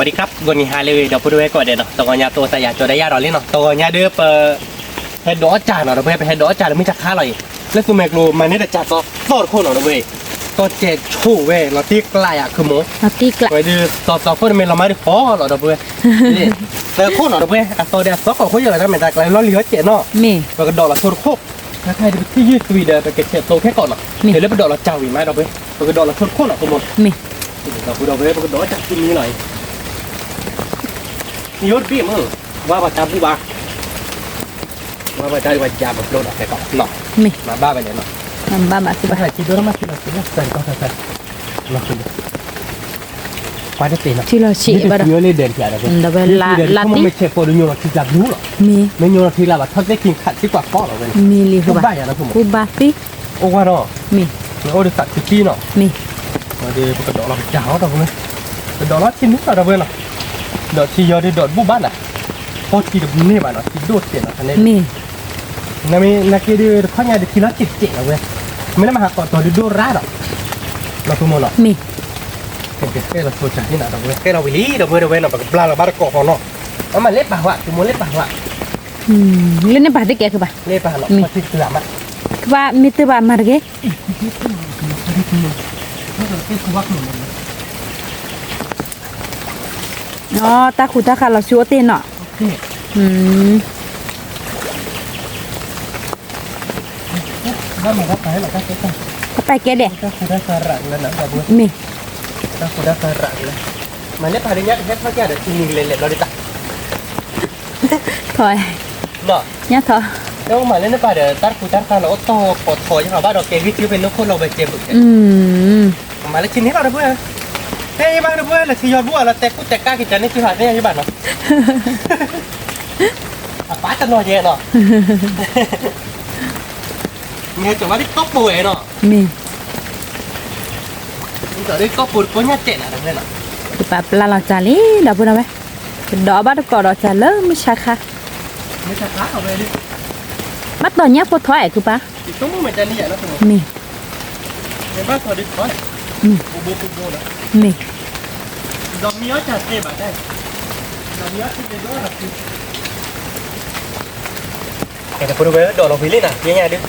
สวัสดีครับ ဂီၤနံၤဟါလၢအဂ့ၤ ဒီပုၢ်ဝဲၢ်ကိးဂၤဒဲးနီၤ, တဂီၤညါ သးစၢ်ယၤကၠီၤဒၣ်ယၤဒီးလံနီၤ, တဂီၤညါဒီးပ ဟဲဒိးအီၣ်ကၢ်နီၤ ဒီပုၢ်ဝဲၢ်, ပဟဲဒိးအီၣ်ကၢ်လၢမုၢ်ဆါခါလီၤအံၤ, လၢသူမဲာ်ကျိၤမၤန့ၢ်တၢ်ကၢ်သီသီၣ်တခိၣ်နီၤ ဒီပုၢ်ဝဲၢ်, သီၣ်စဲးဆိၣ်ဝဲ လီၤတံၢ်ကျါယၤခုမီၤ, ဝဲဒုးသီသီခိၣ်တမ့ၢ်လီၤမၢ်ဒုးဃီလီၤ ဒီပုၢ်ဝဲၢ်, သၢခိၣ်နီၤ ဒီပုၢ်ဝဲၢ်, အသီဒီးအသီခိၣ်ခိၣ်ယဲၢ်လီၤ တၢ်မဲာ်တၢ်ကျါလီၢ်လံၤအီၣ်စဲးနီၤ, ပကဒိးလီၤဆိတခိၣ်, ခဲခဲအံၤဒုးပထံၣ်ယုၢ်သွံဒီး ပကဆဲးသိခဲကီးနီၤ, လၢပဒိးလီၤကၢ်ဝံၤမး ဒီပုၢ်ဝဲၢ်, ပကဒိးလီၤဆိတခိၣ်နီၤ ခုမီၤ, ဒီပုၢ်ဝဲၢ် ပကဒိးအီၣ်ကၢ်ခံမံၤလီၤအံၤ ယိတဘ့ၣ်မ့ၢ်, ဝါဘၣ်တၢ်ဘူၣ်ဘၣ်, ဝါဘၣ်တၢ်ဒုးဝဲယၤပဖျိဒီးဖဲကီးနီၤ, မ့ၢ်ဘၣ်ဝဲလဲၣ်နီၤ, မ့ၢ်ဘၣ်ဘၣ်သုဘၣ်, ထံဒိၣ်တၢ်မၤထံလီၤဆံးလီၤ, ကွၢ်တသ့နီၤ, ထံလီၤဆံးဘၣ်ဒီး, ဒီးဝဲလၢဒဲးတဖျၢၣ်ဒီးဝဲ, လၢထံလီၤဆံး မ့ၢ်ဆဲးဖိဒီးညိလီၤထံကျါဘျူးလီၤ, မ့ၢ်ညိလီၤထံကျါဘၣ် ထီၣ်သ့ၣ်က့ၤခးသံကွၢ်ကီးလီၤဝဲ, မ့ၢ်လံ ဘၣ်ယၤနီၤ, ဘၣ်သ့, အိၣ်ဝဲဒီး, မ့ၢ်, မ့ၢ်အိၣ်ဒီးသးခုကံနီၤ, မ့ၢ်, ဒီးပကဒိးလီၤကၢ်အီၤဒီပုၢ်ဝဲၢ်, ပဒိးလီၤထံမံၤလီၤဒီပုၢ်ဝဲၢ်နီၤ, ဒီးထံယီၤဒုးဒိးတဘူၣ်ဘၣ်နၤ, ပီၢ်ထံတဘူၣ်န့ၢ်ဘၣ်နီၤ ထံဒိၣ်တဲာ်နီၤ မ့ၢ်, နမ့ၢ်နက့ဒုးတခီညါဒုးထံလီၤစံးစဲးလီၤဝဲ, မ့ၢ်လၢမဟါကီးတီၤဒုးဒိၣ်ရါဒီး, လီၤပမီၤနီၤ, မ့ၢ်, ကဲလီၤဆိကၢ်န့ၣ်နီၤ ဒီပုၢ်ဝဲၢ် ကဲလီၤဝံၤလံ ဒီပုၢ်ဝဲၢ် ဒီပုၢ်ဝဲၢ်နီၤ ပကဘျါလီၤဘၣ်တကိးဃီနီၤ, အမၤလၢပာ်ဝဲ သုမိၢ်လၢပာ်ဝဲ, လၢန့ၣ်ပာ်သ့ကဲခုဘၣ်, လၢပာ်လီၤ, ခုဘၣ်မ့ၢ်တဘၣ်မၤတဂ့ၤ, အတၢ်ဃူတၢ်ဃးလီၤဆူအိၣ်တ့ၢ်နီၤ, တပာ်ကဲဒဲး, မ့ၢ်, မၤလၢပာ်လၢညါကဟဲထီၣ်ကဒီးထံနံၤလဲၤလဲၤလီၤဒ်တၢ်, ထီ, ညါထီ, မၤလၢနပာ်ဒီးတၢ်ဃူတၢ်ဃးလီၤအိၣ်တီၢ်ကိးထီယဘၣ်ဒီးကဲဂံၢ်ထံဖဲန့ၣ်ခိၣ်လီၤဝဲကဲဘုး, မၤလၢထံနံၤလီၤဒီပုၢ်ဝဲၢ်, ဖဲယဘၣ်ဒီပုၢ်ဝဲၢ် လၢထံယီၤဘူၣ်အလီၤတဲာ်ကူၣ်တဲာ်ကါက့ၤကန့ၣ်ကဟးသ့ယဘၣ်နီၤ, အပၢ်တနီၤယဲနီၤ, မ့ၢ်ကီၤဝဲဒ်ကီၢ်ပူၤဝဲနီၤ, မ့ၢ်, မ့ၢ်ကီၤဒ်ကီၢ်ပူၤတကိးညါတဲာ်နၤဒီပုၢ်ဝဲၢ်နီၤ, ကပာ်ပျါလီၤစၢ်လံ ဒီပုၢ်ဝဲၢ်, ကဒိးဘၣ်တကိးဒီးစၢ်လၢမုၢ်ဆါခါ, မုၢ်ဆါခါအဝဲဒ်, ဘၣ်တီၤညါဖိထီအဲၣ်ခုပၢ်, မ့ၢ်, မ့ၢ်, ဒီပုၢ်ဝဲၢ် ဒိးလီၤဝံၤလံနၤ ယညါဒုး,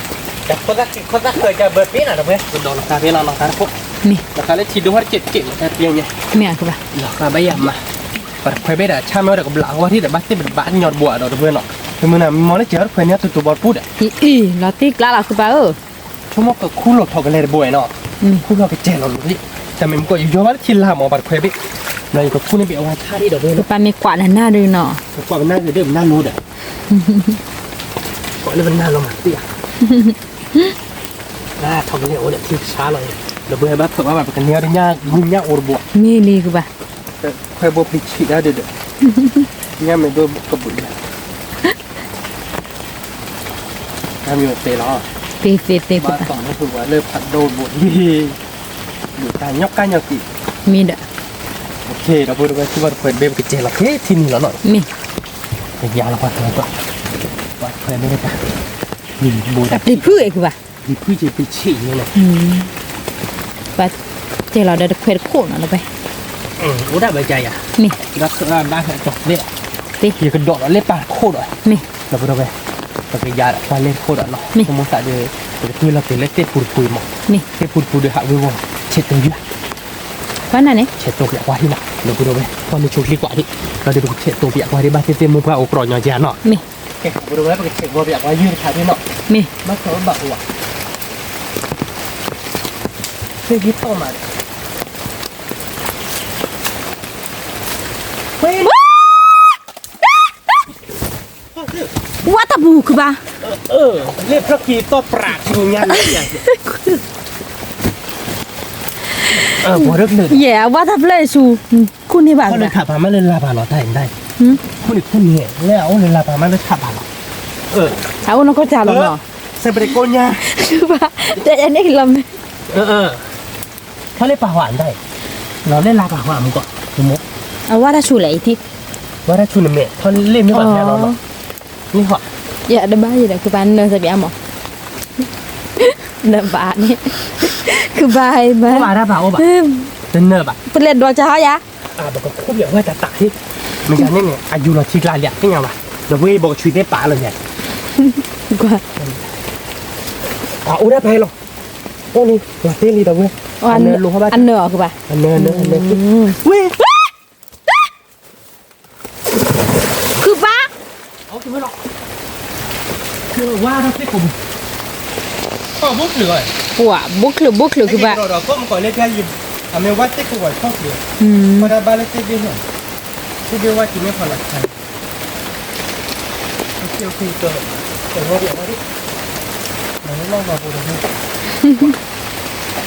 တၢ်ခိၣ်သၣ်ခံခိၣ်သၣ်ဃၢၤကဘၢပ့နၤဒီပုၢ်ဝဲၢ်, ကဒိးလီၤဃာ်ဖဲလီၤလီၤဃာ်တခိၣ်, လီၤဃာ်လၢထံဒိၣ်ဟီၣ်တစဲးတစဲးမးတၢ်ပျဲညါ, လီၤဃာ်ဘၣ်ယၤမး, ပှၤတခွဲးဘ့ၣ်ဒီးဆၣ်မ့ၢ်ဝဲဒီးကဘျးအဝဲထံၣ်ဒီးဘၣ်သ့ၣ်ပတဘၣ်ညီတဘိဒီးဒီပုၢ်ဝဲၢ်နီၤ, မ့မ့ၢ်နၤမ့ၢ်မီၢ်လၢစၢၤဟီၣ်တခွဲးန့ၣ် တူတူဘီတပူၤဒီး, အံၤ လီၤတံၢ်ကျါလီၤခုပၢ်ဧၢ ဆိကမိၣ်ကခူၣ်လီၤထီၣ်ကလဲၤတဘိနီၤ, ခူၣ်လီၤကစဲၤလီၤလံ, တၢ်မ့ၢ်မ့ၢ်ကီးယယီဘၣ်လၢထံလာ်မး ပှၤတခွဲးဘ့ၣ်, ဒီးယကခူၣ်န့ၢ်ဘ့ၣ်အဝဲထါဒ်ဒီးဝဲ, ပပၢ်မ့ၢ်ကွၢ်နၤနၤဒုးနီၤ, ကွၢ်ပနၢ်ဂ့ၤဒုးပနၢ်လိၤဒီး, ကွၢ်လၢပနၢ်လိၤမးသ့ဧါ, ထံကဆါလီၤ, ဒီပုၢ်ဝဲၢ်ဘၣ်ဖၢးဘၣ်ဘၣ် ပကန့ၢ်အီၤဒီးညၣ်ဂုၢ်ညၣ်အိၣ်တဘိ, မ့ၢ်လံကဘၣ် ခွဲးဘိပျံၤဆံးဒၣ်ဒုးဒီး, ညၣ်မ့ၢ်ဘိကဘုးလၢ, တၢ်မ့ၢ်တဲလီၤ, သ့သ့သ့ ဘၣ်တီၤလၢပှၤလၢဖးဒိၣ်ဘိလံ, ဘုးတၢ်ညီကၣ်ညီက့ၤ, မ့ၢ်ဒီး, ဒီပုၢ်ဝဲၢ် ထံဘၣ်တခွဲးဘ့ၣ် ပကစဲၤလီၤခဲထံနံၤလီၤနီၤ, မ့ၢ်, ကယၤလီၤပှၤတခွဲးဘ့ၣ်တၢ်, ပှၤတခွဲးဘ့ၣ်တၢ်, ပျံၤဖုၣ်အဲၣ်ကဘၣ် ပျံၤဖုၣ်က့ၤပျံၤဆံးန့ၣ်, ပှၤစဲၤလီၤဒီးတခွဲးတခိၣ်နီၤ ဒီပုၢ်ဝဲၢ်, အိၣ်ဒၣ်ဘၣ်ကယၤ, မ့ၢ်, ဘၣ်ဘၣ်ဟဲကီးသ့လီၤ, ယကဒိးလီၤလၢပၢ်တခိၣ်ဒီး, မ့ၢ်, ဒီပုၢ်ဝဲၢ်, ပကယၤဒီးပှၤလဲၤတခိၣ်ဒီးနီၤ, မ့ၢ်, ဆိကမိၣ်သးဒီး, ပကတွံၢ်လီၤက့ၤလၢသ့ၣ်ပူၤတပူၤမး, မ့ၢ်, သ့ၣ်ပူၤတပူၤဒီးဟးဝ့ၤဝီၤ, ဆဲးတိၤယၤ ပှၤနၤန့ၣ် ဆဲးတိၤပျးကွၢ်ဟံၣ်လီၤ ဒီပုၢ်ဒီဝဲၢ် ပှၤမ့ၢ်ဆိးချံကွၢ်ဒံး ဒီးဒုးပကဆဲးတိၤပျးကွၢ်ဒံး ဘၣ်သ့ၣ်သ့ၣ်မိၢ်ပှၢ်အိၣ်ကြီညီယၤနီၤ, မ့ၢ်, ဒီပုၢ်ဒီဝဲၢ် ပကဆဲးတိၤပျးကွၢ်ယုၢ်တခါဒံးနီၤ, မ့ၢ်, ဘၣ်ဆၣ်ဝဲဘၣ်အိၣ်ဘၣ်, သ့ၣ်ဂ့ၤတီၢ်မးဒီး ဝါတၢ်ပူၤခုဘၣ်, လၢဖျၢၣ်ခံတီၢ်ပြးထူညါလၢယၤ, ယဲၢ်အဝါတၢ်ဖျၢၣ်ဆူ, ခိၣ်န့ၢ်ဘၣ်လၢထးပာ်မးလၢလၤပာ်လီၤတၢ်အံၤတၢ်အံၤ, ခိၣ်န့ၢ်ခိၣ်န့ၢ် လၢအအိၣ်လၢလၤပာ်မးလၢထးပာ်လီၤ, အအိၣ်နီၢ်ကီၢ်စၢ်လီၤနီၤ, စဲးပရ့ကိညါ, ဘၣ်, တဲယၤန့ၣ်လီၤမ့ၢ်, ထီၣ်လၢပာ်ဟွးအံၤတၢ်အံၤ, လီၤလၢလၤပာ်ဟွးမူကီး, အဝါတၢ်ဆူလဲၣ်အံၤထံ, ဝါတၢ်ဆူန့ၣ်မ့ၢ် ထီၣ်လၢမ့ၢ်ဘၣ်ဖဲလီၤလီၤ, မ့ၢ်ဟွး, ယတဘၣ်ယဒီး ခုဘၣ်နၢ်စပျးမး, နဘၣ်န့ၣ်, ခုဘၣ်အံၤဘၣ်, တနၢ်ဘၣ်, ပလဲၤဒိးစၢ်ဟီယၤ ပကခိၣ်ပဝဲတၢ်တၢ်ဟ့ၣ်, မ့ၢ်န့ၣ်န့ၣ် အယူၤလီၤထံကျါလံ သ့ၣ်ညါဘၣ်, ဒီးဝဲဘီကဆွံသ့ၣ်ပာ်လီၤယဲ, ကွၢ်, အအိၣ်ဒၣ်ဖဲလီၤ, အိၣ်န့ၣ် လီၤသ့လံဒီးဝဲ, အနၢၤအီၤကဘၣ်, အနၢၤအနၢၤအနၢၤ, ဝဲ ခုပၢ်, ဝါထီၣ်သ့ၣ်ကိာ်ပူၤ, ပှၤဘိၣ်ချၢၣ်, ပှၤဘိၣ်ချၢၣ်ဘိၣ်ချၢၣ်ခုပၢ်, အမ့ၢ်ဝါသ့ၣ်ကိာ်ပူၤထီၣ်ချၢၣ်, ပှၤတၢ်ဘၣ်လၢသ့ၣ်ဘ့ၣ်လီၤ, သ့ၣ်ဘ့ၣ်ဝါကံၤမ့ၢ်ဖးလီၤခါ, ပ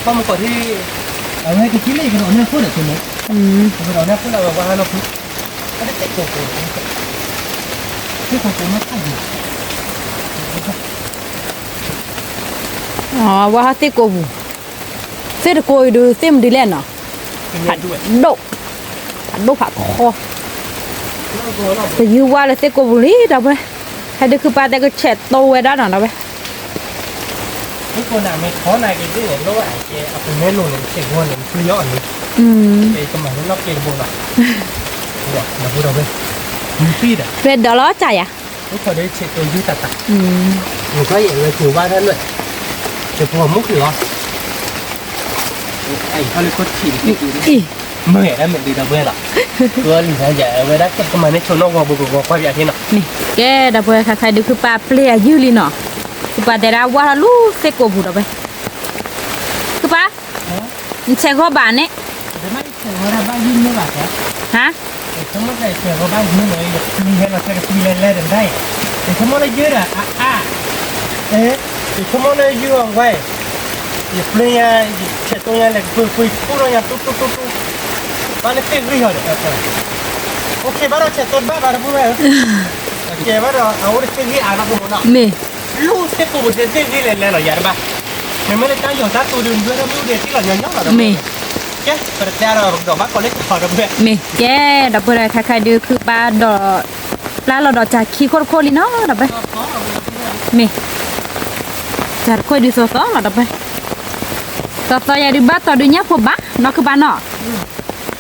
ှၤမ့ၢ်ကီၢ်ထံ, အဝဲကသံလၢယကဒီးန့ၣ်အဃိဒီး, ယကဒီးန့ၣ်အဃိလၢဝဲဝါဟးလီၤဖု, အတသ့ၣ်ကိာ်ကိာ်, သ့ၣ်ကိာ်ကိာ်မ့ၢ်ဖးယံၤ, ဝါဟးသ့ၣ်ကိာ်ပူၤ, သ့ၣ်တကိးအံၤဒုးသ့ၣ်မနုၤလဲၣ်နီၤ, ဒိၣ်, အဒိၣ်ဖးခီ, ပယုၢ်ဝါလၢသ့ၣ်ကိာ်ပူၤလံဒီပုၢ်ဝဲၢ်, ဟဲဒုးခုပၢ်တဲကဆဲးတိဝဲဒၣ်နီၤဒီပုၢ်ဝဲၢ် မ့ၢ်ခိၣ်နၢ်မ့ၢ်ထီနၤက့ၤသ့ၣ်န့ၣ် လိၣ်ဘၣ်ကဲအပူၤမ့ၢ်လိၣ်န့ၣ် ဆဲးဂီၤန့ၣ် ပျံၤအီၤန့ၣ်, ကမၤလၢနီၢ်က့တဘိလီၤ, ဒီပုၢ်ဝဲၢ်, မံသံဒီး, ပျဲၢ်ဒီးလီၤကၢ်ယၤ, အိၣ်ခိးဒီးဆဲးတိယုၢ်တၢ်တၢ်, မ့ၢ်ခီယဲၢ်ဝဲက့ၤဝါထီၣ်လွဲၢ်, ယပှၤမူခိၣ်လီၤ အံၤခီလၢခိၣ်ထံး, မ့ၢ်အဲၣ်ဒၣ်မ့ၢ်ဒ်ဒီပုၢ်ဝဲၢ်လီၤ, ကလံၤယၤဝဲဒၣ်ကဲကမၤန့ၢ်ဆိနီၣ်ဂီၤဘိကဂီၤကွၢ်ပၠးထံနီၤ, ကဲဒီပုၢ်ဝဲၢ် ခဲခါဒုးခုပၢ်ပျဲၢ်အယုၢ်လံနီၤ, ခုပၢ်တဲဒၣ်ဝါထီၣ်လူၤသ့ၣ်ကိာ်ပူၤဒီပုၢ်ဝဲၢ်, ခုပၢ်, နဆဲးဂီၤဘၣ်န့ၣ်, ဟါ ယဆိကမိၣ်လၢယုၢ်အဝဲ, ယဆိကမိၣ်လၢယုၢ်အဝဲ, ယပျ့ညါ, ယဆဲးတိညါလဲၤကပၢၤပှ့ၤဆူၣ်ထီၣ်ညါတူတူတူတူ, ဘၣ်လၢသ့ၣ်ဂ့ၢ်ဟီဒီး, အိၣ်ခ့ဘၣ်ဒီးဆဲးတိတဘၣ်ဘၣ်တဘၣ်ဝဲ, ကဲဘၣ်ဒီးအအိၣ်တသ့ၣ်ဂ့ၢ်အါနီၢ်ကမီၤနီၤ, မ့ၢ်, လူၤသ့ၣ်ကိာ်ပူၤသ့ၣ်ဂ့ၢ်လဲၤလဲၤလီၤယၤတဘၣ်, မ့မ့ၢ်လၢတၢ်ယီၤတၢ်တိၤဒုး ဒွဲၣ်ထီၣ်မ့ၣ်အူဒံးထံလီၤညီညီလီၤဒီး, မ့ၢ်, ကဲ, ပတတဲဒီးပကဒီးဘၣ်ကီးလၢကီးဒီပုၢ်ဝဲၢ်, မ့ၢ်, ကဲ, ဒီပုၢ်ဝဲၢ် ခဲခါဒုးခုပၢ်ဒီး, ပျၢ်လီၤဒီးတၢ်ခံခိၣ်တခိၣ်လံနီၤဒီပုၢ်ဝဲၢ်, မ့ၢ်, တၢ်တခိၣ်ဒုးသီသီလီၤဒီပုၢ်ဝဲၢ်, သီသီယၤဒုးဘၣ်တီၤဒုးညၣ်ဖိဘၣ်နီၤခုပၢ်နီၤ, သ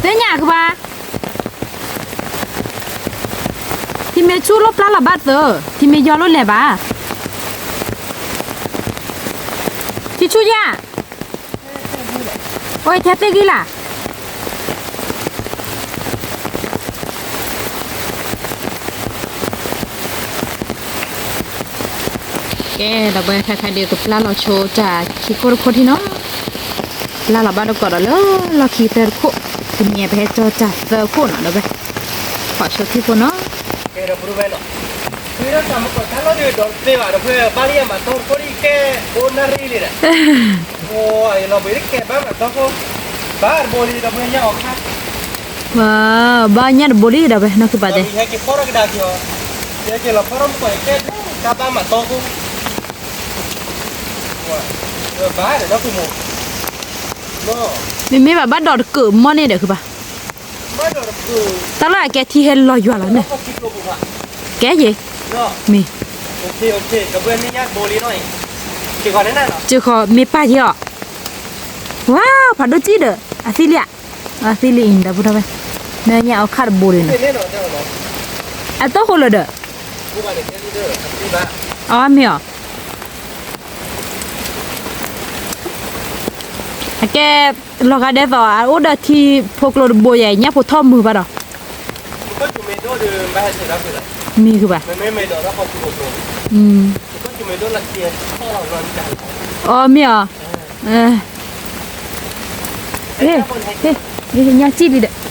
့ၣ်ညါခုပၢ် ထံမ့ၢ်ဆူၣ်လိၣ်ပျၢ်လီၤဘၣ်သၢ, ထံမ့ၢ်ယီၤလိၣ်လဲၤဘၣ်, ထံဆူၣ်ယၤ, အိၣ်ထဲသ့ၣ်ဂ့ၢ်လၢ်, ကဲ ဒီပုၢ်ဝဲၢ် ခဲခါဒုးကပျၢ်လီၤဆိတၢ်ခံခိၣ်တခိၣ်ထံနီၤ, ပျၢ်လီၤဘၣ်ဒီးကီးဒီးလၢလီၢ်ခံသၢတခိၣ်, တနံၤအံၤပဟဲကၠီတၢ်သၢခိၣ်နီၤ ဒီပုၢ်ဝဲၢ်, ဖီၣ်ဆိခံခိၣ်နီၤ, ကဲဒီပုၢ်ဝဲၢ်နီၤ, ဝံၤဒီးတၢ်မၤကီၢ်တၢ်လီၢ်ဒုးဒီးတသ့ဘၣ် ဒီပုၢ်ဝဲၢ် ဘၣ်လံယမၤတီခိၣ်ဒ်ကဲ အိၣ်နၣ်ရံၣ်လံဒီး, အိၣ်ယလီၤဘှံးတကဲဘၣ်မၤတီခိၣ်, ဘၣ်တဘိလံ ဒီပုၢ်ဝဲၢ်ညၣ်အီၤခါ ဘၣ်ညၣ်တဘိလံ ဒီပုၢ်ဝဲၢ် နီၢ်ခုပၢ်တဲ, ဟဲက့ၤဖီၣ်ထီၣ်ကဒါက့ၤအီၤ, ဟဲက့ၤလီၤဖီၣ်ထီၣ်မုၢ်ကီၢ်န့ၣ် ကဲဒိၣ်တၢ်ဘၣ်မၤတီခိၣ်, ဘၣ်ဒီးဒီပုၢ်ဝဲၢ်, မ့မ့ၢ်ဘၣ်ဘၣ်ဒီးတကၢၢ်မီၢ်န့ၣ်ဒီးခုပၢ်, တၢ်လီၢ်အကဲထံဟဲလီၤယွၤလီၤန့ၣ်, ကဲယ့ၣ်, မ့ၢ်, စ့ၢ်ကီးမ့ၢ်ပၢ်ယ့ၣ်အီၤ, ဝါ ဖးဒိၣ်ကံၣ်ဒီး အသံလံဧါ, အသံလံအံၤ ဒီပုၢ်ဝဲၢ်, မ့ၢ်ညၣ်အီၤခါတဘိဒ်န့ၣ်, အတီၢ်ဃိလၢာ်ဒီး, အမ့ၢ်အီၤ အကဲ, လီၤဂာ်ဒဲးသိး အအိၣ်ဒီးထံဖိကျိတဘိယဲၢ် ညၣ်ဖိထီၣ်မုာ်ဘၣ်ဒီး, မ့ၢ်ခုဘၣ်, အီ မ့ၢ်အီၤ, ညၣ်စံၣ်လံဒီး, ယဘၣ်ထီၣ်တီၤ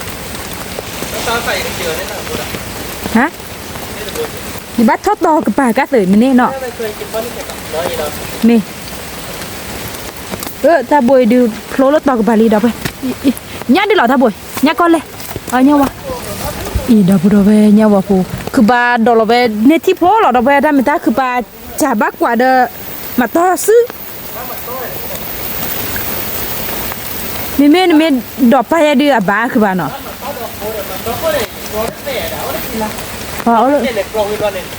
ကပၤကါသုးမ့ၢ်န့ၣ်နီၤ, မ့ၢ် တၢ်ဘိအံၤဒုးဖျိလၢတီၤကပၤလံဒီပုၢ်ဝဲၢ်, ညၣ်ဒ်လီၤတၢ်ဘိ, ညၣ်ကီၢ်လဲၣ်, ညၣ်ဝါ, အံၤ ဒီပုၢ်ဝဲၢ် ညၣ်ဝါဖိ, ခုဘၣ်ဒီးလီၤဝဲန့ၢ်ထံဖိလီၤ ဒီပုၢ်ဝဲၢ် တၢ်မ့ၢ်တၢ်ခုဘၣ်စၢ်ဘၣ်ကွၢ်ဒီး, မၤတီၢ်စု မ့မ့ၢ်နမ့ၢ်ဒီးပၢ်ယဲဒုးအဘၣ်ခုဘၣ်နီၤ, ပှၤအိၣ်လၢ, ဘၣ်ဆၢဘိလံဒီပုၢ်ဝဲၢ်ဒီ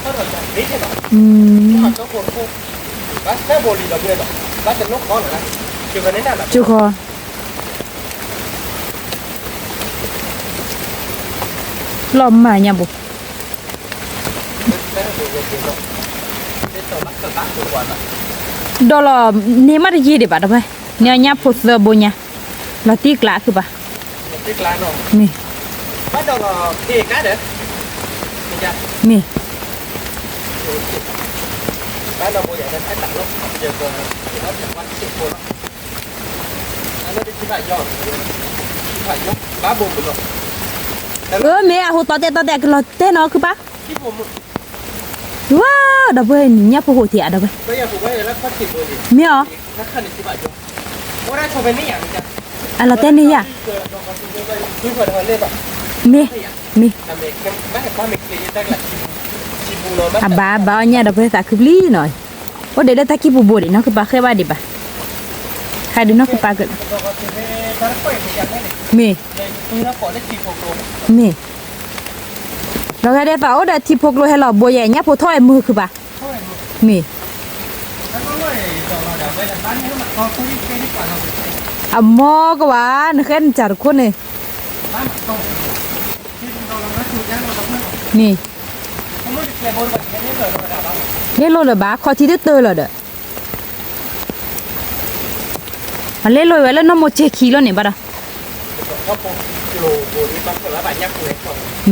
း, ကၠိခီ, လီၤမၢ်ညါဘိ, ဒီးလီၤန့ၢ်မးတယံာ်ဒံးဘၣ်ဒီးဖဲ, န့ၣ်ညၣ်ဖိသၢဘိညါ, လီၤတံၢ်ကျးခုဘၣ်, မ့ၢ်, မ့ၢ် အၢ မ့ၢ်အဟူးတီတဲာ်တီတဲာ် အကလီၤတဲာ်နီၤခုပၢ်, ဝါ, ဒီပုၢ်ဝဲၢ်န့ၣ် ညၣ်ဖိဟိးထံးအါဒီးဝဲ, မ့ၢ်အီၤ, အလီၤတဲာ်န့ၢ်ယၤ, မ့ၢ်, မ့ၢ်, အဘၣ်ဘၣ်အီၣ်ညၣ်ဒီး ပှၤသးခုပျံၤနီၤ, အိၣ်ဒံးလၢတၢ်ကံၢ်ပူၤဘိဒံးနီၤ ခုပၢ်ဃဲဘၣ်ဒံးဘၣ်, ဟဲဒုးနီၢ်ခုပၢ်က, မ့ၢ်, မ့ၢ်, လီၤဂာ်ဒဲးသးအိၣ်ဒီးထံဖိကျိဟဲလီၤဘိယဲ ညၣ်ဖိထီၣ်ဝဲမုာ်ခုပၢ်, မ့ၢ်, အမိၢ်ကဝၤ နဃဲနစၢ်တခိၣ်န့ၣ်, မ့ၢ်, န့ၣ်လိၣ်လၢၤဘၣ် ခီၣ်ထံတတၢၢ်လီၤဒီး, အလဲၤလိာ်ဝဲလၢနီၢ်မိၢ်စ့ခံလီၤန့ၣ်ဘၣ်ဒီ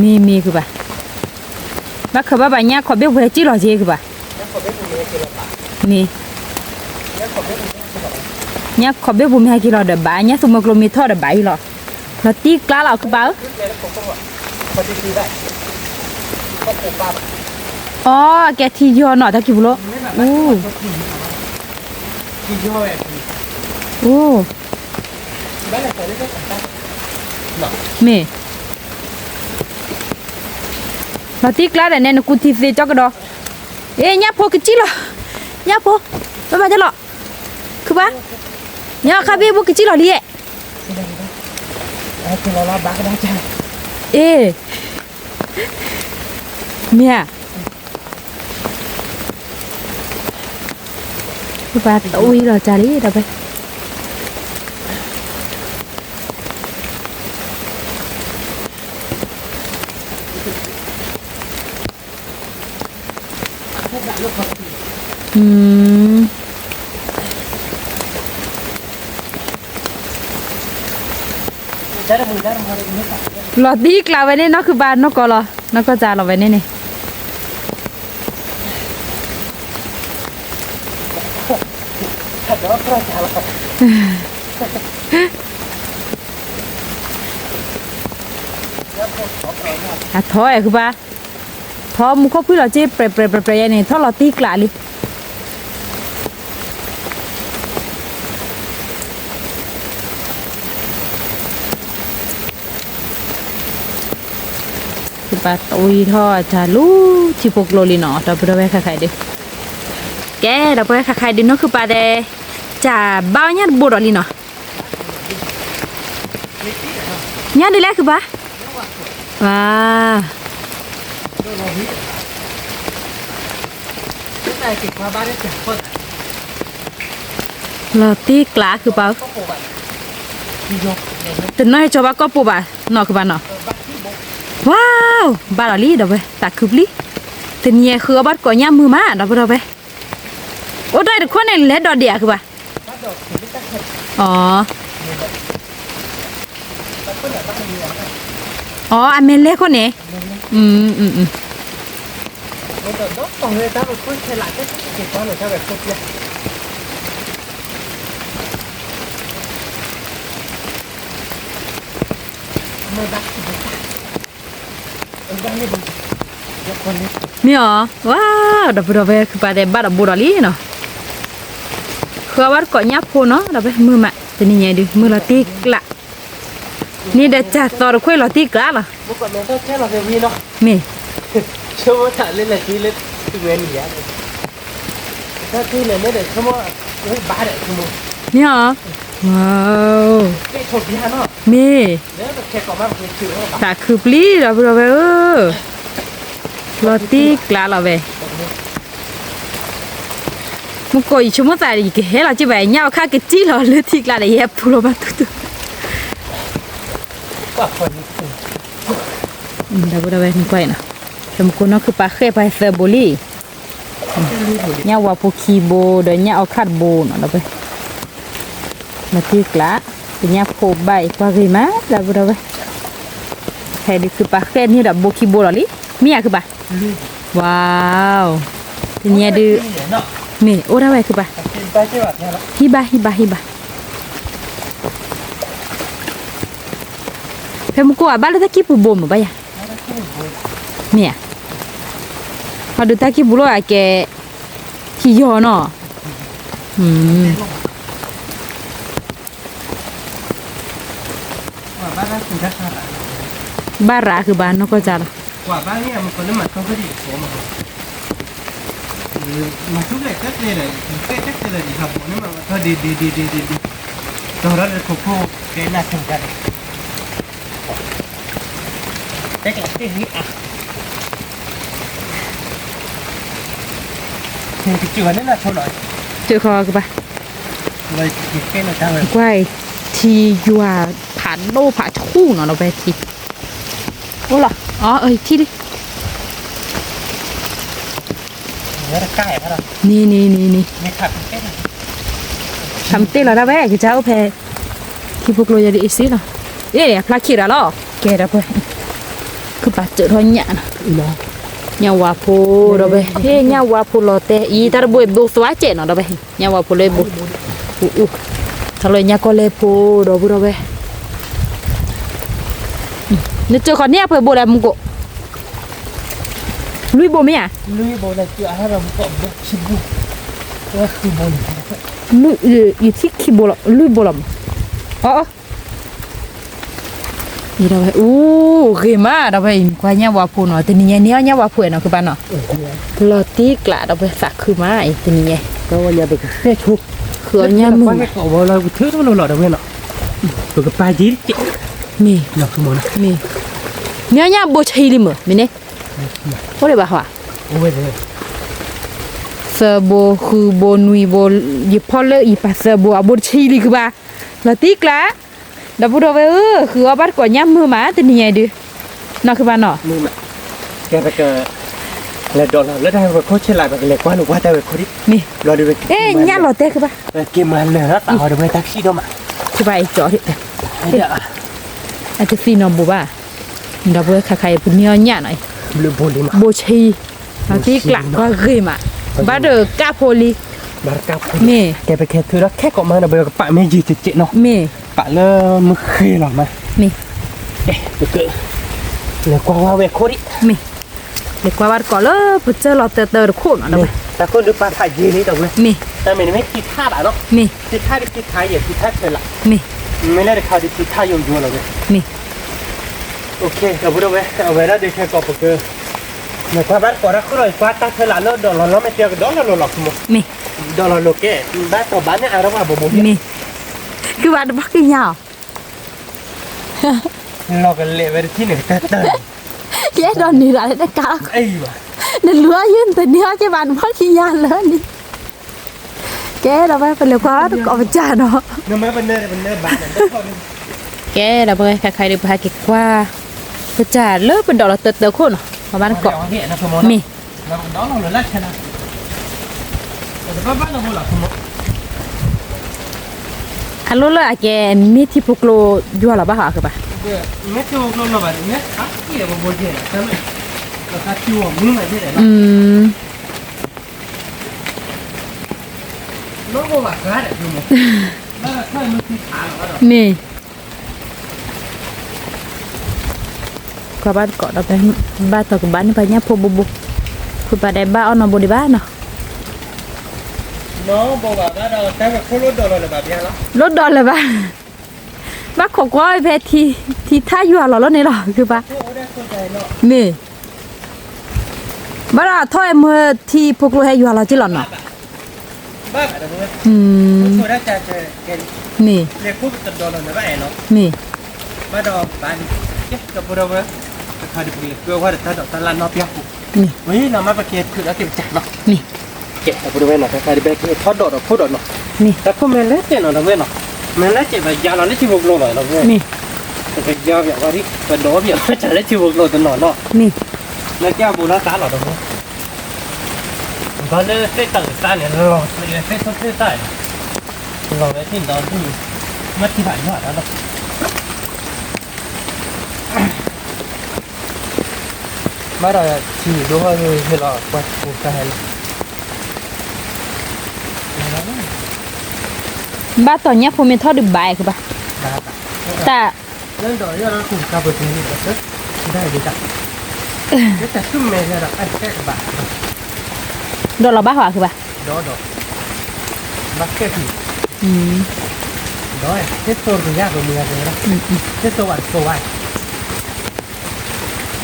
း, မ့ၢ်မ့ၢ်ခုပၢ်, ဘၣ်ခၢၣ်ဘၣ်ဘၣ်ညၣ်ခီၣ်ဘ့ၣ်ပူၤဟဲက့ၢ်လီၤက့ၤခုပၢ်, မ့ၢ်, ညၣ်ခီၣ်ဘ့ၣ်ပူၤမ့ၢ်ဟဲက့ၤလီၤဒီးဘၣ် ညၣ်သူမွဲကျိမ့ၢ်ထီၣ်ဒီးဘၣ်အံၤလီၤ, လီၤတံၢ်ကျါလီၤခုပၢ်ဧၢ, အီ ကဲထံယီၤနီၤ တၢ်ကံၢ်ပူၤလီၤ, အိ, မ့ၢ်, လီၤတံၢ်ကျါဒီးနဲ နကူထံသ့ကၠီကဒီး, အ့ ညၣ်ဖိကစံၣ်လီၤ, ညၣ်ဖိ, ဘၣ်ဘၣ်ကလီၤ, ခုပၢ်, ညၣ်ခါဘ့ၣ်ဘိကစံၣ်လီၤလံ, အ့, မ့ၢ်ဧါ, ပှၤတဝံၤလီၤကၢ်လံဒီးဖဲ လီၤသံကျးဝဲန့ၣ် နီၢ်ခုၣ်ဘါနီၢ်ကီၢ်လီၤ နီၢ်ကီၢ်စၢ်လီၤဝဲန့ၣ်န့ၣ် အထီအဲၣ်ခုၣ်ဘါ, ထီမူခိၣ်ဖှံၣ်လီၤက့ ပြဲးပြဲးပြဲးပြဲးယဲန့ၣ် ထီၣ်လီၤသံကျးလံ. ခုၣ်ဘါတဝံၤထီၣ်တၢ်လူၤ ထံဖိကျိလံနီၤ ဒီပုၢ်ဒီဝဲၢ်ခဲခါအံၤဒုး, ကဲ ဒီပုၢ်ဝဲၢ်ခဲခါအံၤဒုး နီၢ်ခုၣ်ဘါတဲ တၢ်ဘါအီၣ်ညၣ်တဘိဒီးလံနီၤ. ညၣ်ဒုးလဲၣ်ခုၣ်ဘါ, ဝါ, လီၤတံၢ်ကျးခုၣ်ဘါဧၢ, တနီၢ်ဟဲကၠီဘၣ်ကီၢ်ပူၤဘၣ်နီၤခုၣ်ဘါနီၤ. ဝါ, ဘၣ်ဒီးလံဒီပုၢ်ဝဲၢ် သးခုပျံၤ, တနံၤညါဃုအီၣ်ဘၣ်တကိးညၣ်မုာ်မး ဒီပုၢ်ဒီဝဲၢ်, အိၣ်တၢ်တခိၣ်န့ၣ် လဲၤဒီးဒံးဧါခုၣ်ဘါ, အီ အီ အမဲာ်လဲၢ်ခိၣ်န့ၣ်, မ့ၢ်အီၤ, ဝါ, ဒီပုၢ်ဒီဝဲၢ် ခုၣ်ဘါတဲဘၣ်ဒီးဘိဒီးလံနီၤ, ဃုအီၣ်ဘၣ်တကိးညၣ်ဖိနီၤ ဒီပုၢ်ဝဲၢ် မုာ်မး တနံၤညါအံၤဒုး မုာ်လီၤတံၢ်ကျး, န့ၣ်ဒီးတၢ်သီတခွဲးလီၤတံၢ်ကျးလီၤ, မ့ၢ် မ့ၢ်အီၤ, မ့ၢ်, သးခုပျံၤဒီပုၢ်ဒီဝဲၢ်ဧၢ, လီၤတံၢ်ကျးလီၤဝဲ. မူကိး ယဆိကမိၣ်သးဒီး ယကဟဲလီၤက့ဘၣ် ညၣ်အီၣ်ခါကတံၢ်လီၤလၢထံကျါဒီး ယဟဲပူၤလီၤဘၣ်တူၢ်တူၢ်, ဒီပုၢ်ဒီဝဲၢ်ကွၢ်အံၤနီၤ, ဖဲမူကိးနီၢ်ခုၣ်ပာ်ဃဲၣ်ပှၤသၢဘိလံ, ညၣ်ဝါဖိခံဘိ ဒီးညၣ်အီၣ်ခါတဘိနီၤ ဒီပုၢ် လီၤတံၢ်ကျါ, ပညၣ်ဖိဘၣ်အံၤ ကွၢ်ဂ့ၤမး ဒီပုၢ်ဒီဝဲၢ်, ဖဲဒုးခုၣ်ပာ်ဃဲၣ်န့ၢ်ဒီးဘိခံဘိလီၤလံ, မ့ၢ်ဧါခုၣ်ပာ်, ဝါ, တနံၤညါဒုး, မ့ၢ်အိၣ်ဒၣ်ဝဲခုၣ်ပာ်, ဟံၣ်ဘၣ် ဟံၣ်ဘၣ် ဟံၣ်ဘၣ်, ဖဲမူကိးအဘၣ်လၢတၢ်ကံၢ်ပူၤဘိမ့ၢ်ဘၣ်ယၤ, မ့ၢ်ဧါ, ဟီဒုးတၢ်ကံၢ်ပူၤလီၤအကဲ, ခံယီၤနီၤ, ဘၣ်ရၤခုၣ်ဘၣ်နီၢ်ကီၢ်ကၢ်လီၤ, တဲကလးတ့ၢ်ဂံၢ်အါ, ကကဘၣ်, ကွၢ်, ထံယွၤဖးဒိၣ်ဖးဆူၣ်နီၤ ဒီပုၢ်ဝဲၢ်ထံ, အိၣ်လီၤ, အထံလံ, န့ၣ်န့ၣ်န့ၣ်န့ၣ်, ခးမ့ၢ်တ့ၢ်လီၤဒၣ်ဝဲ ကစၢ်အိၣ်ဖဲ ထံဖိကျိယဲဒ်အံၤစ့လီၤ, အ့ၣ် အဖျါခံရၤလီၤ, ကဲဒီပုၢ်ဝဲၢ်, ခုၣ်ပာ်စၢၤထီၣ်ညၣ်နီၤ, ညၣ်ဝါဖိဒီပုၢ်ဝဲၢ်, ဟ့ၣ် ညၣ်ဝါဖိလီၤတဲာ်အံၤ တၢ်တဘိဘိသွါကဲးနီၤ ဒီပုၢ်ဝဲၢ်, ညၣ်ဝါဖိလၢဘိ, အူအူ, ထီၣ်လၢညၣ်ကီၢ်လဲၢ်ဖိဒီပုၢ်ဝဲၢ်, နစၢၤဃီၤန့ၢ်အပှဲၤဘိလဲၣ်မူကိး, လွံၢ်ဘိမ့ၢ်ဧါ, ယထံၣ်ခံဘိလီၤ လွံၢ်ဘိလီၤမး, အီၤအီၤ အူ, ဂ့ၤမး ဒီပုၢ်ဝဲၢ်အံၤ ကွၢ်ညၣ်ဝါဖိနီၤ တနံၤညါန့ၢ်အီၣ်ညၣ်ဝါဖိနီၤ ခုၣ်ပာ်နီၤ, လီၤတံၢ်ကျါ ဒီပုၢ်ဝဲၢ် သးခုမးအံၤ တနံၤညါ, ဃုအီၣ်ညၣ်မုာ်, ပကပာ်ယံၤ, မ့ၢ်, မ့ၢ်, န့ၢ်အီၣ်ညၣ်ဘိဆံလံမ့ၢ်, မ့ၢ်န့ၣ်, အိၣ်ဒံးဘၣ်ဟီ, သၢဘိ ဃုဘိ နွံဘိ, ယဖီၣ်လၢယပာ်သၢဘိ အဘိတဆံလံခုၣ်ပာ်, လီၤတံၢ်ကျါ ဒီပုၢ်ဒီဝဲၢ်ဧၢ, ဃုအီၣ်ဘၣ်တကိးညၣ်မုာ်မး တနံၤညါအံၤဒုး, နီၢ်ခုၣ်ပာ်နီၤ, ကဲပက, လဲၤဒီးလီၤလၢတၢ်ဝဲၤခိၣ်ဆ့လး ပကလဲၤကွၢ်လိာ်ကွၢ်တၢ်ဝဲၤခိၣ်ဒံး, မ့ၢ်, ညၣ်လီၤတဲာ်ခုၣ်ပာ်, က့ၤမၤလၢာ်တၢ်သးဟီတဝဲတၢ်ခံဒီးမး, ခုၣ်ပာ်အံၤကၠီ, အတသံနီၤဘိးဘၣ်, ဒီပုၢ်ဝဲၢ်ခါခါအံၤ ပန့ၢ်အီၣ်ညၣ်နီၤ, ဘိဆံ, လီၤတံၢ်ကျါ ကွၢ်ဂ့ၤမး, ဘၣ်ဒီးကၢ်ဖိလံ, မ့ၢ်, ကဲပကဲထုးဒီးခဲကိးမးဒီး ပကပာ်မ့ၢ်ယံၤစဲးစဲးနီၤ, မ့ၢ်, ပာ်လၢမုၢ်ဃ့လီၤမး, မ့ၢ်, ပက, လဲၤကွၢ်ဝဲဝဲခိၣ်ဒံး, မ့ၢ်, လဲၤကွၢ်ဘၣ်တကိးလၢပစၢၢ်လီၤတၢၢ်တၢၢ်တခိၣ်နီၤ, ဒီပုၢ်ဝဲၢ်, တၢ်ခိၣ်ဒုးပာ်ဖးယံၤလံဒီပုၢ်ဝဲၢ်, မ့ၢ်, တၢ်မ့ၢ်န့ၣ်မ့ၢ်ထံထါဘၣ်နီၤ, မ့ၢ်, ထံထါဒုးထံထါယဲၢ် ထံထါဆဲးလး, မ့ၢ်, မ့ၢ်လၢတခါဒုးထံထါယိာ်ယိာ်လီၤဝဲ, မ့ၢ်, ဒီပုၢ်ဝဲၢ် အဝဲဒၣ်ဒုးခဲကိးပက နကွၢ်ဘၣ်တကိးတၢ်ခိၣ်လီၤ ကွၢ်တၢ်ခဲလၢာ်လၢဒီးလီၤလီၤ မ့ၢ်တဲကဒီးလီၤလီၤလီၤ မ့ၢ်, ဒီးလီၤလီၤကဲ, ဘၣ်တီၤဘၣ်န့ၣ်အါထီၣ်ဘၣ်ဘိဘိ, မ့ၢ်, ကုဘၣ်တဘၣ်က့ၤညါအီၤ, လီၤကလဲာ်ဝဲတထံၣ်န့ၣ်ကတၢၢ်တၢၢ်, ယအဲၣ်ဒိးန့ၢ်ဒၣ်လၢတကါ, နလူၤအယုၢ်နတန့ၢ်အီၣ်က့ၤဘၣ်နဘၣ်က့ၤညါလၢန့ၣ်, ကဲဒီပုၢ်ဝဲၢ် ပလဲၤကွၢ်တကိးပစၢ်နီၤ ကဲဒီပုၢ်ဝဲၢ် ခဲခါအံၤဒုး ပဟဲက့ၤကွၢ် ပစၢ်လၢပဒီးလီၤတၢၢ်တၢၢ်ခိၣ်နီၤ ပဘၣ်တကိး မ့ၢ် အလိၣ်လၢအကဲ မ့ၢ်ထံဖိကျိယွၤလီၤဘၣ်ဟီ အကဘၣ် မ့ၢ် ကွၢ်ဘၣ်တကိးဒီး ဘၣ်တကဘၣ်န့ၣ် ပှၤညၣ်ဖိဘိဘိ ဖုပာ်ဒဲးဘၣ်အီၣ်နီၢ်ဘိဒံးဘၣ်နီၤ လိၣ်ဒီးလၢၤဘၣ် ဘၣ်ခိးကွၢ်ဖဲထံထါယွၤလီၤလီၤန့ၣ်လီၤ ကဘၣ် မ့ၢ် ဘၣ်ဒီးထီၣ်ဝဲမ့ၢ်ထံဖိကျိဟဲယွၤလီၤက့ၤလီၤနီၤ မ့ၢ် မ့ၢ် မ့ၢ် ကဲ ဒီပုၢ်ဝဲၢ်နီၤ တခါဒီး ဘဲက့ၤထီၣ်ဒိးဒီးခိၣ်ဒီးနီၤ, မ့ၢ် တၢ်ခိၣ်မဲာ်လဲၤတဲာ်နီၤ ဒီပုၢ်ဝဲၢ်နီၤ, မဲာ်လဲၤတဲာ် ပယါလီၤလၢထံဖိကျိနီၤ ဒီပုၢ်ဝဲၢ်, ပယါပျးဝဲဒၣ် ပဒိးပျးဝဲဒၣ်လၢထံဖိကျိတနီၤနီၤ, မ့ၢ် လၢကၠၢ်ဘိလၢသးလီၤ ဒီပုၢ်ဝဲၢ်, ဘၣ်လၢသ့ၣ်တၢ်သးန့ၣ် လီၤသ့ၣ်တၢ်သးန့ၣ် လီၤဝဲသ့ၣ်ဒီဒူၣ်, မ့ၢ်ထံၣ်ဘၣ်ယွၤတၢ်လီၤ မ့ၢ်ဒီးထံဒိၣ်ဟီၣ်ဟ့ၣ်လီၤ ပှၤကိးကါဟဲလီၤ, ဘၣ်တီၤညၣ်ဖိမ့ၢ်ထီၣ်ဒုးဘၣ်အဲၣ်ကဘၣ်, တၢ်, ဒီးလီၤဘၣ်ဟီၣ်ကဘၣ်,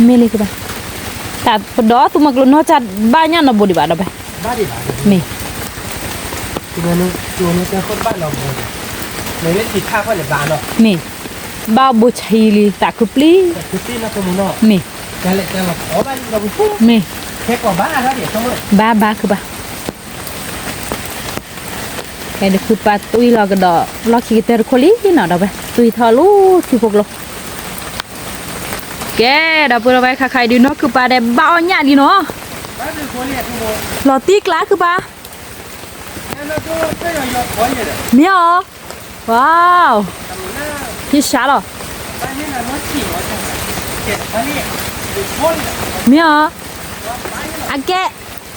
မ့ၢ်လၢကဘၣ်, တၢ်ပဒီသူမကျိနီၢ်ကၢ်ဘၣ်ညၣ်နီတဘိဒံးဘၣ်ဒီးဘၣ်, မ့ၢ်, မ့ၢ်, ဘၣ်အိၣ်ဘိဆံးလံသးခုပျံၤ, မ့ၢ်, မ့ၢ်, ဘၣ်ဘၣ်ခုဘၣ်, ဖဲဒီးခုပၢ်တွံၢ်လီၤကဒီး လီၢ်ခံကတၢၢ်တခိၣ်လံနီၤ ဒီးဘၣ် တွံၢ်ထီၣ်လၢထံဖိကျိ ကဲ, ဒီပုၢ်ဝဲၢ် ခါခါအံၤဒုးနီၢ်ခုပၢ်ဒီးဘၣ်အီၣ်ညၣ်လံနီၤ, လီၤတံၢ်ကျါခုပၢ်, မ့ၢ်အီၤ, ဝါ, ဟံးစှၤလီၤ, မ့ၢ်အီၤ, အကဲ,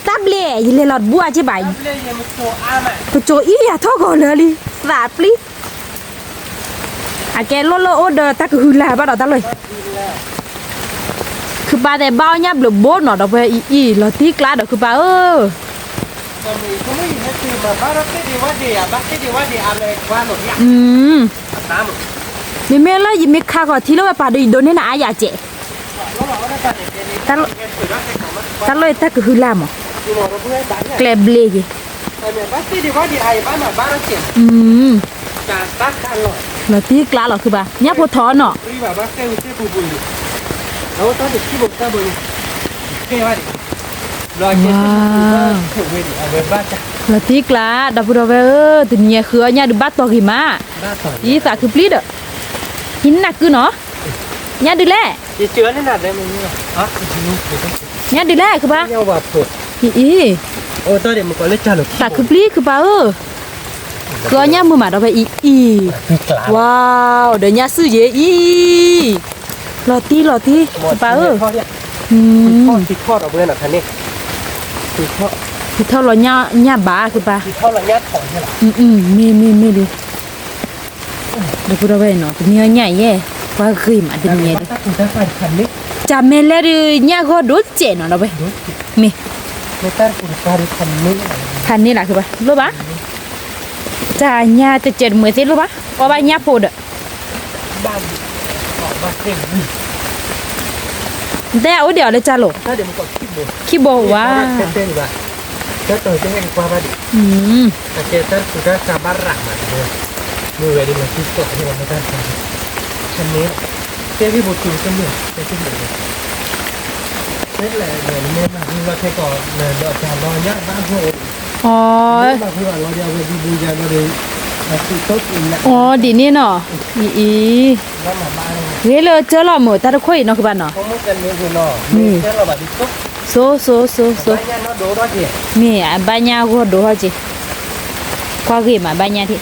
တၢ်ဘျ့ ယလဲၤလီၤတဘူၣ်အက့ၢ်ဘၣ်, ကစိၤအံၤယၤထီၣ်ဂီၤလၢာ်လံ, သးပျံၤ အကဲလိၣ်လၢအိၣ်ဒီးတၢ်ကဟုလၢ်ဘၣ်ဒီးတၢ်လီၢ်အံၤ, ခုပၢ်သဲးဘၣ်အီၣ်ညၣ်ဘျုးဘိနီၤ ဒီပုၢ်ဝဲၢ်အံၤအံၤ လီၤတံၢ်ကျါဒီးခုပၢ်ဧၢ, မ့မ့ၢ်လၢယမ့ၢ်ခါဂီၤထံလၢဝဲပာ်ဒီးယဒိးန့ၢ်နၤအါယၤကဲး, တၢ်လီၢ်အံၤတၢ်ကဟုလၢ်မး, ကျဲဘျ့က့ၤ, လီၤတံၢ်ကျါလီၤခုပၢ် ညၣ်ဖိထီနီၤ, လီၤတံၢ်ကျါ ဒီပုၢ်ဒီဝဲၢ်ဧၢ, တနံၤအံၤဃုအီၣ်ညၣ်ဒုးဘၣ်တီၤဂ့ၤမး, အံၤသးခုပျံၤဒီး, ဟံးနၢ်ကုနီၤ, ညၣ်ဒုးလဲၣ်, ညၣ်ဒုးလဲၣ်ခုပၢ်, အံၤ, သးခုပျံၤခုပၢ်ဧၢ, ဃုအီၣ်ညၣ်မုာ်မးဒီးဖဲအံၤအံၤ, ဃုအီၣ်ညၣ်မုာ်မးဒီးဖဲအံၤအံၤ, ဝါ, ဒီးညၣ်စုယ့အံၤ, လီၤတံၢ်လီၤတံၢ်, ပၢ်ဧၢ, ထံထီၣ်လီၤညၣ်ဘၣ်ခုပၢ်, မ့ၢ်မ့ၢ်မ့ၢ်ဒုး ဒီပုၢ်ဒီဝဲၢ်နီၤ တနံၤအံၤညၣ်အံၤယဲၢ်, ကွၢ်ဂ့ၤမးတနံၤအံၤဒုး, တၢ်မဲာ်လဲၣ်ဒုး ညၣ်ဂီၢ်ဒိၣ်စဲးနီၤဒီးဝဲ, မ့ၢ်, ဖးန့ၢ်လၢခုဘၣ်, လိၣ်ဘၣ်, တၢ်ညၣ်တစဲးတမှဲၤသ့ၣ်လိၣ်ဘၣ်, အီၣ်ဘၣ်ညၣ်ဖိဒီး တဲအအိၣ်ဒံးအီၤလၢတၢ်လိၤ, ခံဘိဝါ, အီ, အီဒ်န့ၣ်နီၤ, အံၤအံၤ, ဂ့ၤလၢကၢလီၤမုာ်တၢ်တခိၣ်အံၤနီၤကဘၣ်နီၤ, မ့ၢ်, စိ စိ စိ စိ, မ့ၢ်အဘၣ်ညၣ်ဂီၢ်ဒိၣ်ထီၣ်က့ၤ, ကွၢ်ဂ့ၤမးဘၣ်ညၣ်ထံၣ် လီ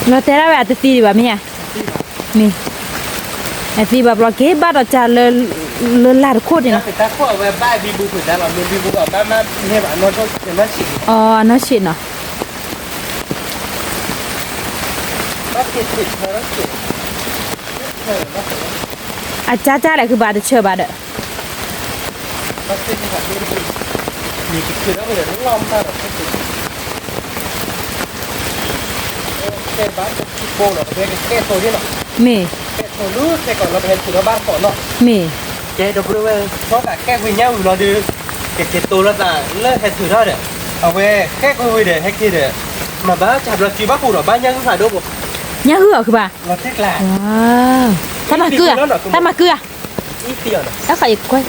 ၤတဲဒၣ်ဝဲအတသံဒံးဘၣ်မ့ၢ်ဧါ, မ့ၢ်, အသံဘၣ်ဘျီက့ၤဘၣ်ဒီးတၢ်လၢ, လၢလာ်တခိၣ်န့ၣ်လီၤ, အီ အနီၢ်ဆံးနီၤ အကၢ်ကၢ်လဲၣ် ခုဘၣ်တဆၢဘၣ်ဒီး, မ့ၢ်, မ့ၢ်, ကဲဒီပုၢ်ဝဲၢ် သီသးကဲဝံၤညၣ်ဝံၤလီၤဒီး, ကက့ၤတိၤလီၤသးလၢဟဲထုးထီၣ်ဒီး အဝဲ ဟဲကဝံၤဒီး ဟဲက့ၤဒီး မၤဘၣ်စၢ်ဘျီစုဘၣ်ဃိဒီး ဘၣ်ညၣ်ဂုၢ်ဖးဒိၣ်ဘိ, ညၣ်ဂုၢ်အီၤခုဘၣ်, လီၤတံၢ်ကျါ, တၢ်မၤကုၢ်ဧါ, တၢ်မၤကုၢ်ဧါ, တၢ်ဃးယကွၢ်,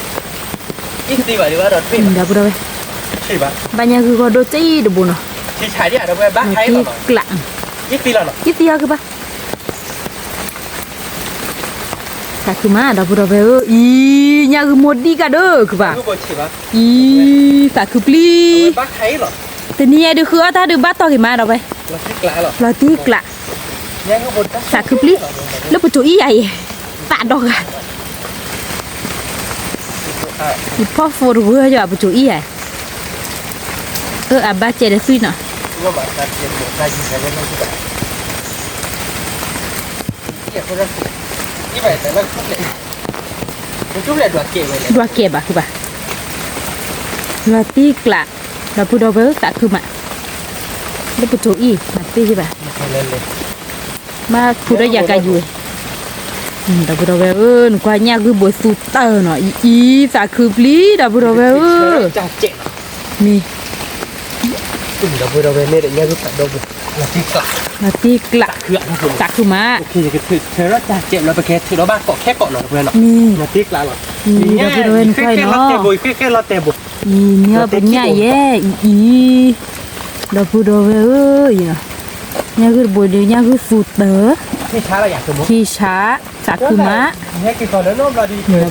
ဒီပုၢ်ဒီဝဲၢ်, ဘၣ်ညၣ်ဂုၢ်ဂီၢ်ဒိၣ်စံတဘိနီၤ, လီၤတံၢ်ကျါ, ယသံအီၤခုဘၣ် သးခုမး ဒီပုၢ်ဒီဝဲၢ်ဧၢ, အံၤ ညၣ်ဂုၢ်မိၢ်ဒံၣ်ကဒီးခုဘၣ်, အံၤ သးခုပျံၤ, တနံၤအံၤဒုးဃုအီၣ်တၢ်ဒုးဘၣ်တီၢ်က့ၤမးဒီးဝဲ, လီၤတံၢ်ကျါ, သးခုပျံၤ, လၢပစိၤအံၤယၤအံၤ, သးဒီဂၤ ယဖီၣ်ဖိတဝၢယွၤပစိၤအံၤယၤ, အၢ အဘၣ်စဲးဒီးသွံၣ်နီၤ, ဒွးကဲဘၣ်ခုဘၣ်, လီၤတံၢ်ကျါ, ဒီပုၢ်ဒီဝဲၢ်ဧၢ သးခုမး, လၢပစိၤအံၤ မၤသ့ဘၣ်, ဘၣ်ခူဒီးယၤကယူၤ, ဒီပုၢ်ဒီဝဲၢ်ဧၢ နကွၢ်ညၣ်ဂုၢ်ဘိသူတၢၢ်နီၤ, အံၤ သးခုပျံၤ ဒီပုၢ်ဒီဝဲၢ်ဧၢ, မ့ၢ် ဒီပုၢ်ဒီဝဲၢ်န့ၣ်ဒီး ညၣ်ဂုၢ်ဖးဒိၣ်ပူၤ, လီၤတံၢ်ကျါ, သးခုမး, ပကထုးထီၣ်တၢ်စဲးလီၤ ပကထုးထီၣ်ဘၣ်ကိးခဲကိးနီၤ တပှဲၤနီၤ, လီၤတံၢ်ကျါလီၤ, အံၤ ဒီပုၢ်ဒီဝဲၢ်နကွၢ်နီၤ, အံၤ မ့ၢ်ပညၣ်ယဲ အံၤ အံၤ, ဒီပုၢ်ဒီဝဲၢ်ဧၢ, ညၣ်ဂုၢ်တဘိဒီး ညၣ်ဂုၢ်သူတၢၢ်, ခံဆါ သးခုမး, တၢ်မတၤတၢ်ခံးဒိၣ်တစဲး မ့ၢ် ကဲဒီပုၢ်ဒီဝဲၢ်နီၤ, ပဝဲဒၣ်ပဟဲက့ၤလၢဟံၣ်လံနီၤ, မုၢ်ကီၢ်ဒီးဆိကမိၣ်သးကလဲၤဃုအီၣ်တၢ်ဒီးတၢ်လၢ်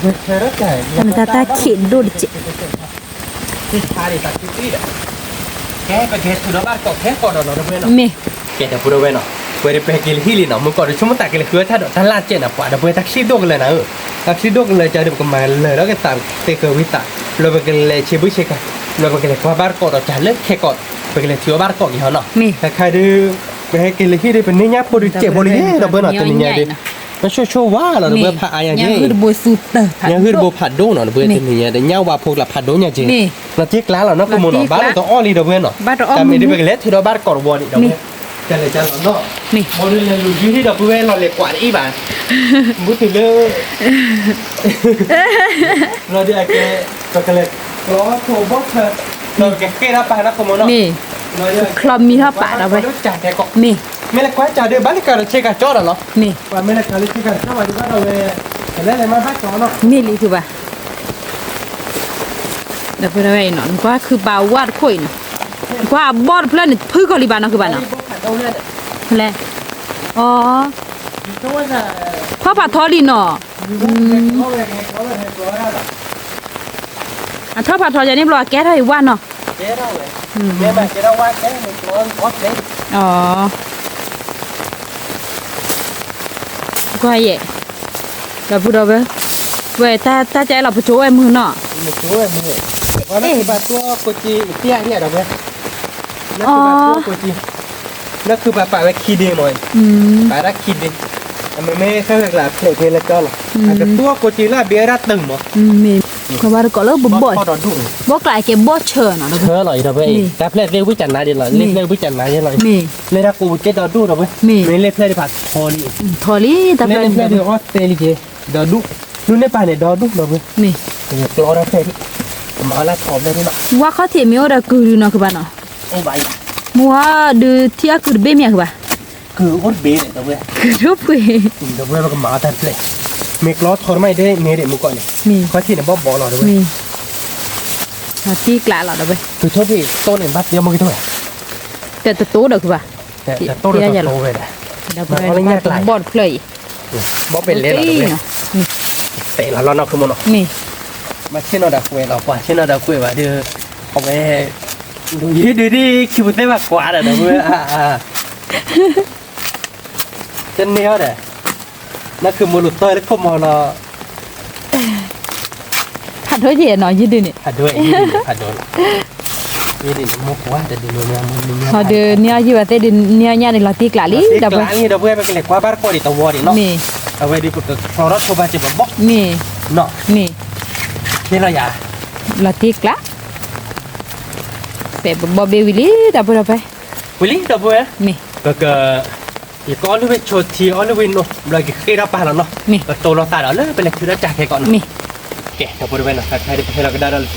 စဲးနီၤ, ပှၤဒီပုၢ်ဝဲၢ်တၢ်ချံဒိၣ်ကလၢာ်နၤဧၢ, တၢ်ချံဒိၣ်ကလၢာ်ကဒီး ပကမၤလၢာ်ဒီးကသးသ့ဃၢၤဝံသး, လၢပကလဲၤဆ့ဘုၣ်ဆ့ကၤ, လၢပကလဲၤကွၢ်ဘၣ်တကိးဒီးကၢ်လၢခဲကိး, ပကလဲၤထုးအီၣ်ဘၣ်တကိးက့ၤဟီနီၤ, ခဲခါဒီး ပဟဲက့ၤလၢဟံၣ်ဒီး ပန့ၢ်ညၣ်ဖိဒီးစဲးဖိလံယဲ ဒီပုၢ်ဝဲၢ်နီၤ, တနံၤညါဒီး မ့ၢ်ဆိၣ်ဆိၣ်ဝါလီၤ ဒီပုၢ်ဝဲၢ်ဖးအါညါယဲ ညၣ်ဂုၢ်တဘိဖးဒိၣ်နီၤ ဒီပုၢ်ဝဲၢ် တနံၤညါဒီး ညၣ်ဝါဖိကျါဖးဒိၣ်ညါက့ၤ, လီၤတံၢ်ကျါလီၤနီၤ ကမိၣ်နီၤ ဘၣ်လီၤတအီၣ်လံ ဒီပုၢ်ဝဲၢ်နီၤ, တၢ်မ့ၢ်ဒ်ပကလဲၤထုးဒီးဘၣ်တကိးတဝီဒံး ဒီပုၢ်ဝဲၢ်, ကလဲၤကလီၤနီၤ, ဘီဒုးလဲၤလူၤယုၢ်ဟံၣ် ဒီပုၢ်ဝဲၢ် လီၤလဲၤကွၢ်တအံၤဘၣ်, ဘူးတုၤလၢ လီၤဒုးအကဲ ပကလဲၤကျီထိးဘီၣ်ထၢ, လီၤကဃ့ၢ်ထီၣ်ပာ်နီၤ ကမိၣ်နီၤ, မ့ၢ် ချီမံထီၣ်ပာ်ဒီးဝဲ, မ့ၢ် မ့ၢ်လဲၤကွၢ်ကၢ်ဒီး ဘၣ်လၢကၢ်ဒီးဆ့ကၤကၠီဒီးလီၤ, မ့ၢ် ပှၤမ့ၢ်လဲၤကၢ်လၢဆ့ကၤကၠီဘၣ်ဒုးဘၣ်ဒီးဝဲ, ကလဲၤလဲၤမၤဘၣ်ကၠီနီၤ, မ့ၢ်လံခုဘၣ် ဒီပုၢ်ဝဲၢ်အံၤနီၤ နကွၢ်ခုပာ်ဝါတခိၣ်အံၤနီၤ, နကွၢ်အဘီၣ်တဖျၢၣ်န့ၣ် ဖုၣ်ကီၤလံဘၣ်နီၤ ခုဘၣ်နီၤ, ဖဲလဲၣ်, အီ ထီၣ်ဖးထီလံနီၤ, အထီၣ်ဖးထီယၤန့ၣ်ဘျီ အကဲထီၣ်အံၤဝါနီၤ, အီ ကွၢ်ယဲၢ်, ဒီပုၢ်ဒီဝဲၢ်, ဝဲတၢ်တၢ်ကဲလီၤပကၠိဝဲမုၢ်နီၤ, အီ လၢခုပာ်ပာ်ဝဲခံဒ့မး, ပာ်ဝဲဒၣ်ခံဒ့, အမ့မ့ၢ်ခဲလၢာ်ကျါဖျဲးက့ၤလၢကၠီလီၤ, အကသူအီၣ်ကိးက့ၤလၢအဘ့ၣ်ဝဲဒၣ်တုၤမး, ကွၢ်ဘၣ်တကိးလၢပဘီၣ်, ဘီၣ်ကျါကဲဘီၣ်ဆၢနီၤ, ဆၢလီၤအံၤဒီပုၢ်ဝဲၢ်အံၤ, တၢ်ဖျဲၣ်သ့ၣ်ဝံၣ်ကနါဒ်လီၤ, လ့ၣ်ဖျဲၣ်ဝံၣ်ကနါဒ်လီၤ, မ့ၢ် လၢတၢ်ကိးပူၤကဲဒီဒူၣ်ဒီပုၢ်ဝဲၢ်, မ့ၢ်လ့ၣ်ဖျဲၣ်ဒ်ဖးထီလံ, ထီလံ, တၢ်ဖျဲၣ်လ့ၣ်ဖျဲၣ်ဒ်အီၣ်သဲလံက့ၤ, ဒီဒူၣ်, ဒူၣ်န့ၣ်ပာ်န့ၣ်ဒီဒူၣ်ဒီပုၢ်ဝဲၢ်, မ့ၢ် ကျီထီၣ်ဖျဲၣ်ဒ်, ကမၤအီၣ်လၢထီဖျဲၣ်ဒ်နီၤ, ဝါခီၣ်ထံးမ့ၢ်အိၣ်ဒီးကုၤဒုနီၤ ခုဘၣ်နီၤ, မ့ၢ်ဝါဒုးထံအကုၤတဘ့ၣ်မ့ၢ်ခုဘၣ်, ကုၤအိၣ်တဘ့ၣ်ဒီပုၢ်ဝဲၢ်, ကုၤဒိၣ်ပှ့ၤ, ဒီပုၢ်ဝဲၢ်ပကမၤအီၣ်တၢ်တဖျဲၣ်, မ့ၢ်ကျီထီတမံၤဒ်န့ၣ်ဒ်မုၢ်ကီၢ်န့ၣ်, ခီၣ်ထံးန့ၣ်ဘီၣ်ဘီလီၤဒီပုၢ်ဝဲၢ်, မ့ၢ် တံၢ်ကျါလီၤဒီပုၢ်ဝဲၢ်, ကုၤထီၣ်ဖျဲၣ်တိၢ်န့ၣ် ဘၣ်သ့အီၣ်မ့ၢ်ကတၢၢ်, တတိၢ်ဒီးခုဘၣ်, တတိၢ်ဒီးတတိၢ်ဝဲဒၣ်, ဘီၣ်ပ့ၤလဲလီၤဒီပုၢ်ဝဲၢ်, ဘီၣ်ပ့ၤလဲလီၤနီၤ ခုမိၢ်နီၤ, မ့ၢ် မ့ၢ်ဆ့ၣ်နီၤဒီးကွဲးလီၤ ပှၤဆ့ၣ်နီၤဒီးကွဲးဘၣ်ဒီး, အဝဲ ဒ်ဒ်ဒ် ခံပူၤသ့ၣ်ဘၣ်ကွၢ်ဒီးဒီပုၢ်ဝဲၢ်, တန့ၢ်အီၤဒီး, နၢ်ခုမိၢ်လူၤသီလၢခိၣ်မီၤလီၤ, ဖးဒိၣ်က့ၤနီၤ ယဒုန့ၣ်, ဖးဒိၣ်, ဖးဒိၣ်လီၤ, ယဒုန့ၣ် မိၢ်ကွၢ်တဒုန့ၣ်, ဟီဒုးန့ၢ်အီၤယံၤဘၣ်သ့ၣ်ဒုးန့ၢ်အီၤညၣ်န့ၣ် လီၤတံၢ်ကျါလံ ဒီပုၢ်ဝဲၢ်, ဒီပုၢ်ဝဲၢ် ပကလဲၤကွၢ်ဘၣ်တကိးဒံးတဝီဒံးနီၤ, မ့ၢ် အဝဲဒုးပကချီထီၣ်ဆိပာ်စၢၤပဘီၣ်, မ့ၢ် မ့ၢ် ဟ့ၣ်လီၤယၤ, လီၤတံၢ်ကျါ, ပဲပဘီၣ်ဘ့ၣ်ဝံၤလံ ဒီပုၢ်ဝဲၢ်, ဝံၤလံ ဒီပုၢ်ဝဲၢ်, မ့ၢ် ပက ယကအီၣ်လုၢ်ဝဲဆိထံ အီၣ်လုၢ်ဝဲနိ ဘျီကဃ့ၢ်ထီၣ်ပာ်လီၤနီၤ, ပတိၢ်လီၤသးဒီးလၢပလဲၤထုးထီၣ်ကၢ်ခဲကိးနီၤ, မ့ၢ် ကဲ ဒီပုၢ်ဝဲၢ်နီၤ ခဲခဲဒီး ပဟဲလီၤကဒါဒီးလၢသူမဲာ်ကျိလီၤလံ ဒီပုၢ်ဝဲၢ်နီၤ, မ့ၢ် ပကဟဲထုးထီၣ်ကဒါက့ၤပစၢ်လီၤ ပညါဒုး ဒီပုၢ်ဝဲၢ်နီၤ, မ့ၢ် အဝဲဒုး ဘၣ်ဘၣ်တကိးဝဲဘၣ်ယၤ ပကထုးထီၣ်ဆိလၢပဒီးလီၤကတၢၢ် တၢ်မဲာ်ညါကတၢၢ်ခိၣ်ဒီး မ့ၢ် ဒီးလၢတၢ်မဲာ်ညါကတၢၢ်တခိၣ်ဒီး ပကထုးထီၣ်ဆိနီၤ, ကွၢ်ဘၣ်တကိးလၢပစၢ်တၢတၢတခိၣ်အံၤ နဟ့ၣ်အီၣ်ဘၣ်ညၣ်နီတဘိဒံးဘၣ်နီၤ ဒီပုၢ်ဝဲၢ်, နီတဘိဒံးဘၣ် မ့ၢ် အီ မ့ၢ်တၢ်ဖံးနီၤ, ယမ့ၢ်ထံၣ်အဘိဘၣ် ယနီၣ်ဘၣ်က့ၤ ဘၣ်တီဘိ ဆါလၢကီ ဆွဲအီၣ်ဝဲကဘၣ်, ထုးထီၣ်က့ၤဒီး, ပာ်လၢတၢ်ချၢ, မ့ၢ် အဝဲကတၢၢ်မ့ၢ်ဟဲတထံၣ်ဝဲဒၣ်န့ၣ်, အဟံၣ်ဒီးဘၣ်ပျဲလီၤ, ကဲ ထုးထီၣ်ကစၢ် ကဘၣ်ဖီသးလၢဘၣ်ပာ်ဘၣ်က့ၤထီၣ်ဖီစီၣ်ဘၣ်ဒီး ဒီပုၢ်ဝဲၢ် ခံဆူၣ်လီၤ, ခံဆူၣ်ကဒီးမ့ၢ်ဖီလီၤစီၣ်ကဒီးတ့ၢ်ဘၣ်ဘၣ်ဒီး, ဒ်န့ၣ်ဧါကဘၣ်, ကဲ ဒီပုၢ်ဝဲၢ် ခဲခဲအံၤဒုး ခုပာ်လဲၤဖီထီၣ်ကစၢ်လံနီၤ, ဖီဘၣ်တကိးလၢ ပစၢ်တၢတၢခိၣ်နီၤ ဒီပုၢ်ဝဲၢ်, ဘၣ်တီဒီးကဘၣ်အီၣ် ဘၣ်ညၣ်ဖိဘိဘိ, ညၣ်အီၤခုပၢ် ခံဘ့ၣ်, ဝါ, ဘၣ်ညၣ်ခံဘ့ၣ်ဒံးနီၤ ဒီပုၢ်ဝဲၢ် နကဘၣ်တဲဒၣ်, အလီၤတဲ, အလီၤတဲဒၣ်ဝဲ ကဘၣ်မၢ်ဆံးဒိၣ်ကလၢၤကါသုး, တၢ်လီၤ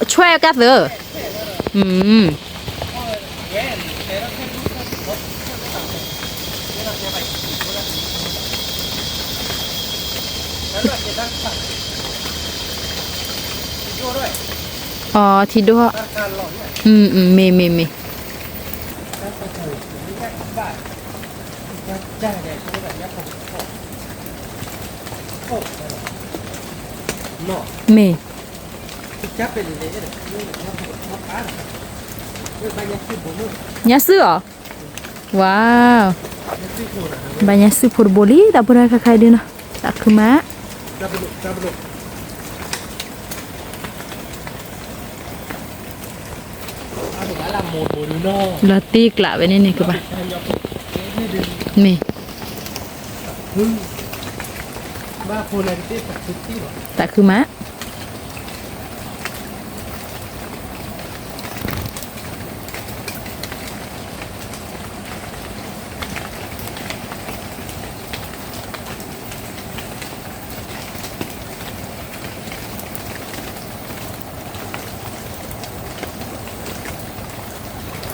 ဆွဲကါသုး, အီ ထံဒိၣ်, မ့ၢ် မ့ၢ် မ့ၢ်, မ့ၢ်, ညၣ်စုၣ်အီၤ, ဝါ, ဘၣ်ညၣ်စုၣ်ဖိတဘိလံ ဒီပုၢ်ဝဲၢ် ခဲခဲအံၤဒုးနီၤ, သးခုမး လီၤတံၢ်ကျးဝဲန့ၣ်န့ၣ်ကဘၣ်, မ့ၢ်, သးခုမး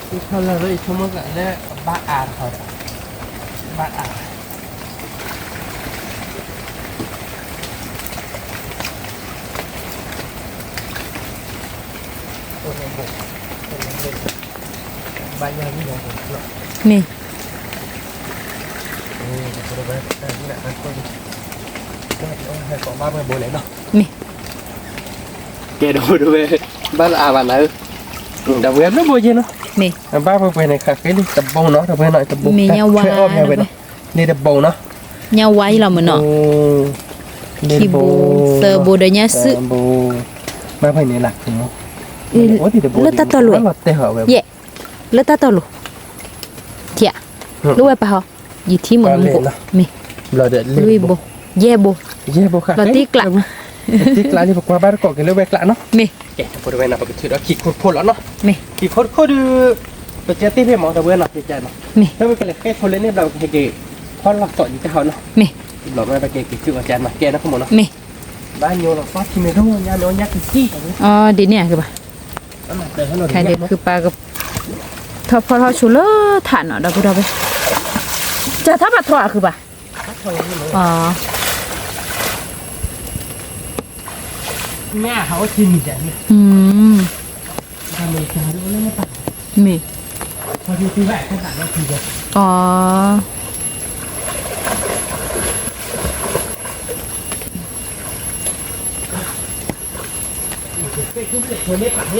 ထီၣ်လၢအဆိကမိၣ်သးလၢ ဘၣ်အါတခီဒီး ဘၣ်အါ မ့ၢ် မ့ၢ် ကဲ ဒီပုၢ်ဝဲၢ် ဘၣ်လၢအါဘၣ်နၤဧၢ, ဒီပုၢ်ဝဲၢ် ဘျုးဘိယ့နီၤ, မ့ၢ် ဘၣ်ပှဲၤပှဲၤန့ၣ် ခးဃ့လံ တဘိနီၤ ဒီပုၢ်ဝဲၢ်နီၤ တဘိ မ့ၢ်ညၣ်ဝါ ထွဲအီၣ်ဖဲဝဲနီၤ, န့ၣ်တဘိနီၤ, ညၣ်ဝါအံၤလီၤမ့ၢ်နီၤ, ခံဘိ သၢဘိဒီးညၣ်စုၣ်, ဘၣ်ဖဲန့ၣ်လၢ လၢတၢ်တီလိၤ ယဲၢ် လၢတၢ်တီလိၤ ထံၣ်ဧါ, လၢဝဲပာ်ဟီ ယထံၣ်မ့ၢ်နမူကိး မ့ၢ် လွံၢ်ဘိ ယဲၢ်ဘိ ယဲၢ်ဘိခါ လီၤတံၢ်ကျး တံၢ်ကျးလံ ပကွၢ်ဘၣ်တကိးက့ၤလၢဝဲကျးနီၤ, မ့ၢ် ကဲ ဒီပုၢ်ဝဲၢ်နီၤ ပကထုးဒီးခံခိၣ်တခိၣ်လီၤနီၤ, မ့ၢ် ခံခိၣ်တခိၣ်ဒုး ပကဲသ့ၣ်ဖဲမ့ၢ် ဒီပုၢ်ဝဲၢ်နီၤ ကဲနီၤ, မ့ၢ် ဖဲပကလဲၤဃဲခိၣ်လၢန့ၣ်ဘျီ ပကဟဲက့ၤ ဖီလီၤစီၣ်ဒံးတၢ်ဟီနီၤ, မ့ၢ် ဘျီမ့ၢ်ပကဲက့ၤထုးအီၤကဲနီၤ ကဲနီၤ ခိၣ်မ့ၢ်နီၤ, မ့ၢ် ဘၣ်ညိလီၤသီထံမ့ၢ်ဒိၣ်ညါနီၤ ညါကံကံ အီ ဒ်န့ၣ်ဧါကဘၣ် ခဲဒုး ခုပာ်က ထီၣ်ဖီၣ်ထီၣ်ဆိလၢထးနီၤ ဒီပုၢ်ဝဲၢ်, ကထီၣ်ဖးထီၣ်အါခုပၢ်, အီ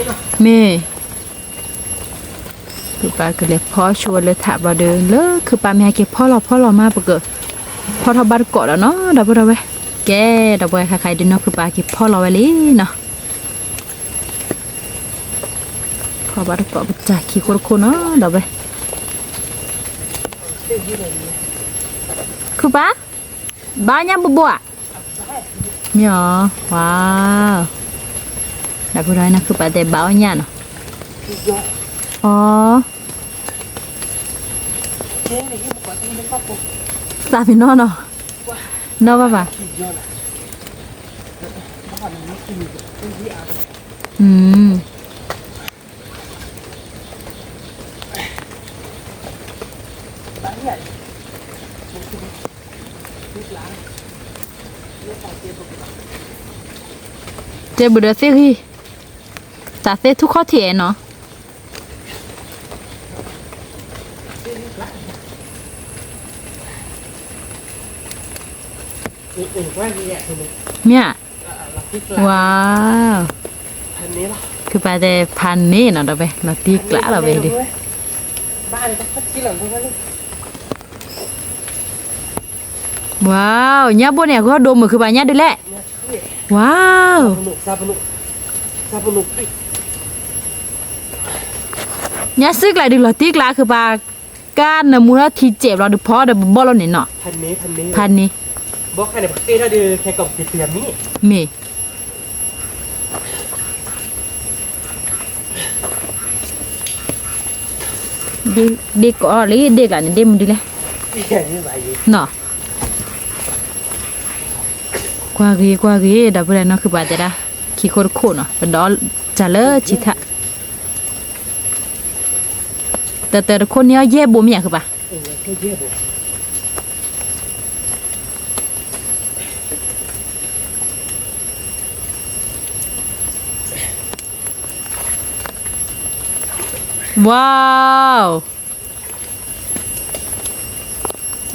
မ့ၢ် မ့ၢ် ခုပာ်ကလဲၤဖီဆိဝဲလၢထးဘျီဒီး လၢခုပာ်မ့ၢ်ဟဲက့ၤဖီလီၤဖီလီၤမး ပကဖီထီၣ်ဘၣ်တကိးဒီးနီၤ ဒီပုၢ်ဝဲၢ်, ကဲ ဒီပုၢ်ဝဲၢ် ခဲခါအံၤဒုးနီၤ ခုပာ်က့ၤဖီလီၤဝဲလံနီၤ, ဖီဘၣ်တကိးပစၢ်ခံခိၣ်တခိၣ်နီၤ ဒီပုၢ်ဝဲၢ်, ခုပာ် ဘၣ်ညၣ်ဘိဘိဧါ, မ့ၢ်အီၤ, ဝါ, ဒီပုၢ်ဒီဝဲၢ်နီၤ ခုၣ်ပာ်တဲဘၣ်အီၣ်ညၣ်နီၤ, အီၤ, သးပ့ၤနီၣ်နီၤ, နီၣ်ဘၣ်ဘၣ်, တဲဘုးဒီးသ့ၣ်ဂံၢ်, တၢ်သ့ၣ်ထူၣ်ခီၣ်ထံးအဲၣ်နီၤ, မ့ၢ်ဧါ, ဝါ, ခုၣ်ပာ်တဲဖးန့ၣ်နီၤ ဒီးဝဲ လီၤတံၢ်ကျးလီၤဝဲဒုး ဝါ, ညၣ်ဘိန့ၣ် အဂီၢ်ဒိၣ်မုာ်ခုၣ်ပာ်ညၣ်ဒုးလဲၣ်, ဝါ, ညၣ်စုကျးဒုးလီၤတံၢ်ကျးခုၣ်ပာ်, ကါနမူထီၣ်ထံစဲးဘျီဒုးဖီဒီးပဘီၣ်လိာ်န့ၣ်နီၤ, ဖးန့ၣ်, မ့ၢ် ဒ့ၣ်ကိးလံ ဒ့ၣ်ကျးန့ၣ် ဒ့ၣ်မနုၤလဲၣ်, နီၤ, ကွၢ်ဂ့ၤ ကွၢ်ဂ့ၤ ဒီပုၢ်ဒီဝဲၢ်နီၤ ခုၣ်ပာ်တဲဒၣ်, ခံခိၣ်တခိၣ်နီၤ ပဒီးတၢ်လၢဆံးထၣ်, တၢ်တၢ်တခိၣ်န့ၢ်အီၣ်ယဲၢ်ဘိမ့ၢ်ဧါ ခုၣ်ပာ် ဝါ,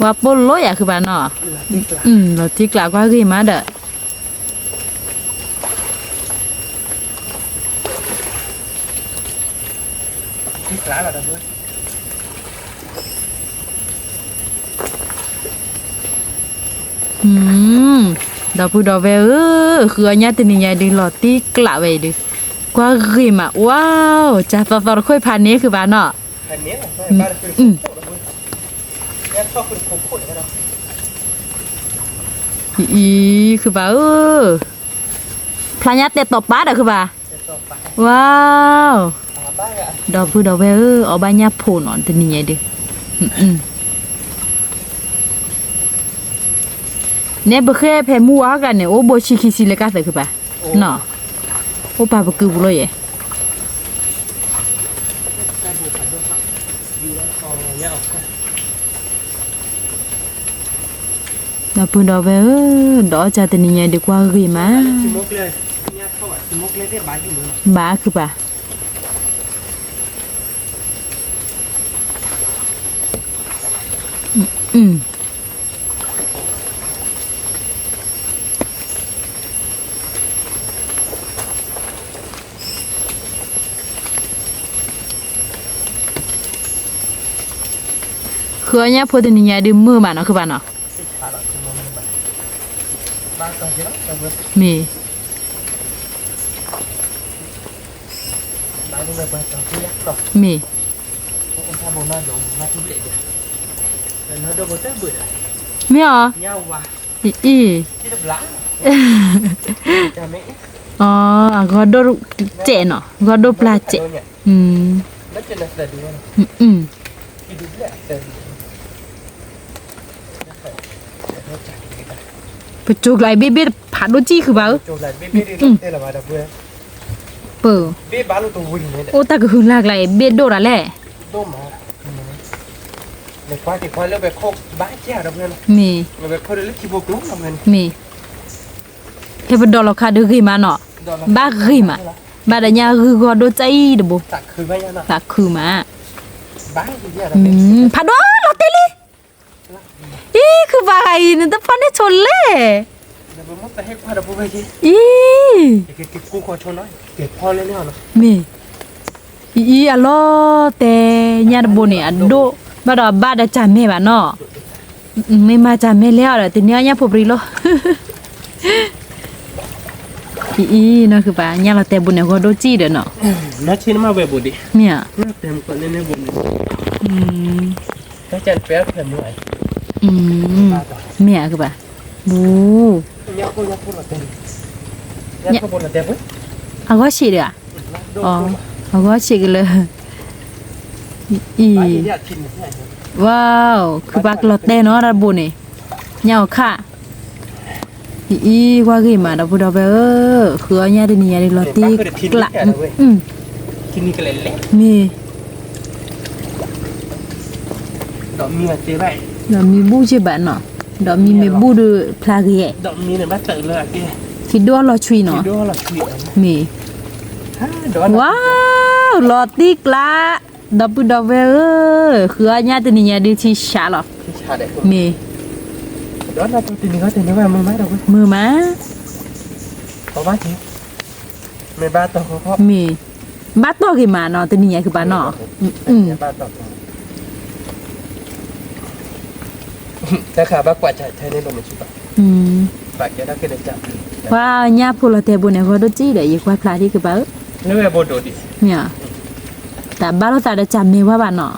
ဝါပိာ်လိယၤခုၣ်ပာ်နီၤ, လီၤတံၢ်ကျးကွၢ်ဂ့ၤမးဒီး ဒီပုၢ်ဒီဝဲၢ်ဧၢ, ဃုအီၣ်ညၣ်တနံၤညါဒုးလီၤတံၢ်ကျးဝဲအံၤဒုး, ကွၢ်ဂ့ၤမး ဝါ, ကၢ်သီသီတခိၣ်ဖးန့ၣ်ခုၣ်ပာ်နီၤ, အံၤ ခုၣ်ပာ်ဧၢ, ဖျါညါတဲာ်တီၤပာ်ဒီးခုၣ်ပာ်, ဝါ, ဒီပုၢ်ဒီဝဲၢ်ဧၢ, အီၣ်ဘၣ်ညၣ်ဖိနီၤ တနံၤညါဒုး, နဲပဃ့ဖဲမုၢ်ဝါဟီၣ်ကျးန့ၣ် အိၣ်ဘိဆံခံဆံလၢကၢ်သးခုၣ်ပာ်, နီၤ, အိၣ်ပာ်ပကုၢ်ပူၤလီၤယဲၢ် ဒီပုၢ်ဒီဝဲၢ်ဧၢ, ဒီးအီၣ်ကၢ်တနံၤညါဒုးကွၢ်ဂ့ၤမး, ဘၣ်ခုၣ်ပာ်, ဃုအီၣ်ညၣ်ဖိတနံၤညါဒုးမုာ်မးနီၤ ခုၣ်ပာ်နီၤ, မ့ၢ် မ့ၢ်, မ့ၢ်အီၤ, အံၤ, အဂီၢ်ဒိၣ်စဲးနီၤ, ဂီၢ်ဒိၣ်ပျၢ်စဲး, ပစိၤကျါအံၤဘ့ၣ်ဘ့ၣ်ဖးဒိၣ်ကံၢ်ခုၣ်ပာ်ဧၢ, ပၢ်, အိၣ်တၢ်ကဟုလၢ်ကျါအံၤ ဘ့ၣ်ဒိၣ်တၢ်လဲၣ်, မ့ၢ်, မ့ၢ်, ဟဲပဒီးလီၤခါဒုးဂ့ၤမးနီၤ, ဘၣ်ဂ့ၤမး, ဘၣ်ဒီးညၣ်ဂုၢ်ဂီၢ်ဒိၣ်ကံၢ်အံၤတဘိ, သးခုမး, ဖးဒိၣ်လီၤတဲာ်လံ, အံၤ ခုၣ်ပာ်ဂၤအံၤ နတဖီၣ်န့ၢ်ဆိလဲၣ်, အံၤ မ့ၢ်, အံၤ အလီၤတဲာ်ညၣ်တဘိန့ၣ် အဒိၣ်, ဘၣ်ဒီးအဘၣ်ဒီးကၢ်မဲာ်ဘၣ်နီၤ, မ့ၢ်မၤကၢ်မဲာ်လဲၣ်အီၤဒီး တန့ၢ်အီၣ်ညၣ်ဖိပရံၤလီၤ, အံၤ အံၤ နီၤ ခုၣ်ပာ် ညၣ်လီၤတဲာ်ဘိန့ၣ် ဂီၢ်ဒိၣ်ကံၢ်ဒီးနီၤ, မ့ၢ်ဧါ, မ့ၢ်ဧါ ခုၣ်ပာ် မ့ၢ်ဧါ ခုၣ်ပာ်, ဘူး, အဂီၢ်ဆံးဒီးဧါ, အဂီၢ်ဆံးကလၢာ်, အံၤ, ဝါ, ခုၣ်ဖးကလီၤတဲာ်နီၤ တၢ်တဘိန့ၣ်, ညၣ်အီၤခး အံၤ ကွၢ်ဂ့ၤမး ဒီပုၢ်ဒီဝဲၢ်ဧၢ, ဃုအီၣ်ညၣ်တနံၤညါဒုးလီၤတံၢ်ကျး, မ့ၢ်, ဒီးမံဘူၣ်က့ဘၣ်နီၤ, ဒီးမံမ့ၢ်ဘူၣ်ဒုးဖျါဂ့ၤ, ထံဒိၣ်လီၤဆွံနီၤ, မ့ၢ်, ဝါ, လီၤတံၢ်ကျး, ဒီပုၢ်ဒီဝဲၢ်ဧၢ, ဃုအီၣ်ညၣ်တနံၤညါဒုးထံဆးလီၤ, မ့ၢ်, မုာ်မး မ့ၢ်, ဘၣ်တီၢ်ဂ့ၤမးနီၤ တနံၤညါကဘၣ်နီၤ, ပှၤညၣ်ဖိလီၤတဲာ်ဘိန့ၣ် ဂီၢ်ဒိၣ်ကံဒီး ယကွၢ်ဖျါထံကဘၣ်ဧၢ, မ့ၢ်, တၢ်ဘၣ်လိာ်သးဒီး ကၢ်မဲာ်ဝဲဘၣ်နီၤ, ကၢ်မဲာ်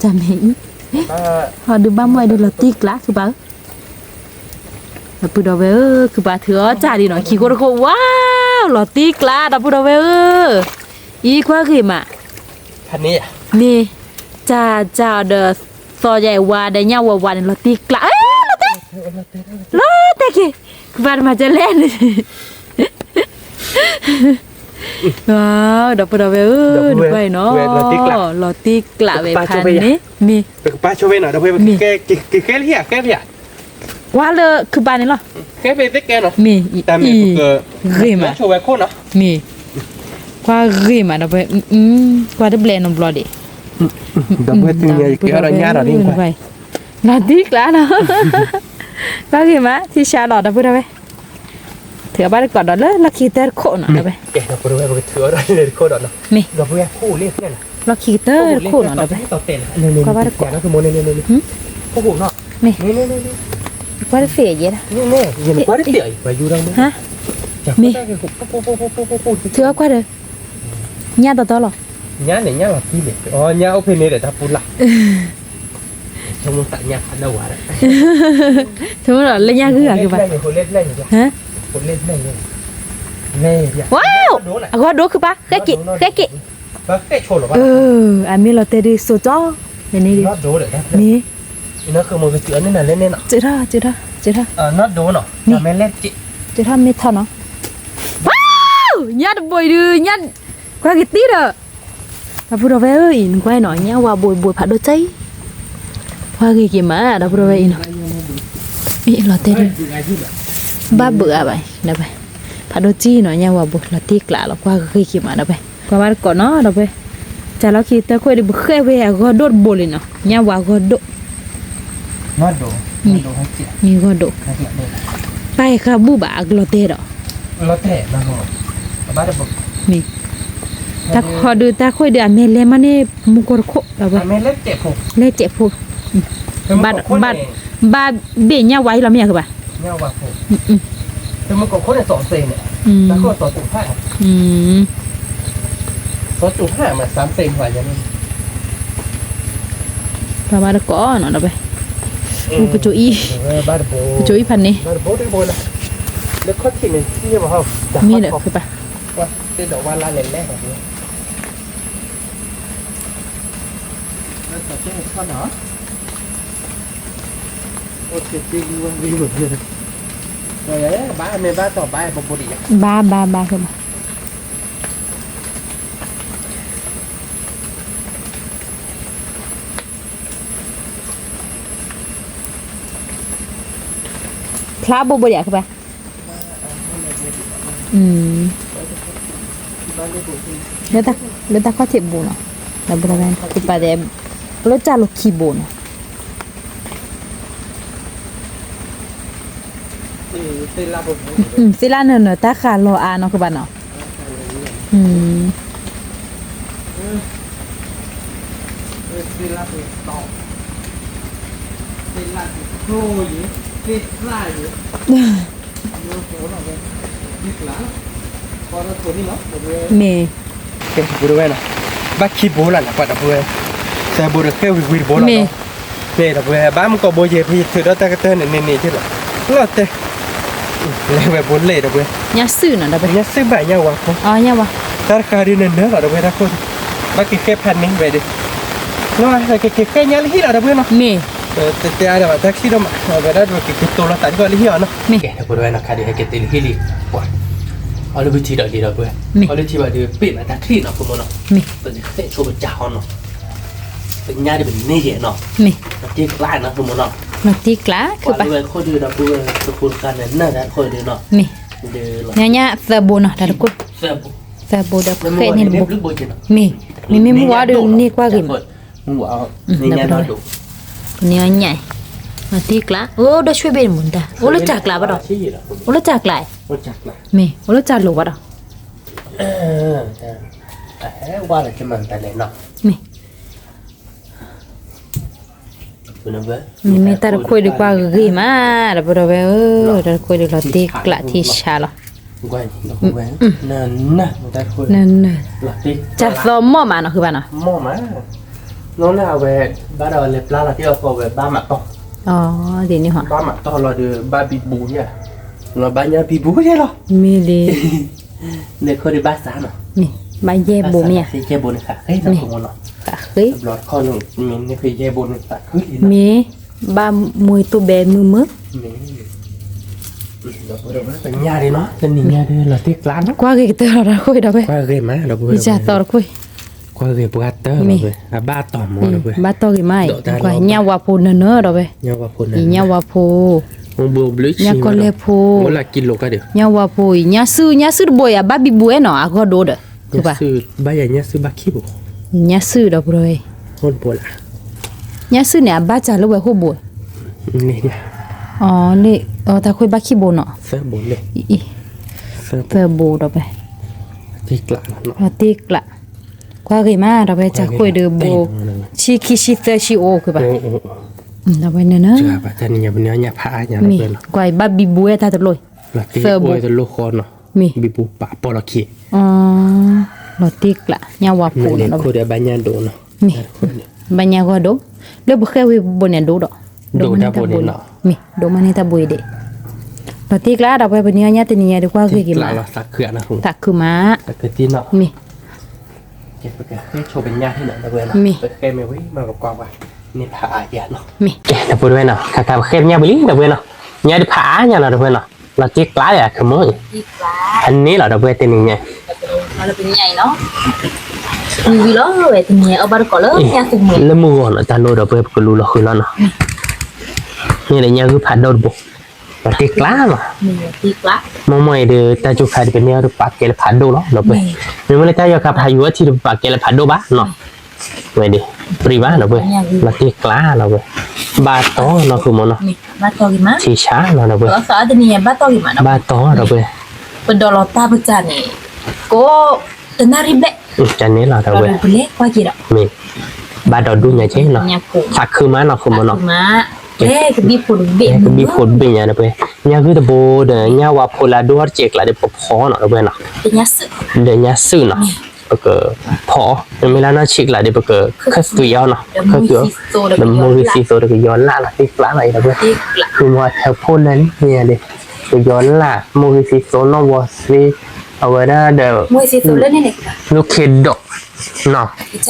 အံၤ, ဟီဒုးဘၣ်မီၢ်အံၤဒုးလီၤတံၢ်ကျးကဘၣ်ဧၢ ဒီပုၢ်ဒီဝဲၢ်ဧၢ, ခုၣ်ဖးထုးအီၣ်စၢ်ဒံးနီၤ ခံခိၣ်တခိၣ် ဝါ, လီၤတံၢ်ကျး ဒီပုၢ်ဒီဝဲၢ်ဧၢ, အံၤကွၢ်ဂ့ၤမး, န့ၣ်, စၢ်စၢ်အီၤဒီး သီယါအဝါဒီးညၣ်ဝါဝါန့ၣ် လီၤတံၢ်ကျး, လီၤတဲာ်, လီၤတဲာ်က့ၤ, ခုၣ်ဖးတမၤစၢၤလဲၣ်န့ၣ် ဒီပုၢ်ဒီဝဲၢ်ဧၢ, နကွၢ်အံၤနီၤ, လီၤတံၢ်ကျးဝဲဖးန့ၣ်, မ့ၢ်, ကဲလံဧါ, ကဲလံဧါ, ကွၢ်လၢခုၣ်ဖးန့ၣ်လီၤ, မ့ၢ်, ဂ့ၤမး, မ့ၢ်, ကွၢ်ဂ့ၤမး ဒီပုၢ်ဝဲၢ်, ကွၢ်တဘျဲးနီတဘျီဒံး, ဒီပုၢ်ဝဲၢ်, လီၤတံၢ်ကျးနီၤ, ကွၢ်ဂ့ၤမး ထံဆးလီၤ ဒီပုၢ်ဝဲၢ်, ထုးအီၣ်ဘၣ်တကိးဒီးလၢလီၢ်ခံကတၢၢ်တခိၣ်နီၤ ဒီပုၢ်ဝဲၢ်, မ့ၢ်, လီၢ်ခံကတၢၢ်တခိၣ်နီၤ ဒီပုၢ်ဝဲၢ်, ကွၢ်ဘၣ်တကိး, မ့ၢ်, ကွၢ်တသ့ၣ်ယဲဒၣ်, မ့ၢ်, ထုးအီၣ်ကွၢ်ဒီး, ညၣ်တီတီလီၤ, ညၣ်န့ၣ်ညၣ်လီၤတံၢ်န့ၣ်, ညၣ်အိၣ်ဖဲန့ၣ်ဒီးတၢ်ပူၤလၢ် ဆိကမိၣ်ဒီးလၢညၣ်ဂုၢ်ဂၤက့ၤဘၣ်, ဝါ, အဂီၢ်ဒိၣ်ခုၣ်ဖး, ဃဲက့ၤ, ဃဲက့ၤ, အမ့ၢ်လီၤတဲာ်ဒုးစိာ်ကၠီ, မ့ၢ်, စၢထီၣ်, စၢထီၣ်, စၢထီၣ်, မ့ၢ်ထီၣ်နီၤ, ညၣ်တဘိအံၤဒုး, ညၣ်, ကွၢ်က့ၤတံၢ်ဒီး ဒီပုၢ်ဒီဝဲၢ်ဧၢအံၤ နကွၢ်အံၤနီၤ ညၣ်ဝါဘိဘိဖးဒိၣ်ကၢ်အံၤ, ကွၢ်ဂ့ၤက့ၤမး ဒီပုၢ်ဒီဝဲၢ်အံၤနီၤ, လီၤတဲာ်ဒုး, ဘၣ်ဘုးအါဘၣ်, ဒီပုၢ်ဝဲၢ်, ဖးဒိၣ်ကၢ်အံၤနီၤ ညၣ်ဝါဘိလီၤတံၢ်ကျးလီၤ ကွၢ်ဂ့ၤက့ၤမး ဒီပုၢ်ဝဲၢ်, ကွၢ်ဘၣ်တကိးနီၤ ဒီပုၢ်ဝဲၢ်, စၢလီၢ်ခံကတၢၢ်ခိၣ်ဒုး ပဃဲၢ်ဝဲအဂီၢ်ဒိၣ်တဘိလံနီၤ ညၣ်ဝါဂီၢ်ဒိၣ် မ့ၢ်ဂီၢ်ဒိၣ်, ပၢ်ဟဲဃါဘူၣ်ဘၣ်အကလီၤတဲာ်ဒီး, မ့ၢ်, တၢ်ခီဒုး တၢ်ခိၣ်ဒုး အမဲာ်လဲၤမးန့ၣ် မူကီၢ်တခိၣ်ဒီးဝဲ, လဲၤစဲးဖိ, ဘၣ်ဘ့ၣ်ညၣ်ဝါအံၤလီၤမ့ၢ်ဧါကဘၣ်, ပှၤဘၣ်တကိးနီၤဒီးဝဲ, ပကၠိအံၤ, ပကၠိအံၤဖးန့ၣ်, မ့ၢ်ဒီးဖုပၢ်, ဘါဘါဘါ, ဖျါဘိဘိဒံးဧါ ဖုပၢ်, လၢတၢ်ခီၣ်ထံးဘိနီၤ, ဒီးဖုပၢ်, ပလိၣ်တၢ်လီၢ်ခံဘိနီၤ, သ့ၣ်လၣ်န့ၣ် တၢ်ဃးလီၤအါနီၤ ဖုပၢ်နီၤ, မ့ၢ်, ဘၣ်ခံဘိလီၤနီၤ ပှၤဒီပုၢ်ဝဲၢ်, စဲဘိဒီးဃဲၢ်ဝံၤဝံၤတဘိလီၤ, မ့ၢ်ဒီပုၢ်ဝဲၢ် ဘၣ်မုၢ်ကီၢ်ဘိယဲၢ် ဖဲယထုးဒီးတၢ်ကတၢၢ်န့ၣ်န့ၣ်န့ၣ်လီၤ, လီၤတဲာ်, လဲၤဝဲဘိလဲၣ်ဒီပုၢ်ဝဲၢ်, ညၣ်စုၣ်နီၤဒီပုၢ်ဝဲၢ်, ညၣ်စုၣ်ဘၣ်ညၣ်ဝါဖိ, ညၣ်ဝါ, တၢ်တဃၣ်ဒုးနၢၤနၢၤလီၤဒီပုၢ်ဝဲၢ်, တၢ်ခိၣ်, ဘၣ်က့ၤဃဲဖးန့ၢ်ဝဲဒီး, လီၤ, က့ၤက့ၤဃဲညါလၢဟံၣ်လီၤဒီပုၢ်ဝဲၢ်နီၤ, မ့ၢ်, တဲအါဒၣ်ဘၣ်တၢ်ခံဒီးမး, ဝဲဒၣ်ဒီးက့ၤကတိၤလီၤသးဒ်အီၤလၢဟံၣ်အီၤနီၤ, မ့ၢ်, ကဲ ဒီပုၢ်ဝဲၢ်နီၤ ခါဒုးဟဲက့ၤတုၤလၢဟံၣ်လံ, အီၣ်လၢပထံဒီးလံဒီပုၢ်ဝဲၢ်, မ့ၢ်, အီၣ်လၢထံဘၣ်ဒုးပ့ၣ်မးတၢ်ချံၣ်နီၤ ဖိမ့ၢ်နီၤ, မ့ၢ်, ပကဃဲဆိပကၢ်ဟီနီၤ ပညါဒ်ပန့ၢ်ယဲၢ်နီၤ, မ့ၢ်, ပတ့ကျါနီၤ ဖိမ့ၢ်နီၤ, မ့ၢ်တ့ကျါ, ပှၤလၢဝဲခိၣ်ဒုးဒီပုၢ်ဝဲၢ် တဃိတဃါန့ၣ် နၢ်တၢ်တခိၣ်ဒုးနီၤ, မ့ၢ်, ညါညါသၢဘိနီၤ တၢ်တခိၣ်, သၢဘိ, သၢဘိဒီးပဃဲန့ၣ်တဘိ, မ့ၢ်, မ့မ့ၢ်မုၢ်ဝါဒီးန့ၢ်ကွၢ်ဂ့ၤမး, မ့ၢ်, န့ၢ်အီၤညါ, မ့ၢ်တ့ကျါ, အိၣ်ဒီးဆွ့ဘ့ၣ်မူတၢ်, အိၣ်လၢတၢ်ကျါဘၣ်ဒီး, အိၣ်လၢတၢ်ကျါ, မ့ၢ်, အိၣ်လၢတၢ်လိၤဘၣ်ဒီး မ့ၢ်, မ့မ့ၢ်တၢ်တခိၣ်ဒုးကွၢ်ဂ့ၤမး, ဒီပုၢ်ဝဲၢ်ဧၢ, တၢ်တခိၣ်ဒုးလီၤတ့ကျးထံဆါလီၤ, နၢ်နၢ်, တၢ်သီမီၢ်မးနီၤ ဃုဘၣ်နီၤ, မီၢ်မး, နီၢ်လၢအဝဲ ဘၣ်ဒီးလဲၤပျၢ်လီၤတ့ၢ်အီၤဃီဝဲဘၣ်မးတီၢ်, ဒ်န့ၣ်ဟီ, ဘၣ်မးတီၢ်လီၤဒီးဘၣ်ဘံဘူယဲၢ်, လီၤဘၣ်ညၣ်ဘံဘူယဲၢ်လီၤ, မ့ၢ်လံ န့ၣ်ခိၣ်ဒုးဘၣ်စးနီၤ, မ့ၢ်, ဘၣ်ယဲၢ်ဘိမ့ၢ်ဧါ, ယဲၢ်ဘိန့ၣ်ဃးဃ့နီၤ, ဃးဃ့, တဘျီတခီၣ်န့ၣ် မ့ၢ်န့ၣ်ဃ့ယဲၢ်ဘိန့ၣ်ဃးဃ့လံနီၤ, မ့ၢ်, ဘၣ်မူတဘဲမုာ်မုာ်, မ့ၢ်, တနံၤညါဒုးလီၤတ့ကျါနီၤ, ကွၢ်ဂ့ၤကတၢၢ်လီၤတၢ်တခိၣ်ဒီပုၢ်ဝဲၢ်, ကွၢ်ဂ့ၤမးဒီပုၢ်ဝဲၢ်, တၢ်သီတခိၣ်, ကွၢ်ဂ့ၤပှၤတၢၢ်လီၤ, အဘၣ်တီၢ်မးဒီပုၢ်ဝဲၢ်, ဘၣ်တီၢ်ဂ့ၤမးအံၤ, ကွၢ်ညၣ်ဝါဖိနၢၤနၢၤဒီပုၢ်ဝဲၢ်, ညၣ်ဝါဖိ ညၣ်ကီၢ်လဲၢ်ဖိ, ညၣ်ကီၢ်လဲၢ်ဖိအံၤ, ညၣ်ဆူၣ် ညၣ်ဆူၣ်တဘိအံၤ အဘၣ်ဘံဘူဝဲနီၤ အဂီၢ်ဒိဒီး, ဘၣ်ယၤညၣ်ဆူၣ်ဘၣ်ခံဘိ, ညၣ်ဆူၣ်ဒီပုၢ်ဝဲၢ်, ညၣ်ဆူၣ်န့ၣ် အဘၣ်စးလၢဝဲဃိာ်ဘိ, တၢ်ခိၣ်ဘၣ်ခံဘိနီၤ, သၢဘိဒီပုၢ်ဝဲၢ်, တ့ကျး, ကွၢ်ဂ့ၤမးဒီပုၢ်ဝဲၢ်, တၢ်ခိၣ်အံၤဒုးဘိ, ဆံခံဆံသၢဆံအိၣ်ကဘၣ်, ဒီပုၢ်ဝဲၢ်, ကွၢ်အံၤဘၣ်ဘံဘူဝဲတၢ်တလိၣ်, သၢဘိ, မ့ၢ်, လီၤတ့ကျး ညၣ်ဝါဖိ, မ့ၢ်, ဘၣ်ညၣ်ဂီၢ်ဒိ, လၢပဃဲဝံၤဘိန့ၣ်ဒိဒီး, ဒိမးန့ၢ်တၢ်ဘိအံၤ, မ့ၢ်ဒိမးန့ၢ်တၢ်ဘိအံၤဒဲး, လီၤတ့ကျးဒီပုၢ်ဝဲၢ် ပနံၤအီၣ်ညၣ်တနံၤညါဒီးကွၢ်ဂ့ၤက့ၤမး, သးခုမး, မ့ၢ်, မ့ၢ်, ဒီပုၢ်ဝဲၢ်နီၤ ခါခါပဃဲပညၣ်ပူၤလံဒီပုၢ်ဝဲၢ်နီၤ, ညၣ်ဒုးဖးအါညါလီၤဒီပုၢ်ဝဲၢ်နီၤ, လီၤတ့ကျးဒီးအခိၣ်မ့ၢ်အံၤ, အန့ၣ်လီၤဒီပုၢ်ဝဲၢ်တနံၤညါ လၢမုၢ်ဂီၤနီၤ တၢ်လိၣ်ဒီပုၢ်ဝဲၢ်ပကလူလီၤဃုာ်လီၤနီၤ, န့ၣ်ဒီးညၣ်ဂုၢ်ဖးဒိၣ်တဘိ, လီၤတ့ကျးလီၤ, မ့ၢ်မ့ၢ်အံၤဒီး တၢ်ကၠိခါဒုးပန့ၢ်အီၤဒီးပာ်ကဲလၢဖးဒိၣ်လီၤဒီပုၢ်ဝဲၢ်, မ့မ့ၢ်လၢတၢ်ယီၤခါဖးယူၤအထံဒီးပပာ်ကဲလၢဖးဒိၣ်ဘၣ်နီၤ, ဝဲဒၣ်, ပြံဘၣ်ဒီပုၢ်ဝဲၢ်, လီၤတ့ကျးလီၤဝဲ, ဘၣ်တီၢ်နီၤဃုာ်မ့ၢ်နီၤ, ထံဆါလီၤဒီပုၢ်ဝဲၢ်, ဘၣ်တီၢ်ဒီပုၢ်ဝဲၢ်, ပဒီးလီၤတၢ်ပစၢ်န့ၣ်, ကိးတနၣ်ရံၣ်ဘျဲၣ်, တန့ၣ်လီၤဒီပုၢ်ဝဲၢ်, မ့ၢ်, ဘၣ်ဒီးဒူၣ်ညါက့နီၤ, သးခုမးနီၤဃုာ်မ့ၢ်နီၤ, ကဘံၣ်ဖိတဘ့ၣ်ညါဒီပုၢ်ဝဲၢ်, ညၣ်ဂုၢ်တဘိဒီးညၣ်ဝါဖိလၢအဒိၣ်ထီၣ်တစဲးကျါဒီးပကဖီနီၤဒီပုၢ်ဝဲၢ်နီၤ, ဒီးညၣ်စုၣ်နီၤ, ပကဖီအီၤ, မ့မ့ၢ်လၢနီၢ်ဆံးကျါဒီး ပကခၢၣ်သွံးအီၤနီၤ, ခၢၣ်သွံးအီၤ, ဒီးမိၢ်ဂံၢ်သံသိဒီးကယီၤလၢ်လီၤတ့ကျးလီၤအံၤဒီပုၢ်ဝဲၢ်, ဃုာ်မ့ၢ်အထၢၣ်ဖိနၢ်န့ၣ်မ့ၢ်ဒၣ်, ကယီၤလၢ် မိၢ်ဂံၢ်သံသိနီၢ်ဝီၤသ့, အဝဲဒၣ်ဒီး လိၣ်ခ့ဒီး နီၤ, ကစၢ်မိၢ်ဂံၢ်သံ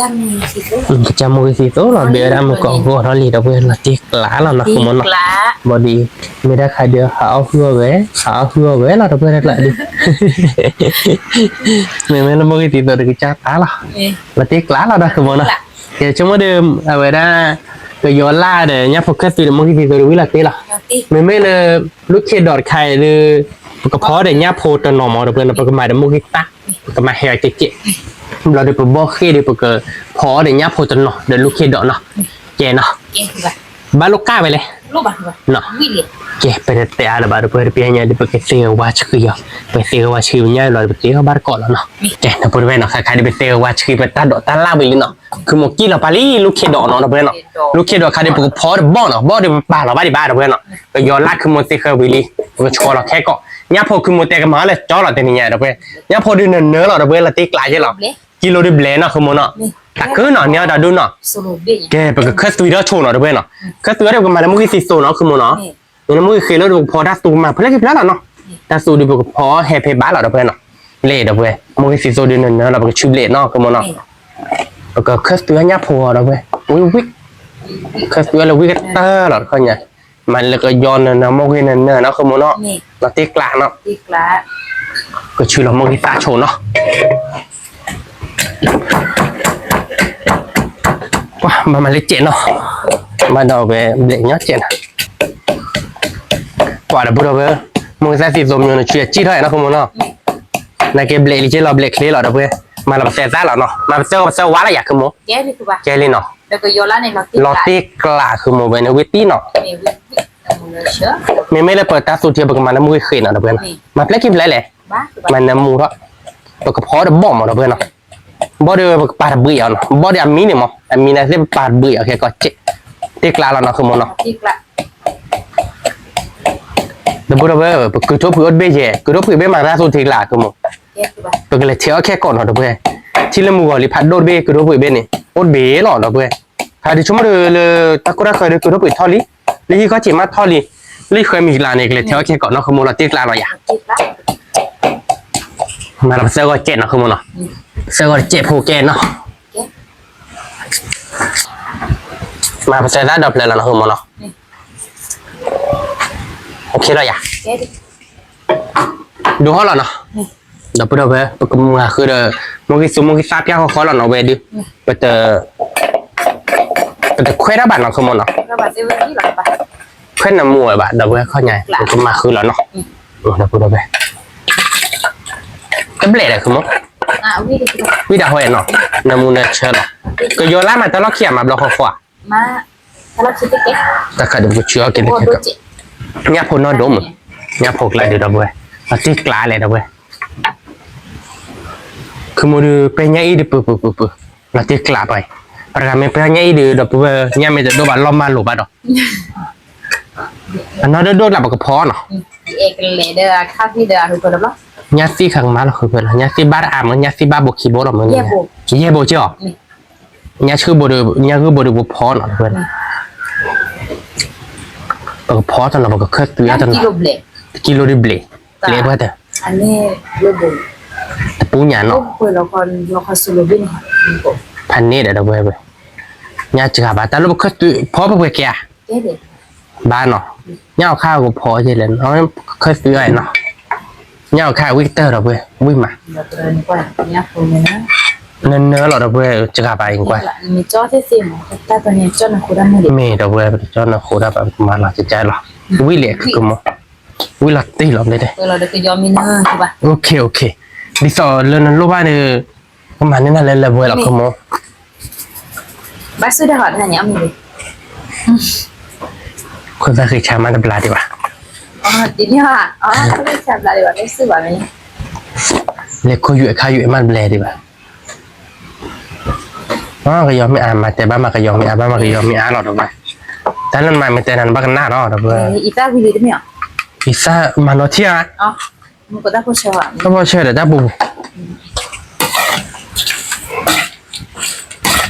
သိလီၤ ဘၣ်ဝဲဒၣ်မုၢ်ကီၢ်ဂီၢ်ထီၣ်လံဒီပုၢ်ဝဲၢ် လီၤတ့ကျးလီၤနီၤ ဃုာ်မ့ၢ်နီၤ, ဘၣ်ဒီး မ့ၢ်တၢ်ခါဒီး ဟးအီၣ်ဟုၣ်အီၣ်ဝဲ ဟးအီၣ်ဟုၣ်အီၣ်ဝဲလီၤ ဒီပုၢ်ဝဲၢ်တကျးဒီး မ့မ့ၢ်လၢမိၢ်ဂံၢ်သံသိဒီးကစၢ်ကျးလီၤ, လီၤတ့ကျးလီၤဒီးဃုာ်မ့ၢ်နီၤ, ကဲဆိကမိၣ်ဒီး အဝဲဒၣ် ကယီၤလၢ်ဒီး ညၣ်ဖိခၢၣ်သွံးဒီးမိၢ်ဂံၢ်သံသိဒီးဝံၤလီၤတ့လီၤ, မ့မ့ၢ်လၢ လိၣ်ခ့ဒီးတခါအံၤဒီး ပကဖီဒီးညၣ်ဖိတနီၤမ့ၢ် ဒီပုၢ်ဝဲၢ်နီၤ ပကမၤဒီးမိၢ်ဂံၢ်သၣ် ပကမၤဟဲအီၤကဲးကဲး, ဘျီဒီးပဘီၣ်ဃ့ၢ်ဒီး ပကဖီအီၤဒီးညၣ်ဖိတနီၤဒီးလိၣ်ခ့ဒီးနီၤ, ကဲနီၤ, ဘၣ်လိၣ်ကၢ်ဝဲလဲၣ်, ကဲ ပတတဲအါလၢၤဘၣ် ဒီပုၢ်ဝဲၢ် တပျဲညါဒီး ပကသ့ဂ့ၤဝါဆှံအီၤ, ပသ့ဂ့ၤဝါဆှံပညၣ်လီၤဒီး ပတ့အီၤဘၣ်တကိးလီၤနီၤ, ကဲ ဒီပုၢ်ဝဲၢ်နီၤ ခါခါဒီး ပသ့ဂ့ၤဝါဆှံ ပတၢ်ဒိးတၢ်လၢ်ဝံၤလံနီၤ, ခုမိၢ်ကံၣ်လီၤပာ်လံလိၣ်ခ့ဒီးနီၤ ဒီပုၢ်ဝဲၢ်နီၤ, လိၣ်ခ့ဒီးခါဒီး ပကဖီတဘီၣ်နီၤ ဘီၣ်ဒီးပပာ်လီၤဘၣ်ဒံးဘၣ် ဒီပုၢ်ဝဲၢ်နီၤ, ကယီၤလၢ်ခုမိၢ်သ့ဃၢဝံၤလံ, ပကဆှီလီၤခဲကိး, ညၣ်ဖိခုမိၢ်တဲကမၤအီၤလၢကၠီလီၤတနံၤညါ ဒီပုၢ်ဝဲၢ်, ညၣ်ဖိဒုးနၢၤနၢၤလီၤ ဒီပုၢ်ဝဲၢ် လီၤတ့ကျးယဲလီၤ, ကံလိဒုးဘျဲးနီၤ ခုမိၢ်နီၤ, တၢ်ခုနီၤ န့ၢ်အီၤတၢ်ဒူနီၤ, ကဲ ပကခၢၣ်သွံးထီၣ်ဆိနီၤ ဒီပုၢ်ဝဲၢ်နီၤ, ခၢၣ်သွံးထီၣ်ဒီး ပကမၤလၢမိၢ်ဂံၢ်သံသိနီၤ ခုမိၢ်နီၤ, မ့ၢ်လၢမုၢ်ဂ့ၤဃ့လၢပကဖီတၢ်သူကမၤဖဲလဲၣ်ကဖျါလီၤနီၤ. တၢ်သူဒုးပကဖီဟဲဖဲဘၣ်လီၤ ဒီပုၢ်ဝဲၢ်နီၤ. လၢဒီပုၢ်ဝဲၢ် မုၢ်ဂ့ၤသံသိဒုးနၢၤနၢၤလီၤ ပကဆူဘျဲးနီၤ ဃိမိၢ်နီၤ. ပကခၢၣ်သုညၣ်ဖိအီၤ ဒီပုၢ်ဝဲၢ် ဝံၣ်ဝံၣ်, ခၢၣ်သုလၢဝံၣ်ကတၢၢ်လီၤ တခီညါ. မၤလၢကယီနၢၤနၢၤ မုၢ်ဂ့ၤနၢၤနၢၤနီၤ ဃိမိၢ်နီၤ. လီၤတ့ၢ်ကျးနီၤ. ကဆူလီၤမုၢ်ဂ့ၤသၣ်ဆိနီၤ. ကွၢ် ဘၣ်မၤလၢစဲးနီၤ, ဘၣ်ဒီးဝဲဘျဲးညီစဲးနီၤ. ကွၢ်ဒီပုၢ်ဒီဝဲၢ်, မုၢ်ဂ့ၤသၣ်သံသိမၠိနဆူယစံၣ်ထီၣ်ယၤနီၤ ဃိမိၢ်နီၤ. နာ်က့ဘျဲးလံက့လီၤ ဘျဲးချ့လီၤ ဒီပုၢ်ဝဲၢ်, မၤလီၤပသဲသၣ်လီၤနီၤ, မၤပသဲဂီၤပသဲဝါလီၤယၤ ဃိမိၢ်. ကဲလံနီၤ, လီၤတ့ၢ်ကျး ဃိမိၢ်ဝဲန့ၣ် ဝံၣ်တံၢ်နီၤ. မ့မ့ၢ်လၢပတၢ်သူထံ ပကမၤလၢမုၢ်ဂ့ၤဃ့နီၤ ဒီပုၢ်ဝဲၢ်နီၤ, မၤဖျဲၣ်ခံဖျဲၣ်လဲၣ်, မၤနၢမူထီၣ်, ပကဖီတဘီၣ်မး ဒီပုၢ်ဝဲၢ်နီၤ. ဘီၣ်ဒီးပကပာ်တဘှံးအီၤနီၤ, ဘီၣ်ဒီးအမံန့ၣ်မး အမံန့ၣ်သ့ၣ်ပပာ်တဘှံးအီၤ ခဲကီးစဲး, တ့ၢ်ကျးလီၤနီၤ ဃိမိၢ်နီၤ. ဒီပုၢ်ဒီဝဲၢ်, ပကုာ်ထိၣ်ဖှံးအိၣ်တဘ့ၣ်ယဲၢ်, ကုာ်ထိၣ်ဖှံးဘ့ၣ်မၤတၢ်သူထံကျး ဃိမိၢ်. ပကလဲၤထံၣ်အီၣ်ခဲကီးနီၤ ဒီပုၢ်ဝဲၢ်, ထံၣ်လၢမုၢ်ဂီၤလံဖးဒိၣ်တဘ့ၣ် ကုာ်ထိၣ်ဖှံးဘ့ၣ်န့ၣ် အိၣ်တဘ့ၣ်လီၤ ဒီပုၢ်ဝဲၢ်. ဖးဒုးဆိကမိၣ်ဒီးလၢ တၢ်ကိၢ်တၢ်ဃၢၤဒီး ကုာ်ထိၣ်ဖှံးထီၣ်လံ, လၢဟံၣ်ခီၣ်ဆံးမးထီၣ်လံ, လၢယဃၢမံၤကျါန့ၣ် ကလဲၤထံၣ်အီၣ်ခဲကီးနီၤ ဃိမိၢ် လီၤတ့ၢ်ကျးလီၤယၤ. မၤလီၤပသဲဂီၤစဲးနီၤ ဃိမိၢ်နီၤ, ပသဲဂီၤတစဲးဖိကဲနီၤ. မၤပသဲသၣ်ဒီဖျၢၣ်လီၤနီၤ ဃိမိၢ်နီၤ. အိၣ်ခ့လီၤယၤ, ဒိးဟီၣ်လီၤနီၤ. ဒီပုၢ်ဒီဝဲၢ်, ပကမၤဃုာ်ဒီး မုၢ်ဂ့ၤသူမုၢ်ဂ့ၤသၣ်ဖၠၣ်ဃီဃီလီၤနီၤ ဝဲဒုး, ပတ ပတခွဲးတၢ်ဘၣ်နီၤ ဃိမိၢ်နီၤ. ခွဲးနၢမူဝဲဘၣ် ဒီပုၢ်ဝဲၢ် ခီညါ ပကမၤဃုာ်လီၤနီၤ. ဒီပုၢ်ဒီဝဲၢ်, တဘျဲးဒီး ဃိမိၢ်, ဝံၣ်တၢ်ဟီယဲနီၤ, နၢမူနၢဆၢလီၤ. ကယီၤလါမး တၢ်လီၢ်ခံဂၤမၤဘျီဃီဃီဧါ. တၢ်ခါဒုးပကဆူအီၣ်က့ၤလၢခဲကီး, ညၣ်ဖိနီၢ်ဒိၣ်မး, ညၣ်ဖိကျါဒုး ဒီပုၢ်ဝဲၢ်, လီၤတ့ၢ်ကျးလဲၣ် ဒီပုၢ်ဝဲၢ်. ဃိမိၢ်ဒုး ပဲညၣ်အံၤဒုး ပၢၢ်ပၢၢ်ပၢၢ်ပၢၢ်, လီၤတ့ၢ်ကျးပှၤအံၤ, ပှၤတဂၤမ့ၢ်ပဲညၣ်အံၤဒုး ဒီပုၢ်ဝဲၢ် ညၣ်မ့ၢ်တဒိၣ်ဘၣ် လီၢ်မၢ်လိာ်ဘၣ်ဒီး, အနီၢ်ဒိၣ်ဒိၣ်ကျါ ပကဖီနီၤ. ညၣ်သံၣ်ခါကမါလီၤဃုာ်ဖဲလီၤ, ညၣ်သံၣ်ဘၣ်တအါမး, ညၣ်သံၣ်ဘၣ်ဘိခံဘိလီၤမး, ယဲၢ်ဘိက့ၤအီၤ, ညၣ်ဆှုၣ်ဘိဒုး, ညၣ်ဂုၢ်ဘိဒုး ပဖီနီၤ ဒီပုၢ်ဝဲၢ်, ပကဖီတနီၤ ပကခၢၣ်သွံအီၤတနီၤ, တကံလိဒုးဘျဲး, ဘျဲးပှၤတၢ်, တပူညါနီၤ, ဖးန့ၣ်ဒီး ဒီပုၢ်ဝဲၢ်, ညၣ်စှၤဘၣ် တၢ်လၢပခၢၣ်သွံ ဖီပပှဲၤကဲဧါ ဘၣ်နီၤ, ညၣ်အီၣ်ခါကဖီကဲလဲၣ်, ခၢၣ်သွံအီၤနီၤ, ညၣ်အီၣ်ခါဝံၣ်ကတၢၢ် ဒီပုၢ်ဝဲၢ် ဝံၣ်မး, နၢနၢလီၤ ဒီပုၢ်ဝဲၢ် စှၤဘၣ်အံၤကွၢ်, မ့ၢ်ဒီပုၢ်ဝဲၢ် ပကကၠီနၢ်ဃိတၢ်ဘၣ် ပကမၤလီၤကကလီၤ, ဝံၣ်လံ ကကမီၤ, ဝံၣ်လီၤတံၢ်လီၤဘျဲၣ်, ဒ်သိးလၢနလိၣ်ဘၣ်ဒီး ကမၤန့ၢ်နၤလၢလၢပှဲၤလီၤ ကမီၤ ဘၣ်ဆူၣ်တၢ်ဟီတၢ်န့ၣ် အမ့ၢ်, ခိၣ်သၣ်ဃ့ဆါမးတဘျါဒံးဘၣ်, လဲၤခိၣ်ယွဲၣ်ခါယွဲၣ်မးတဘျါဒံးဘၣ်, ကယီၤမ့ၢ်အါမးတဲဘၣ်မး ကယီၤမ့ၢ်အါဘၣ်မး ကယီၤမ့ၢ်အါလီၤ ဒီပုၢ်ဝဲၢ်, တၢ်လၢနမၤမ့ၢ်တဲနၤ နဘၣ်ကနၣ်လီၤ ဒီပုၢ်ဝဲၢ်, အံသၣ်မၤနီၤထံၣ်ဧါ, တၢ်ဘီဆၢဒီးတၢ်ပူၤပူ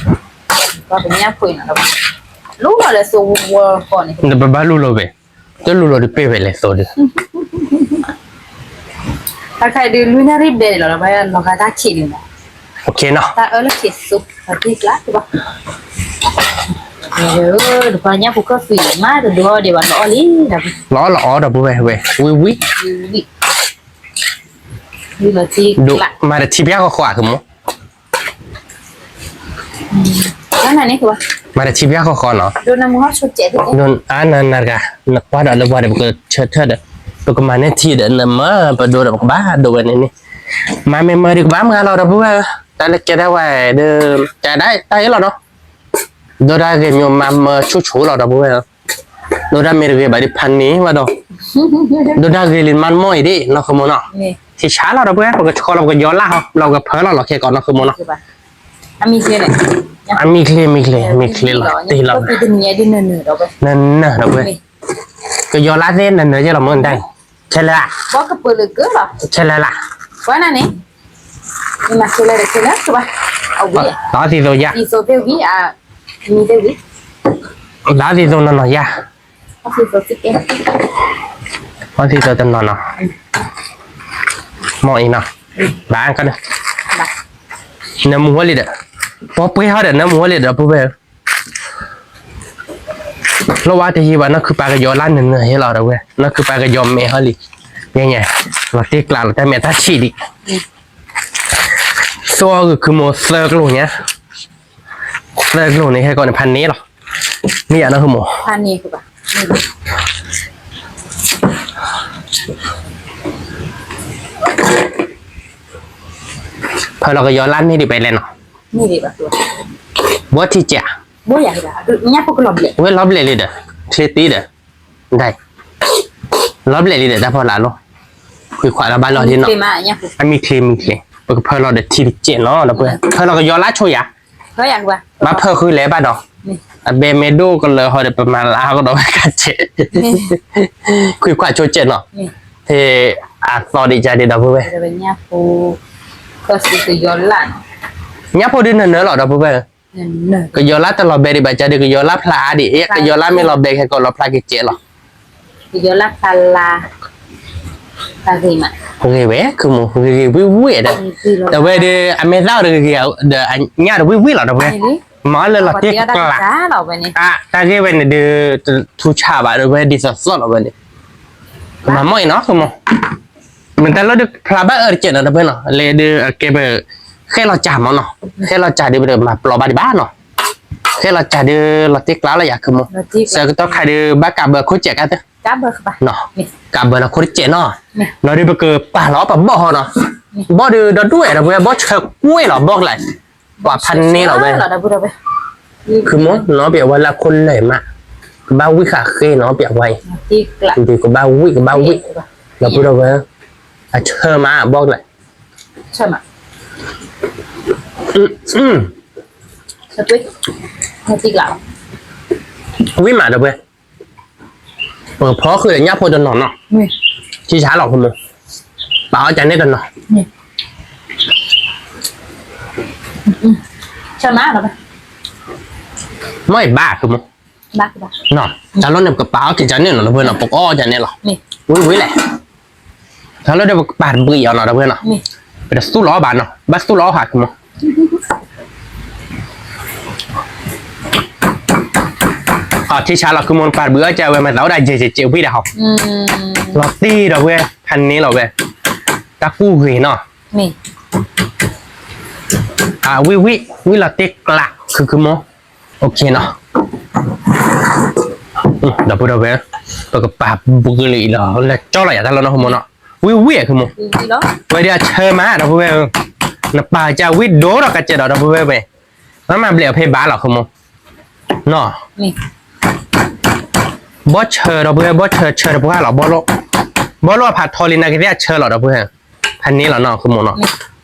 ၤ နပဘၣ်လူလီၤဝဲ, တလူလီၤဒုးပ့ၢ်ဝဲလဲၣ်သိးဒုး, တၢ်ခါဒုးလွံၢ်နၣ်ရံၣ်ဘျဲၣ်လီၤ လီၤဂာ်တၢ်ခံးဒုးမး, တၢ်အၢလၢခံးသိး တၢ်သ့ကျါတဘၣ်, လီၤအီၣ်လီၤအီဒီး ပုၢ်ဝဲၢ်ဝဲ ဝံၣ်ဝံၣ်, မၤတထံၣ်ဖၠၣ်ဃီဃီဧါ ကမီၤ မၤတထံၣ်ဖၠၣ်ဃီဃီနီၤ, အါနၤနၤတဂၤ နကွၢ်ဒီးလၢပှၤဒီး ပကဆၢထၢၣ်ဒီး ပကမၤန့ၢ်ထံဒီး နမၤပဒိဒီး ပကဘၣ်ဒိဝဲန့ၣ်န့ၣ်, မၤမ့ၢ်မၤဒုးကဘၣ်မၤလီၤ ဒီပုၢ်ဝဲၢ်, တၢ်လၢကဲထီၣ်ဝဲဒီး ကဲဒၣ်တၢ်အ့ၣ်လီၤနီၤ, ဒိၣ်တၢ်ဂ့ၤမ့ၢ်မၤမၢဆိဆိလီၤ ဒီပုၢ်ဝဲၢ်, ဒိၣ်တၢ်မ့ၢ်တဂ့ၤဘၣ်ဒုးဖးန့ၢ်ဝဲဒီး, ဒိၣ်တၢ်ဂ့ၤလံမၤမီၢ်အံၤဒ် နီၢ်ဃမီနီၤ, ထံဆါလီၤ ဒီပုၢ်ဝဲၢ် ပကဆှီလီၤ ပကယီၤလၢ်ဟီ လီၤကဖၢလီၤလီၤခဲကိး နီၢ်ဃမီနီၤ, အမံၤချ့ မံၤချ့ မံၤချ့လီၤ တ့ၢ်လီၤ, နၢၤနၢၤ ဒီပုၢ်ဝဲၢ်, ကယီၤလၢ်သ့ၣ် နၢၤနၢၤယဲၢ်လီၤ မ့ၢ်တၢ်, ခဲလၢာ်, ခဲလၢာ်လၢ်, လီၤသံသိယါ, လီၤသံသိနီၢ်နီၢ်ယါ, အီသံးသီတနီၤနီၤ, မ့ၢ်အံၤနီၤ, ဘၣ်ကဒီး, နၢမူဟီလံဒီး, ပှဲၤပှဲၤဟီဒီး နၢမူဟီလံဒီး ဒီပုၢ်ဝဲၢ်ဧၢ, လီၤဝါတယံာ်ဘၣ် နီၢ်ခုပၢ်ကယီၤလါနၢၤနၢၤဟဲလီၤဒီးဝဲ, နီၢ်ခုပၢ်ကယီၤမဲာ်ဟီလံ, ယဲညါ, လီၤတ့ကျးလီၤ တၢ်မဲာ်တၢ်ဆံးလံ, သိအီၤဂုာ်ခုမိၢ်သၢကျိၤညါ, သၢကျိၤန့ၣ် ဟဲကီးန့ၣ် ဖးန့ၢ်လီၤ, မ့ၢ်ယၤနီၢ်ခုမိၢ် ဖၢလီၤကယီၤလါန့ၢ်ဒံးပလဲၣ်နီၤ, ဘီထံကဲး, ဝဲလီၤဘျဲၣ်လံဒီး, ချ့တ့ဒီး, လီၤဘျဲၣ်လံဒီး တၢ်ဖီလာ်လီၤ, ခွံခွးလီၤဘၣ်လီၤဒ်နီၤ, အမံၤချ့မံၤချ့, ပကဖၢလီၤဒီးထံတကဲးနီၤ ဒီပုၢ်ဝဲၢ်, ဖၢလီၤကယီၤလါဆိယၤ, ဘၣ်ဖၢဃုလဲၣ်ဘၣ်ဒီး, အဘဲမ့ၢ်ဒိၣ်ကလၢာ်ဟီဒီး ပမၤလါဟီကဒီးဝဲကစဲး, ခွံခွးဆိကဲးနီၤ, ဖဲအသီဒံးကါဒံး ဒီပုၢ်ဝဲၢ်, ညၣ်ဖိဒုးနၢၤနၢၤလီၤ ဒီပုၢ်ဝဲၢ်, ကယီၤလါတလီၤဘဲဒံးဘၣ်ကါဒံး ကယီၤလါဖျါအါဒံး, ကယီၤလါမ့ၢ်လီၤဘဲခဲကိးလီၤဖျါကကဲးလီၤ ဂ့ၤဝဲ ခုမိၢ် ဂ့ၤဂ့ၤဝံၣ်ဝံၣ်ဒီး, ဒီးဝဲဒီး အမဲာ်သၣ်အီၤဒီးဂ့ၤဂ့ၤ, ဒီးအညၣ်ဒီးဝံၣ်ဝံၣ်လီၤ ဒီပုၢ်ဝဲၢ်, မၤလၢလီၤတ့ကျး, တၢ်ဂ့ၢ်ဝဲန့ၣ်ဒီး ထူဆးဘၣ် ဒီးဝဲဒ်သိးသိးလီၤဝဲန့ၣ်, မၤမီၢ်အံၤနီၤ ခုမိၢ်, မ့ၢ်တၢ်လီၢ်ဒုးဖျါဘၣ်အၢတကဲးနီၤ ဒီပုၢ်ဝဲၢ်နီၤ, လဲၤဒီးအကဲပ ဃဲလီၤစၢ်မးနီၤ, ဃဲလီၤစၢ်ဒီးပတမၤပျီဘၣ်ဒံးဘၣ်နီၤ, ဃဲလီၤစၢ်ဒီးလီၤတ့ကျးလီၤယၤ ခုမိၢ်, ဆၢကတီၢ်ခါဒီး ဘၣ်ကးဘၢခိၣ်စဲးကါသၢ ကးဘၢလီၤခိၣ်တစဲးနီၤ, နီၤဒီးပကပာ်လီၤပဘီၣ်ဟီနီၤ, ဘီၣ်ဒီးဒီဒူၣ်ဝဲ ဒီပုၢ်ဝဲၢ် ဘီၣ်ဆၢကွ့ၢ်လီၤ ဘီၣ်ကျဲး, ပှၤဖးန့ၢ်လီၤဝဲ, ခုမိၢ် နီၤပျဲဝဲလၢခိၣ်လၢာ်မး, ကဘၣ်ဝံၣ်ဃာ်ဃ့နီၤပျဲဝဲအံၤ, ဒီးကဘၣ်ဝံၣ် ကဘၣ်ဝံၣ်, ဒီပုၢ်ဝဲၢ်, အဆၢမး ဘီၣ်ကျဲး, ဝံၣ်မး ဒီပုၢ်ဝဲၢ်, ပကဖီဃုာ်ဒီးညၣ်ဖိတနီၤနီၤ, ထံဆါလီၤ ခုမိၢ်, ပာ်အီၣ်ကန့ၣ်တနီၤ, မ့ၢ်ဘၣ် ခုမိၢ်, တၢ်လီၢ်န့ၣ်ပကပာ်အီၣ်က့ၤကန့ၣ်နီၤ ဒီပုၢ်ဝဲၢ်နီၤ, ပကအီၣ်ကန့ၣ်လီၤ, ဝံၤဝံၤလဲၣ် တၢ်လီၢ်ဒီးပကပာ်တဘှံးအီၤနီၤ ဒီပုၢ်ဝဲၢ်နီၤ, ပတသူၣ်လီၤအီၣ်ဘၣ်နီၤ ဘၣ်သူၣ်လီၤအီၣ်ဟး ခုမိၢ်, ထံဆါလီၤ ခုမိၢ် ပာ်တဘှံးအီၣ်ကဝဲ မ့ၢ်သးအိၣ်ဒၣ်ယဲၢ်ကဲးဝံၣ်ဒၣ်ဟီ, လီၤတ့ၢ် ဒီပုၢ်ဝဲၢ် ဖးန့ၢ်လီၤဝဲ, တၢ်ကူၣ်ဂ့ၤနီၤ, ဝံၣ်ဝံၣ် ဝံၣ်လီၤတ့ကျး ခု ခုမိၢ်, အိၣ်ခ့နီၤ, ဒီပုၢ်ဝဲၢ် ပကပာ်ဘှံးလံလီၤ လၢကၠီလီၤယၤတၢ်လီၢ်နီၤ ခုမိၢ်နီၤ, ဝံၣ်ဝံၣ် ခုမိၢ်, ဝဲဒၣ်အဆၢမး ဒီပုၢ်ဝဲၢ်, နပာ်ကဝံၣ်ဒိၣ်ဒီးကစဲးဒီး ဒီပုၢ်ဝဲၢ်ဝဲ, မၤဘျဲးအီၤဖဲဘၣ်လီၤ ခုမိၢ်, နီၤ, ဘီၣ်ဆၢ ဒီပုၢ်ဝဲၢ် ဘီၣ်ဆၢ ဆၢတပှၢ်လီၤ ဘီၣ်လိၣ်, ဘီၣ်လိၣ်အဖးထီလံ နာ်က့ၤသ့ၣ်အဆၢလီၤ ဒီပုၢ်ဝဲၢ်, ဖးန့ၢ်လီၤနီၤ ခုမိၢ်နီၤ,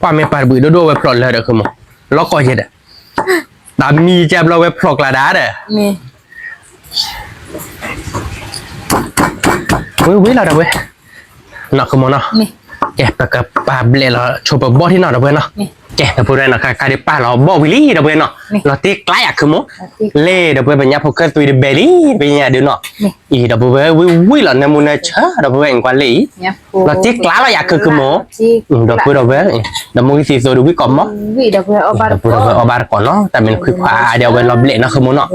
ပှၤမ့ၢ်ပာ်တဘှံးဒိၣ်ဒိၣ်ဝဲဖျိးလၢဒီး ခုမိၢ်, လီၤကီၢ်ယဲဒီး, တၢ်မံၤကဘျီဝဲဖျိးကျါဒၣ်ဒီး ဝံၣ်ဝံၣ်လီၤ ဒီပုၢ်ဝဲၢ်, နီၤ ခုမိၢ်နီၤ, ကဲ ပကပာ်ဘျဲးလီၤ ဆိပဘီၣ်ထံနီၤ ဒီပုၢ်ဝဲၢ်နီၤ, ကဲ ဒီပုၢ်ဝဲၢ်နီၤ ခါခါဒုးပာ်လီၤဘီၣ်ဝံၤလံ ဒီပုၢ်ဝဲၢ်နီၤ, လီၤတ့ကျးယၤ ခုမိၢ်, လဲၤ ဒီပုၢ်ဝဲၢ် ပညၣ်ဖိကၢၢ်သွံတဘဲလံ ပညါဒုးနီၤ, အံၤ ဒီပုၢ်ဝဲၢ် ဝံၣ်ဝံၣ်လီၤ နၢမူနၢဆၢ ဒီပုၢ်ဝဲၢ် ကွၢ်လၢအံၤ, လီၤတ့ကျးလီၤယၤ ခု ခုမိၢ်, ဒီပုၢ်ဝဲၢ် ဒီးမိၢ်ဂံၢ်သံသိဒုးဝံၣ်ကိးမီၢ်, ဒီပုၢ်ဝဲၢ် အီၣ်ဘၣ်တကိးနီၤ တၢ်မ့ၢ်နခွံခွါအါဒံး အဝဲလီၤဘျဲးနီၤ ခုမိၢ်နီၤ,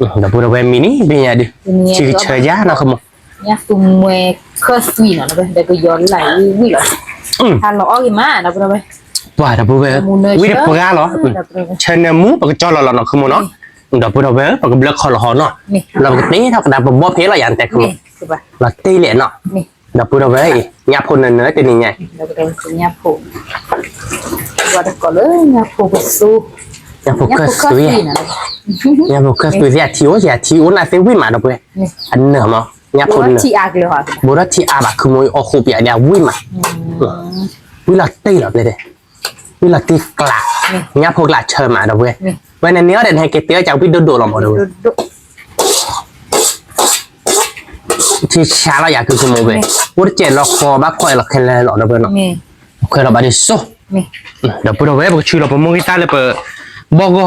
ဒီပုၢ်ဝဲၢ် မံၤန့ၣ် ပညါဒုး, ထံကဆၢယၤနီၤ ခုမိၢ် ညၣ်သူမှဲခၢၣ်သွံနီၤ ဒီးကယီၤလၢဝံၣ်ဝံၣ်လီၤ, ဟးလီၤအီၣ်ဂ့ၤမး ဒီပုၢ်ဝဲၢ်, ပှၤ ဒီပုၢ်ဝဲၢ်, ဝံၣ်တပှၢ်လီၤ, ဆၢနၢမူ ပကကၠီလီၤလီၤနီၤ ခုမိၢ်နီၤ, ဒီပုၢ်ဝဲၢ် ပကဘျၢခီလီၤဟီနီၤ, လီၤပကတ့ထီၣ်ကဒါပဘီၣ်ဖဲလီၤယၤ တဲ ခုမိၢ်, လီၤတ့လံနီၤ, ဒီပုၢ်ဝဲၢ်, ညၣ်ဖိနၢနၢတနံၤညါ, ညၣ်ဖိကၢၢ်သွံ, ညၣ်ဖိကၢၢ်သွံ, ညၣ်ဖိကၢၢ်သွံသ့ၣ် အထံအိၣ်သ့ၣ် အထံအိၣ်နၢ်သ့ၣ်ဝံၣ်မး ဒီပုၢ်ဝဲၢ်, အနၢၤမး ညၣ်ဖိနၢၤ, ဘူးထီၣ်ထံအါဘၣ် ခုမိၢ် အီၣ်ဃိးပျးဒံး အဝံၣ်မး, ဝံၣ်လီၤတ့ၢ်လီၤ ပျဲၢ်တဲ, ဝံၣ်လီၤတ့ၢ်ကျး, ညၣ်ဖိကျးဆၢမး ဒီပုၢ်ဝဲၢ်, ဝဲန့ၣ်န့ၣ်အီၤဒီး နဟဲက့ၤတဲအီၤ ကဝံၣ်ဒိၣ်ဒိၣ်လီၤမး ဒီပုၢ်ဝဲၢ်, ထံဆါလီၤယၤ ခု ခုမိၢ်ဝဲ, အိၣ်တစဲးလီၤဃီ ဘၣ်ကွၢ်အလီၤခဲလၢာ်လီၤ ဒီပုၢ်ဝဲၢ်နီၤ, ခွဲးလီၤဘၣ်ဒ်စိ, ဒီပုၢ်ဝဲၢ် ပကဆူလီၤပမိၢ်ဂံၢ်သၣ်လၢပဘီၣ်ဂီၢ်နီ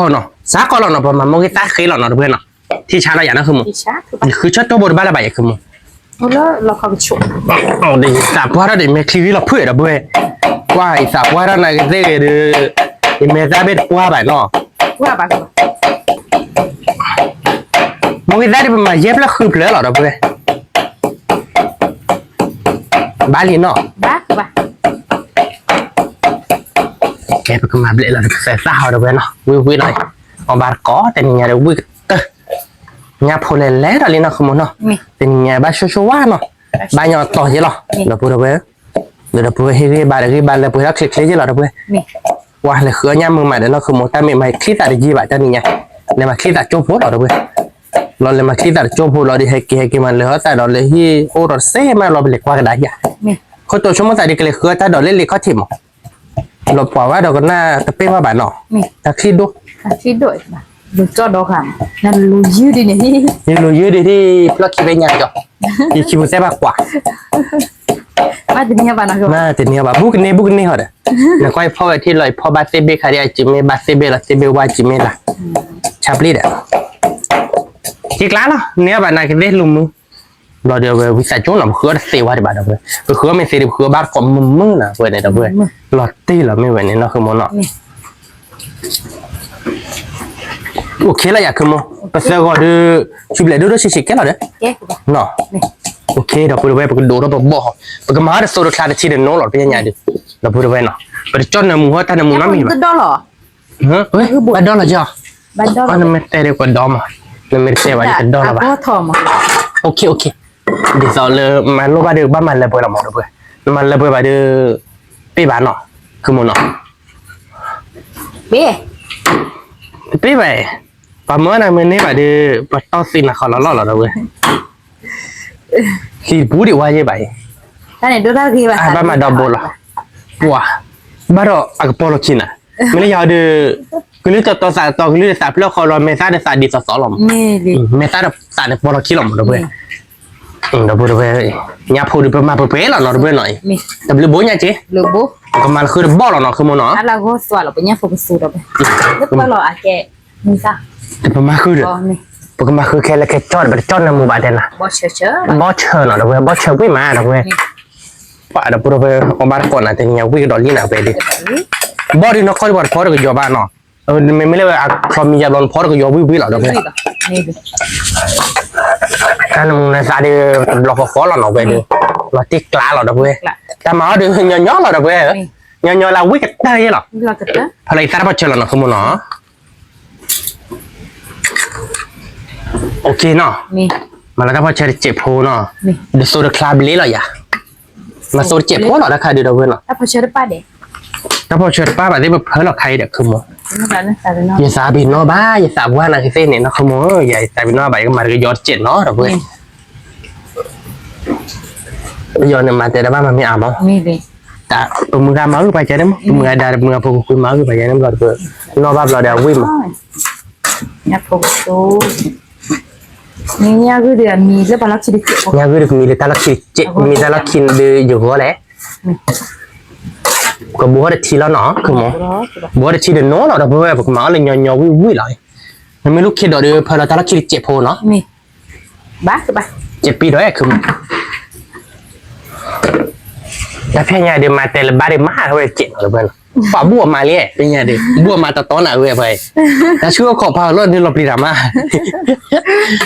ၤ, စးကီးလီၤနီၤ ပမၤမိၢ်ဂံၢ်သၣ်ဃ့လီၤနီၤ ဒီပုၢ်ဝဲၢ်နီၤ ထံဆါလီၤယၤနီၢ်ဃုမူ, ယဃုဆၢတိၢ်ဘိတဘၣ်လၢၤဘၣ်ယၤဃုမူ, ဒီးယသးပှၢ်ထီၣ်ဒီး ယမ့ၢ်ချံဂံၢ်လီၤဖုၣ်ဒီပုၢ်ဝဲၢ်, ကွၢ်ယသးပှၢ်ထီၣ်နာ်က့သ့ၣ်ဂ့ၤဒီး, ယမ့ၢ်သၣ်ဘ့ၣ်တပှၢ်ဘၣ်နီၤ, မိၢ်ဂ့ၤသၣ်ဒ်ပမၤယဲၢ်ဖျၢၣ်ဃုဖျၢၣ်လီၤဒီပုၢ်ဝဲၢ် ဘၣ်လံနီၤ, ကဲပကမၤဘျဲးလီၤ ပသဲသၣ်ဟီဒီပုၢ်ဝဲၢ်နီၤ, ဝံၣ်ဝံၣ်လီၤ, အီၣ်ဘၣ်တကိးတနံၤညါဒီးဝံၣ်ကတၢၢ်, ညၣ်ဖိလဲၤလဲၤဒီးလံနီၢ်ဃုမူနီၤ, တနံၤညါဘၣ်ဆိၣ်ဆိၣ်ဝါနီၤ, ဘၣ်ညီတီၤယဲလီၤ, ဒီပုၢ်ဝဲၢ်, ဒီပုၢ်ဝဲၢ်ဟ့ၣ်ဂံၢ်ဘါဒီးဂံၢ်ဘါလၢပှဲၤထီၣ်ချ့ချ့ယဲလီၤဒီပုၢ်ဝဲၢ် ကွၢ်လဲၤဃုအီၣ်ညၣ်မုာ်မးဒီးနီၢ်ဃုမူ တၢ်မ့ၢ်မၤချံသးတယံာ်ဘၣ်တနံၤညါ, လဲၤမၤချံသးကၠိဖိလီၤဒီပုၢ်ဝဲၢ်, လီၤလဲၤမၤချံသးတကၠိဖိလီၤဒီး ဟဲက့ၤဟဲက့ၤမးလၢဟီသၣ်ဒီးလၢဟံၣ်အိၣ်ဒီးတစဲးမး လီၤပလဲၤကွၢ်ကဒါယၤ, ခိၣ်တိာ်ဆိကမိၣ်သးဒီးကလဲၤဃုအီၣ်တၢ်ဒိးလၢလံာ်ခီၣ်ထံးမး, လီၤပှၤဝဲဒီးကနၣ်တပ့ၢ်ဘၣ်ဘၣ်နီၤ, တၢ်ချံဒိၣ်, တၢ်ချံဒိၣ်, လူၤယုၢ်ဒ်န့ၣ်, ယလူၤယုၢ်ဒ်ဒ် ဖျီၣ်ခံဖဲညါကီ, ယခံပူၤသဲဘၣ်ကွၢ် မ့ၢ်တန့ၢ်ဘၣ် ဘူၣ်ကန့ၢ်ဘူၣ်ကန့ၢ်ဟီဒီး, နကွၢ်ယဖီဝဲထံလီၤ ယဖီဘၣ်သ့ၣ်ဘ့ၣ်ခါဒ်အစ့မ့ၢ်ဘၣ်သ့ၣ်ဘ့ၣ်လီၤ သ့ၣ်ဘ့ၣ်ဝါစ့မ့ၢ်လီၤ, ဆါပျံၤဒီး, က့ကျါလီၤ န့ၢ်ဘၣ်နာ်က့သ့ၣ်လူၤမုာ်, ဘျီဒီးဝဲဝံသးစူၤနီၤ ပဃုအီၣ်တသ့ဝါဒံးဘၣ်ဒီးဝဲ, ပဃုအီၣ်မ့ၢ်သ့ဒီး ပဃုအီၣ်ဘၣ်တကိးမုာ်မုာ်နီၤ ဝဲန့ၣ်ဒီးဝဲ, လီၤတံၢ်လီၤမ့ၢ်ဝဲန့ၣ်နီၢ်ဃုမူနီၤ အိၣ်ခ့လီၤယၤခုမူ, ပသၢဂီၤဒီး, ဆူဘျဲၣ်ဒိၣ်ဒိၣ်ဆံးဆံးကဲလီၤဒီး, အိၣ်ခ့ဒီပုၢ်ဝဲၢ် ပကဒိးထီၣ်ပဘီၣ်, ပကမၤအီၤတစိၤတချါတထံတနိလီၤ ပညါဒုး, ဒီပုၢ်ဝဲၢ်နီၤ, ပတကၠီၣ်နၢမူဟီတၢ်နၢမူနီတမံၤဘၣ်, ဘၣ်ဒီလီၤကၠီ, နမ့ၢ်တဲဒီးကဒီမး, နမ့ၢ်တတဲဘၣ်ယတဒီလီၤဘၣ်, ဒ်သိးလၢမၤလိဘၣ်ဒီးဘၣ်မၤလၢပှဲၤလီၤမးဒီပုၢ်ဝဲၢ်, နမၤလၢပှဲၤဘၣ်ဒီး, ပ့ၢ်ဘၣ်နီၤ, ခုမူနီၤ တပ့ၢ်ဘၣ်, ပှၤမၢနၤမ့ၢ်န့ၢ်ဘၣ်ဒီး, ပှၤတီၢ်သံနၤဃီလီၤလီၤလီၤဒီပုၢ်ဝဲၢ်, ဟံၣ်ပူၤဒံးဝါယဲဘၣ်အံၤ, ဘၣ်မၤဒီဘိလီၤ, ပှၤ, ဘၣ်ဒီးအကပီၤလီၢ်ခံနၤ, မ့ၢ်လၢယၤဒီး, ကလုၢ်တီတီသးတီ ကလုၢ်သးဖျၢၣ်ဃီလီၤ မဲာ်သၣ်ဒီးသးဒ်သိးသိးလီၤမး, မဲာ်သၣ်ဒီးသးန့ၣ်ပီၤလီၢ်ခံလီၤမးဒီပုၢ်ဝဲၢ်, ဒီပုၢ်ဝဲၢ်, ညၣ်ဖိဒီးပမၤပှဲၤပှဲၤလီၤနီၤဒီပုၢ်ဝဲၢ်နီၤ, တဘျုးဘိညါက့, ပကမၤလၢဃုတဘီၣ်လီၤနီၤ ခုမူနီၤ ပမၤဃုဒီး, ပကမၤဃုခဲလၢာ်ခဲဆ့ဒီး ပတကၠီၣ်နၢမူဘၣ်တဲနၤ, ဘီၣ်ဆၢနီၤဒီပုၢ်ဝဲၢ် ဘီၣ်ဆၢကွံာ်မးဒီပုၢ်ဝဲၢ်, ပှၤဒီပုၢ်ဝဲၢ် အီၣ်ဘၣ်တကိးနၤတနံၤညါဝံၣ်ကဒီးလံနၤဝဲဒီး, ဘီၣ်ဒီးနီၢ်ကီၢ်ဒီးပှၤတဖီတကယီၤဘၣ်နီၤ, မ့မ့ၢ်လၢအချီမံၤယါဘျီနဖီတကယီၤဝံၣ်ဝံၣ်လီၤဒီပုၢ်ဝဲၢ်, တၢ်နၢမူနသးဒီး တဘျီဃီဃီလီၤနီၤဝဲဒီး, လီၤတံၢ်ကျါလီၤဒီပုၢ်ဝဲၢ်, တၢ်မၤအီၤဒီးညီညီလီၤဒီပုၢ်ဝဲၢ်, ညီညီလၢဝံၣ်ကတၢၢ်ယဲလီၤ, ဖဲလီၤယသးတၢ်ဖီၣ်ဆၢလီၤနီၤ ခုမူနီၤ အိၣ်ခ့နီၤ, မၤလၢတၢ်ဖီၣ်ဆၢတစဲးဖိနီၤ, ဒီးသိတချါဘျ့လီၤယၤ, မၤသိတစဲးဖိလီၤတၢ်ခါဒုးဒီပုၢ်ဝဲၢ်နီၤ, တၢ်ဖီၣ်ဆၢတပၢ်ဘၣ်သ့ၣ်ပဖၢလီၤခါအံၤဒီးခုမူ, ယသးပ့ၤနီၣ်ဘၣ် ယသးပှၢ်နၤကသ့ၣ်န့ၣ်နီၤ ခုမူဧၢ ယသးပ့ၤနီၣ်ဘၣ် ယကမၤတကယီၤတစဲးနီၤဒီပုၢ်ဝဲၢ် ပယီၤန့ၣ်မၤတဲတဘၣ်မၤမ့ၢ်အါမး, ပမုၢ်ဂၤမၤဂုာ်ပှၤကဲန့ၣ်မး ပမုၢ်ဂၤဒါဒီးပမုၢ်ဂၤဖိကကွံမၤဂုာ်ပှၤကဲန့ၣ်ဘျီဒီး နီၣ်ဘၣ်ဘျီဒီးအဝံၣ်မး, ညၣ်ဂုာ်ဒီးမံၤလၢပှၤလီၢ်ခံတစဲး, ညၣ်ဂုာ်ဒီးကမံၤလၢတၢ်လီၢ်ခံတစဲး, မံၤတၢ်လီၢ်ခံဒီးယဂီၢ်လဲၣ်, ကဘိဟီၣ်တထံလီၤနီၤ ဘိဟီၣ်တထံဒီးနီၤလီၤဒီပုၢ်ဝဲၢ် ပကမၤအီၤလၢညီညီဝံၣ်ဝံၣ်လီၤ, နမ့ၢ်လူၢ်ခ့ဒိးဒီးဖၢလီၤတၢ်လီၢ်ခံတစဲးဖိနီၤ ကဲပံဒီးအဲၣ်ခုမး, တၢ်ဖဲညါဒီးမၤတဲလၢဘၣ်ဒီးမၤဝဲတစဲးနီၤဒီပုၢ်ဝဲၢ်နီၤ, ပှၤဘူၣ်အီၤမၤလံ ဖဲညါဒီး ဘူၣ်အီၤမၤတတီနၤဝဲဖဲ, တၢ်ဆှၢအီၣ်ခိးဖးအီၤလီၤန့ၣ်လီၤပျံၤတၢ်မး,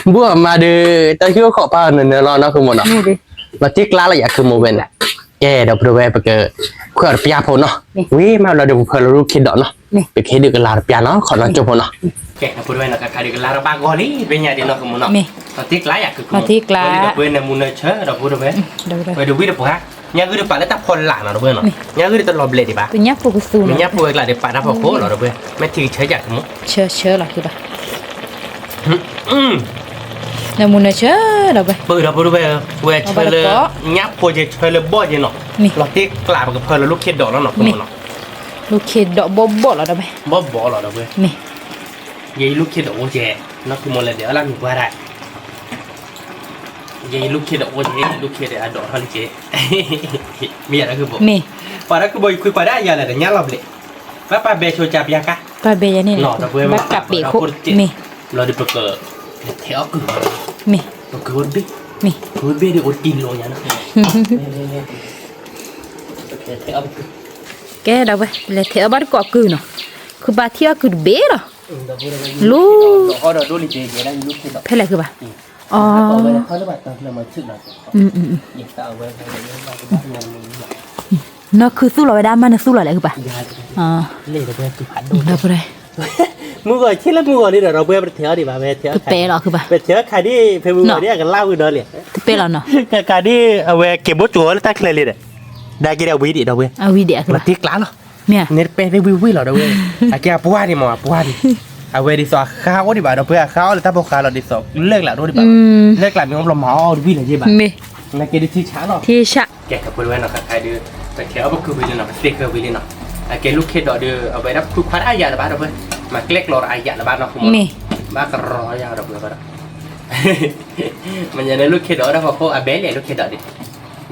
ဘူၣ်အီၤမၤဒီး တၢ်ဆှၢအီၣ်ခိးဖးအီၤနၢၤနၢၤလီၤနီၤခုမးနီၤ, လီၤတံၢ်ကျါလီၤယၤခုမးဝဲန့ၣ်, ကဲဒီပုၢ်ဝဲၢ် ပကခွဲးအီၤတပျၢ်ဖိနီၤ, ဝံၤမးဘျီဒီးပဖၢလၢလူၢ်ခ့ဒိးနီၤ, ပကဟ့ၣ်ဒုးကလၤတပျၢ်နီၤ ခီနီၤကၠိဖိနီၤ, ကဲဒီပုၢ်ဝဲၢ်နီၤ ကခါဒုးကလၤတဘၣ်ဂီၤလံ ဖဲညါဒုးနီၤခုမးနီၤ, လီၤတံၢ်ကျါယၤခုမး, လီၤတံၢ်ကျါ ဒီပုၢ်ဝဲၢ် နၢမူနၢဆၢဒီပုၢ်ဝဲၢ်, ဝဲဒုးဝံၣ်ဒီးပှၤ, ညၣ်ဂုာ်ဒီးပာ်လၢတၢ်ဖီလာ်နီၤဒီပုၢ်ဝဲၢ်နီၤ, ညၣ်ဂုာ်ဒီးတလီၤဘျဲးဒံးဘၣ်, မ့ၢ်ညၣ်ဖိကသူမ့ၢ်ညၣ်ဖိဝဲကျါဒီးပာ်တၢ်ဖီခိၣ်လီၤဒီပုၢ်ဝဲၢ်, မ့ၢ်ထံကဆၢယၤခုမး, ဆၢဆၢလီၤခုဘၣ် နၢမူနၢဆၢဒီးဝဲ, ပဒီပုၢ်ဝဲၢ်, ဝဲဆၢလၢ, ညၣ်ဖိက့ၤဆၢလၢဘီၣ်က့ၤနီၤ, လီၤတံၢ်ကျါပကဖၢလၢလူၢ်ခ့ဒိးလီၤနီၤ, လူၢ်ခ့ဒိးဘီၣ်ဘီၣ်လီၤဒီးဝဲ, ဘီၣ်ဘီၣ်လီၤဒီပုၢ်ဝဲၢ်, ယဲယလူၢ်ခ့ဒိးအိၣ်က့ၤ, နီၢ်ခုမးလဲၤဒဲးအလၢမံၤပှၢ်ဒၣ် ယဲယလူၢ်ခ့ဒိးအိၣ်က့ၤ လူၢ်ခ့ဒိးအဒိးထီၣ်လံက့ၤ, မ့ၢ်ယၤဒီးခုဘိ, ပှၤဒီးခုဘိယခွံပှၤဒၣ်ယၤလဲၣ်ဒီးညၣ်လီၤဘျဲး, ဘၣ်ပာ်ဘဲဆိကၠါပျၢ်ကါ, ပာ်ဘဲယၤန့ၣ်, ဘၣ်ကးပ့းခိၣ်, မ့ၢ်, ဘျီဒီးပက ထဲးအီၣ်ကုၢ်, မ့ၢ်, ပကုၢ်ဝဲတဘ့ၣ်, မ့ၢ်, ပကုၢ်ဝဲတဘ့ၣ်ဒီးအိၣ်တံၢ်လိာ်ညါနီၤ, ထဲးအီၣ်, ကဲဒီးဝဲ လဲၤထဲးအီၣ်ဘၣ်တကိးကုၢ်နီၤ, ခုပာ်ထံၣ်အီၣ်ကုၢ်တဘ့ၣ်လီၤ, လူ, ဖဲလဲၣ်ခုပာ်, အီ နီၢ်ခုသူၣ်လီၤဝဲဒၣ်မးနသူၣ်လီၤလဲၣ်ဂ့ၤဘၣ်, ဒီပုၢ်ဝဲၢ်, မုၢ်ဂီၤဆ့လၢမုၢ်ဂီၤလံဒီး ဒီပုၢ်ဝဲၢ် ပတထဲးအီၣ်ဒံးဘၣ်ဝဲထဲး, တပဲလီၤခုဘၣ်, ပထဲးအီၣ်ခါဒံး ဖဲမုၢ်ဂီၤဒံးအကလၢ်ဝံၤဒီးလံ, တပဲလီၤနီၤ, ခါဒံးအဝဲက့ၤဘိၣ်ကၠိၤလၢတၢ်ချၢလံဒီး, ဒါက့ၤဒီးဝံၤဒံးဒီပုၢ်ဝဲၢ်, အဝံၤဒံးအကလၢ်, လီၤတ့ကျးလီၤ, မ့ၢ်, န့ၣ်တပဲသ့ၣ်ဝံၤဝံၤလီၤဒီပုၢ်ဝဲၢ်, အကဲအပှၢ်ဒံးမးအပှၢ်ဒံး, အဝဲဒ်သိးအဃါအိၣ်ဒံးဘၣ်ဒီပုၢ်ဝဲၢ် အဃါအိၣ်လၢတၢ်ဖိဃါလီၤဒ်သိး လၢကျးဒိၣ်ဒံးဘၣ်, လၢကျးမ့ၢ်အိၣ်ဘျီမၤအီၣ်တဝံၤလီၤယ့ၢ်ဘၣ်, မ့ၢ်, နကဲဒ်ထံဆးလီၤ, ထံဆး, ကဲဒီပုၢ်ဝဲၢ်နီၤ ခါခါဒုး, ပထဲးအီၣ်ပကုၢ်ဝံၤလံနီၤ ပသ့ၣ်ဃၢဝံၤလံနီၤ, အကဲလူၢ်ခ့ဒိးဒုး အဝဲဒၣ်ဖုခွါတၢ်အယၤလၢၤဘၣ်ဒီပုၢ်ဝဲၢ်, မၤကျဲၣ်ကျီဒီးအယၤလၢၤဘၣ်နီၤ, မ့ၢ်, ဘၣ်ကရီယၤဒီပုၢ်ဝဲၢ်ဒီး မ့ၢ်ညါန့ၣ်လူၢ်ခ့ဒိးဒီးဖီခိၣ်အဘဲလဲၣ်လူၢ်ခ့ဒိးဒံး,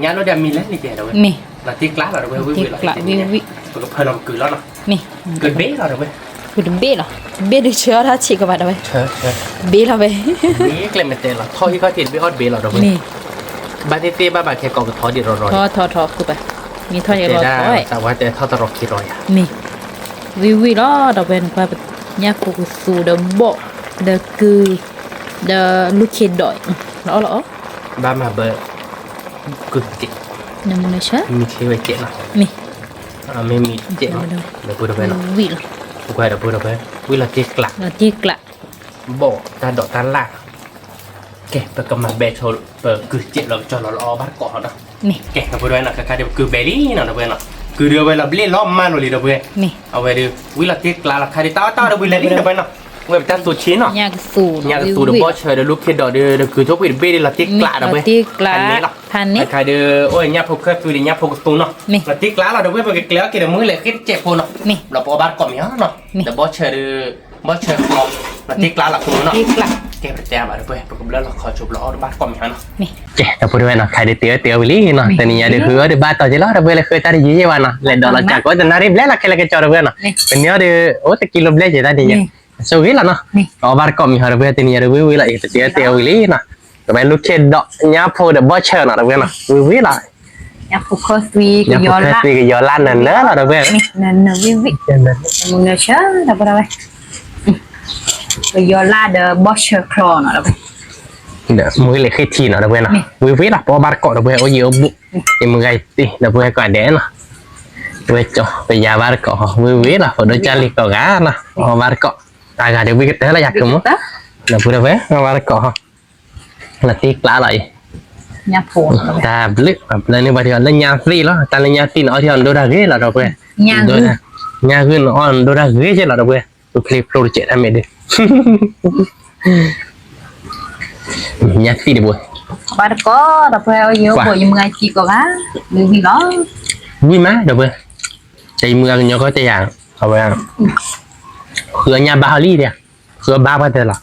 ညါလီၤဒီးမံၤလဲၣ်န့ၣ်ကဲဒီပုၢ်ဝဲၢ်, မ့ၢ်, လီၤတ့ကျးလီၤဒီပုၢ်ဝဲၢ်ဝံၤဝံၤလီၤ, ပကဖၢလီၤပကုၢ်လီၤနီၤ, မ့ၢ်, ကဘ့ၣ်လီၤဒီပုၢ်ဝဲၢ်, ကဘ့ၣ်လီၤ, ဘ့ၣ်ဒုးဆၢအီၣ်ထီၣ်ဆံးကဘၣ်ဒီပုၢ်ဝဲၢ်, ဘ့ၣ်လီၤဝဲ, ဘ့ၣ်ကျဲမ့ၢ်တဲလီၤ ထီၣ်ဟံၣ်ခီၣ်ထံးတဘ့ၣ်အီၣ်တဘ့ၣ်လီၤဒီပုၢ်ဝဲၢ်, မ့ၢ်, ဘၣ်သ့ၣ်သ့ၣ်ဘၣ်ဘၣ်ခဲကိးကထီဒံးရီၤရီၤ, ထီထီထီ မ့ၢ်ထီၣ်ယဲလီၤထီ, တၢ်ဝဲတဲထီၣ်တရီၤခံရီၤယၤ, မ့ၢ်, ဝံၤဝံၤလီၤဒီပုၢ်ဝဲၢ် နကွၢ်ပညၣ်ဖိကသူဒီးဘီၣ်, ဒီးကုၢ်, ဒီးလူၢ်ခ့ဒိး, လီၤအီၣ်လီၤအီၣ်, ဘၣ်မၤဘၢ, ကုၢ်ကဲး, မ့ၢ်ချ့ဝဲကဲးလီၤ, မ့ၢ်, မ့ၢ်မံၤကဲးလီၤ, ဒီပုၢ်ဝဲၢ်လီၤ, ဝံၤလီၤ, ကွၢ်ဒီပုၢ်ဝဲၢ်, ဝံၤလီၤတ့ကျး, လီၤတ့ကျး, ဘီၣ်တၢ်ဒိးတၢ်လၢ် ကဲ ပကမၤဘဲဆိ ပကုၢ်စဲးလီၤကစီၤလီၤလၢအီၣ်ဘၣ်တကိးလီၤဒီး, မ့ၢ်, ကဲ ဒီပုၢ်ဝဲၢ်နီၤ ခါခါဒုးပကုၢ်ဘဲလံနီၤ ဒီပုၢ်ဝဲၢ်နီၤ, ကုၢ်ဒုးအဝဲလီၤဘျ့ၣ်လီၤမၢ်လိာ်လံ ဒီပုၢ်ဝဲၢ်, မ့ၢ်, အဝဲဒုး ဝံၤလီၤတ့ကျးလီၤ ခါဒုးတၢ်အီၣ်တၢ်အီဒီးဝံၤလဲၤလံ ဒီပုၢ်ဝဲၢ်နီၤ, ဝဲပတၢ်သူဆ့နီၤ, ညၣ်ကသူဒီးဘီၣ်ဆၢဒီးလူၢ်ခ့ဒိးဒုး ဒီးကုၢ်ထိၣ်ဖှံၣ်တဘ့ၣ်ဒုးလီၤတ့ကျး ဒီပုၢ်ဝဲၢ်, ဖဲန့ၣ်လီၤ, ခါဒုး အိၣ်ညၣ်ဖိခၢၣ်သွံဒီးညၣ်ဖိကသူနီၤ, လီၤတ့ကျးလီၤ ဒီပုၢ်ဝဲၢ် ပကကျဲၤအီၣ်က့ၤဒီးမုၢ်လဲၤဃ့တစဲးဖိနီၤ, ဘျီပအီၣ်ဘၣ်တကိးမ့ၢ်ဧါနီၤ, ဒီးဘီၣ်ဆၢဒုး ဘီၣ်ဆၢကျီ လီၤတ့ကျးလီၤ ပူနီၤ, ကဲ ပတဲဘၣ် ဒီပုၢ်ဝဲၢ် ပကဘျၢလီၤခီဆိ ပျီအီၣ်ဒီးဘၣ်တကိးမ့ၢ်ဧါနီၤ, ကဲ ဒီပုၢ်ဝဲၢ်နီၤ ခါဒုးတ့အီၣ်တ့အီၣ်ဝံၤလံနီၤ, တနံၤညါဒုး ဃုအီၣ်ဒုးဘၣ်တီၤက့ၤလီၤ ဒီပုၢ်ဝဲၢ် လၢဃုတၢ်ဒုးယံာ်ယံာ်ဘၣ်နီၤ, လဲၤဒီးလီၤကၠးကိးတနၣ်ရံၣ်ဘျဲၣ်လီၤ ခဲလၢာ်ကစီၤ ဒီပုၢ်ဝဲၢ်နီၤ, ပနံၤအီၣ်ဒုး အိၣ်တကံလိဘျဲၣ်ကဲတၢ်ဒုးယံာ်, ဆိၣ်ဂ့ၤလီၤနီၤ, အီၣ်ဘၣ်တကိးမ့ၢ်ဧါ ဒီပုၢ်ဝဲၢ် တနံၤညါဒုးဝံၤဝံၤလီၤအံၤ ပတ့အီၣ်တ့အီၣ်ဝံၤလံနီၤ, ဒီးဝဲလူၢ်ခ့ဒိး ညၣ်ဖိဒီးဘီၣ်ဆၢနီၤ ဒီပုၢ်ဝဲၢ်နီၤ, ဝံၤဝံၤလီၤ ညၣ်ဖိခၢၣ်သွံကယီၤလၢ်နၤလီၤ ဒီပုၢ်ဝဲၢ်, မုၢ်နၤဆၢ ဒီပုၢ်ဝဲၢ်, ကယီၤလၢ်ဒီးဘီၣ်ဆၢကျီနီၤ ဒီပုၢ်ဝဲၢ်, ဒီးမုၢ်လဲၤဃ့ထံနီၤ ဒီပုၢ်ဝဲၢ်နီၤ, ဝံၤဝံၤလီၤ ပအီၣ်ဘၣ်တကိး ဒီပုၢ်ဝဲၢ် အိၣ်ယံၤအိၣ်ဘူး, ယမုၢ်ဂၤယတံၢ် ဒီပုၢ်ဝဲၢ် ကိးဂၤဒဲးနီၤ, ဝဲကၠီ ပယၤဘၣ်တကိး ဝံၤဝံၤလီၤ ဖိဒိၣ်ကၢ်လံၤကိးဂၤနီၤ အီၣ်ဘၣ်တကိး, တၢ်ဂၤဒုးဝံၤကတၢၢ်လီၤ ယၤကမူ ဒီပုၢ်ဝဲၢ် အီၣ်ဘၣ်တကိး လီၤတ့ကျးလီၤအံၤ, တၢ်ဘျုး ပှၤဘျၢန့ၢ်ပှၤထံအီၤလၢညါသံလီၤ, တၢ်လၢညါသံန့ၣ် အီထံအီၤဒိၣ်တၢ်ဂ့ၤလီၤ ဒီပုၢ်ဝဲၢ်, ညါဂုၢ်န့ၣ်အီၣ်ဒိၣ်တၢ်ဂ့ၤကဲလီၤ ဒီပုၢ်ဝဲၢ်, ပဖျ့ဖျိတစဲးတၢ်မဲာ်ဒုး, ညါသံတဘိ, ဘၣ်တကိး ဒီပုၢ်ဝဲၢ် အိၣ်ယံၤအိၣ်ဘူး ယမုၢ်ဂၤယတံၢ်ကိးဂၤ, ဝံၤဝံၤလီၤ, ဝံၤမး ဒီပုၢ်ဝဲၢ်, တၢ်ယမုၢ်ဂၤကညီကီၢ်တယၤ, အဝဲ ဃုအညၣ်ဘါဟီလံဒၣ်, ဃုအဘါပှၢ်တၢၢ်လီၤ,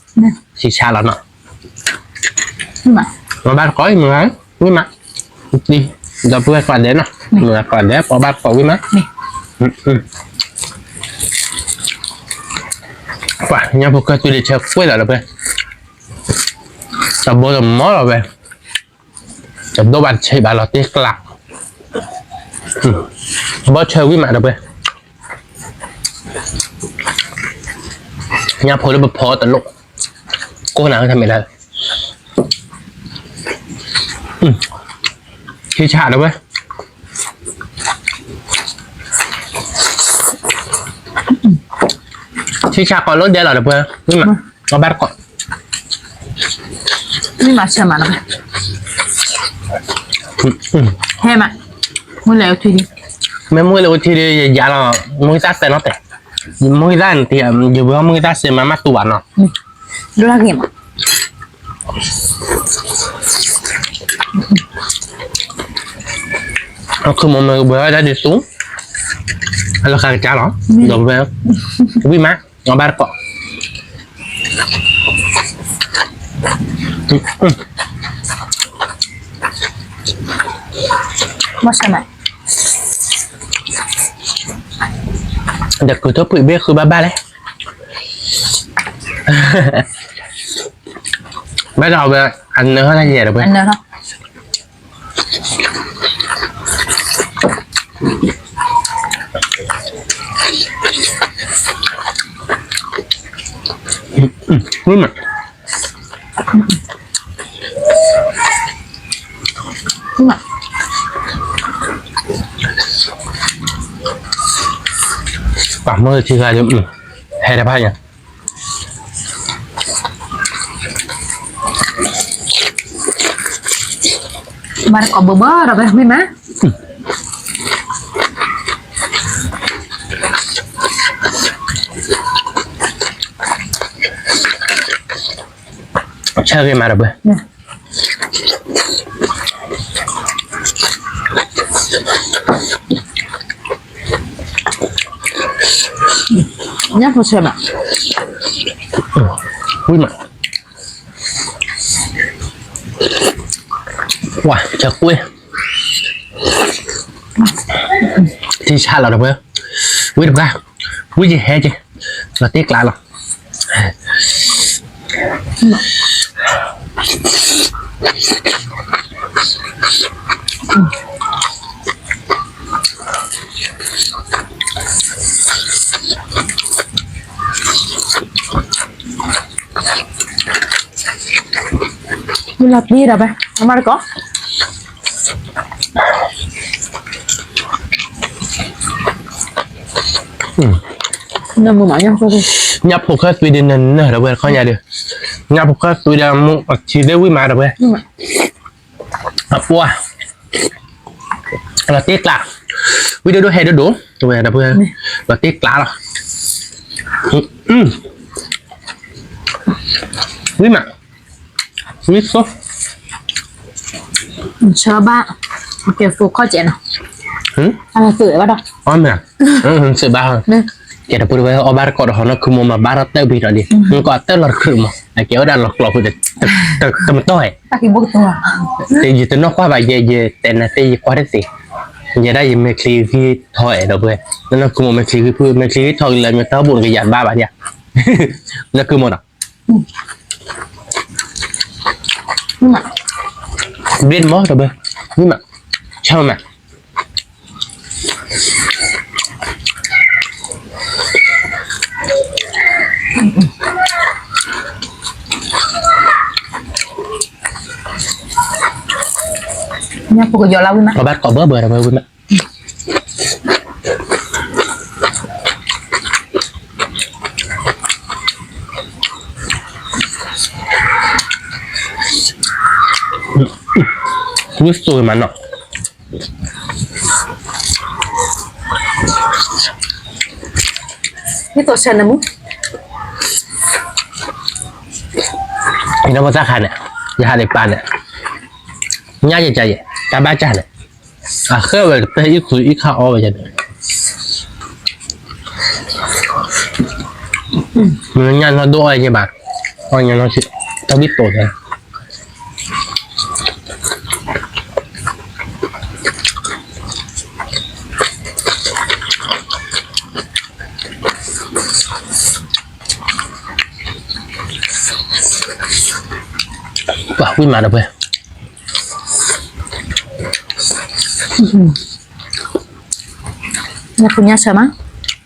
ဆံးဆါလီၤနီၤ, အီၣ်ဘၣ်တကိး မုၢ်ဂၤ, ဝံၤမး, ဒီပုၢ်ဝဲၢ်ကိးဂၤဒဲးနီၤ, မုၢ်ဂၤကိးဂၤဒဲး ပအီၣ်ဘၣ်တကိးဝံၤမး, ပှၤ ညၣ်ဖိခၢၣ်သွံဒုးဆၢကွံာ်လီၤ ဒီပုၢ်ဝဲၢ်, တဘိတမီလီၤဝဲ တဒိၣ်ဘၣ်တဆံးဘၣ် လီၤတ့ကျး, ဘီၣ်ဆၢဝံၤမး ဒီပုၢ်ဝဲၢ်, ညၣ်ဖိလၢပဖီတလိၣ်, ကိၢ်နၤဝဲထီၣ်မဲာ်လၢ ဆံးဆါ ဒီပုၢ်ဝဲၢ်, ဆံးဆါကိးလိာ်ဒဲးလီၤ ဒီပုၢ်ဝဲၢ်, မ့ၢ်မး အီၣ်ဘၣ်တကိး မ့ၢ်မၤဆၢမးလီၤ, ဟဲမး, မ့ၢ်လဲၤအိၣ်ထံဒံး, မ့ၢ်မ့ၢ်လဲၤအိၣ်ထံဒံး ယယၤလီၤ, မ့ၢ်သၣ်စဲးနီတစဲး, မ့ၢ်သၣ်န့ၣ်တယၤ, ယဝဲမ့ၢ်သၣ်စဲးမးမးတူၢ်ဘၣ်နီၤ, ဒိၣ်တၢ်ဂ့ၤမး, အခုမ့ၢ်မ့ၢ်ဝဲဒၣ်ဒ်သူ, အလီၤဃာ်ကစၢ်လီၤ, ဒီပုၢ်ဝဲၢ်, ဝံၤမး အီၣ်ဘၣ်တကိး, ဒီးကုၢ်ထိၣ်ဖှံၣ်ဘ့ၣ်ဃုဘၣ်ဘၣ်လဲၣ်, အဝဲ အနၢၤထီၣ်တၢ်ယဲၢ်ဒီးဝဲ အနၢၤထီၣ် ဝံၤမး ပှၤမ့ၢ်ထံဂၤဒီး ဟဲတဖၣ်ညါ မၤတကိးဘၢဘၢဒီးဝဲမ့ၢ်မး ဆၢဂ့ၤမးဒီးဝဲ ညၣ်ဖိဆၢမး ဝံၤမး ဝါ ဆၢကွ့ ထံဆးလီၤဒီးဝဲ ဝံၤတပှၢ် ဝံၤယဟဲက့ၤ လီၤတ့ကျးလီၤ မ့ၢ်လီၤတ့ဒီးဘၣ် အမၤတကိး ညၣ်ဖိခဲသွံဒ်နနၢၤဒီးဝဲတခီညါဒီး ညၣ်ဖိခဲသွံဒီးမူအထံသ့ၣ်ဝံၣ်မးဒီးဝဲ အပှၢ် လီၤတ့ကျး ဝံၣ်ဒိၣ်ဒိၣ်ဟဲဒိၣ်ဒိၣ် တဝဲဒီးဝဲ လီၤတ့ကျးလီၤ ဝံၣ်မး ဝံၣ်သိ ဆၢဘၣ် ကဲသိခီၣ်ကဲးနီၤ အသုးဘၣ်ဒီး အီၣ်မ့ၢ် သုးဘၣ် ကဲတပူၤတဝဲအီၣ်ဘၣ်တကိးဒီးဟီနီၢ်ခုမိၢ်မၤဘၣ်ထီၣ်တၢ်ဘံထီၣ်လံ နကီးတၢ်လီၤတခရုးမး အကဲဝဲဒၣ်လီၤကျိၤဖုး တမတီၢ်ဟဲ ယတနီၢ်ကွၢ်ဘၣ်ယဲ ယတဲနၤသ့ၣ်ယကွၢ်တသ့ ယဲဒၣ်ယမဲာ်ချံဂံၢ်ထီၣ်အဲၣ်ဒီးဝဲ နနီၢ်ခုမိၢ်မဲာ်ချံဂံၢ်ဖု မဲာ်ချံဂံၢ်ထီၣ်ကလၢၤ မ့ၢ်တၢ်ဘိၣ်နကယၤဘၣ်ဘၣ်ဒ် နနီၢ်ခုမိၢ်နီၤ ဘ့ၣ်မးတဘၢ ဘ့ၣ်မး ဆၢမး ညၣ်ဖိကယီၤလၢဝံၣ်မး အဘၣ်ကိးဘၢဘၢဒီးဝဲဝံၣ်မး ဝံၣ်သိမးနီၤ မ့ၢ်သိဆၢနမူ ယနမတၢ်ခါန့ၣ် ယဟးန့ၣ်ပာ်န့ၣ် ညၣ်ယကယဲၢ် တၢ်ဘၣ်ကၢ်န့ၣ် အဃဲဝဲတပဲအံၣ်ခူအံၣ်ခါအီၣ်ဝဲယဲၢ်န့ၣ် မ့ၢ်ညၣ်နီၢ်ဒိၣ်အီၣ်ယဲၢ်ဘၣ် အီၣ်ညၣ်နီၢ်ဆံး တၢ်ဘံၣ်တိာ်န့ၣ် ပှၤဝံၣ်မးဒီးပှဲၤ ညၣ်ဖိညၣ်ဆၢမး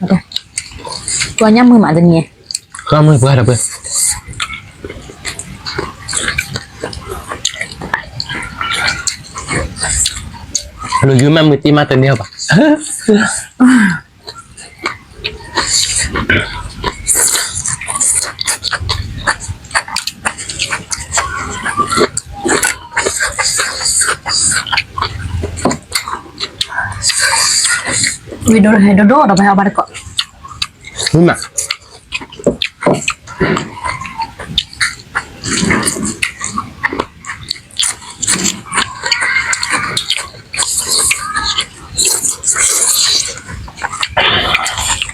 ပှၤညၣ်မုာ်မးတနံၤ မုာ်ပှၤဒီးပှဲၤ လူၤယုမ့ၢ်မုာ်တံၢ်မးတန့ၢ်ဘၣ် ဝံၣ်ဒိၣ်ဟဲဒိၣ်ဒိၣ်ဒီးပဟဲအီၣ်ဘၣ်တကိး ဝံၣ်မး ဝံၣ်ပှၤနီၢ်ကမနီၤ ဝံၣ်မးဒီ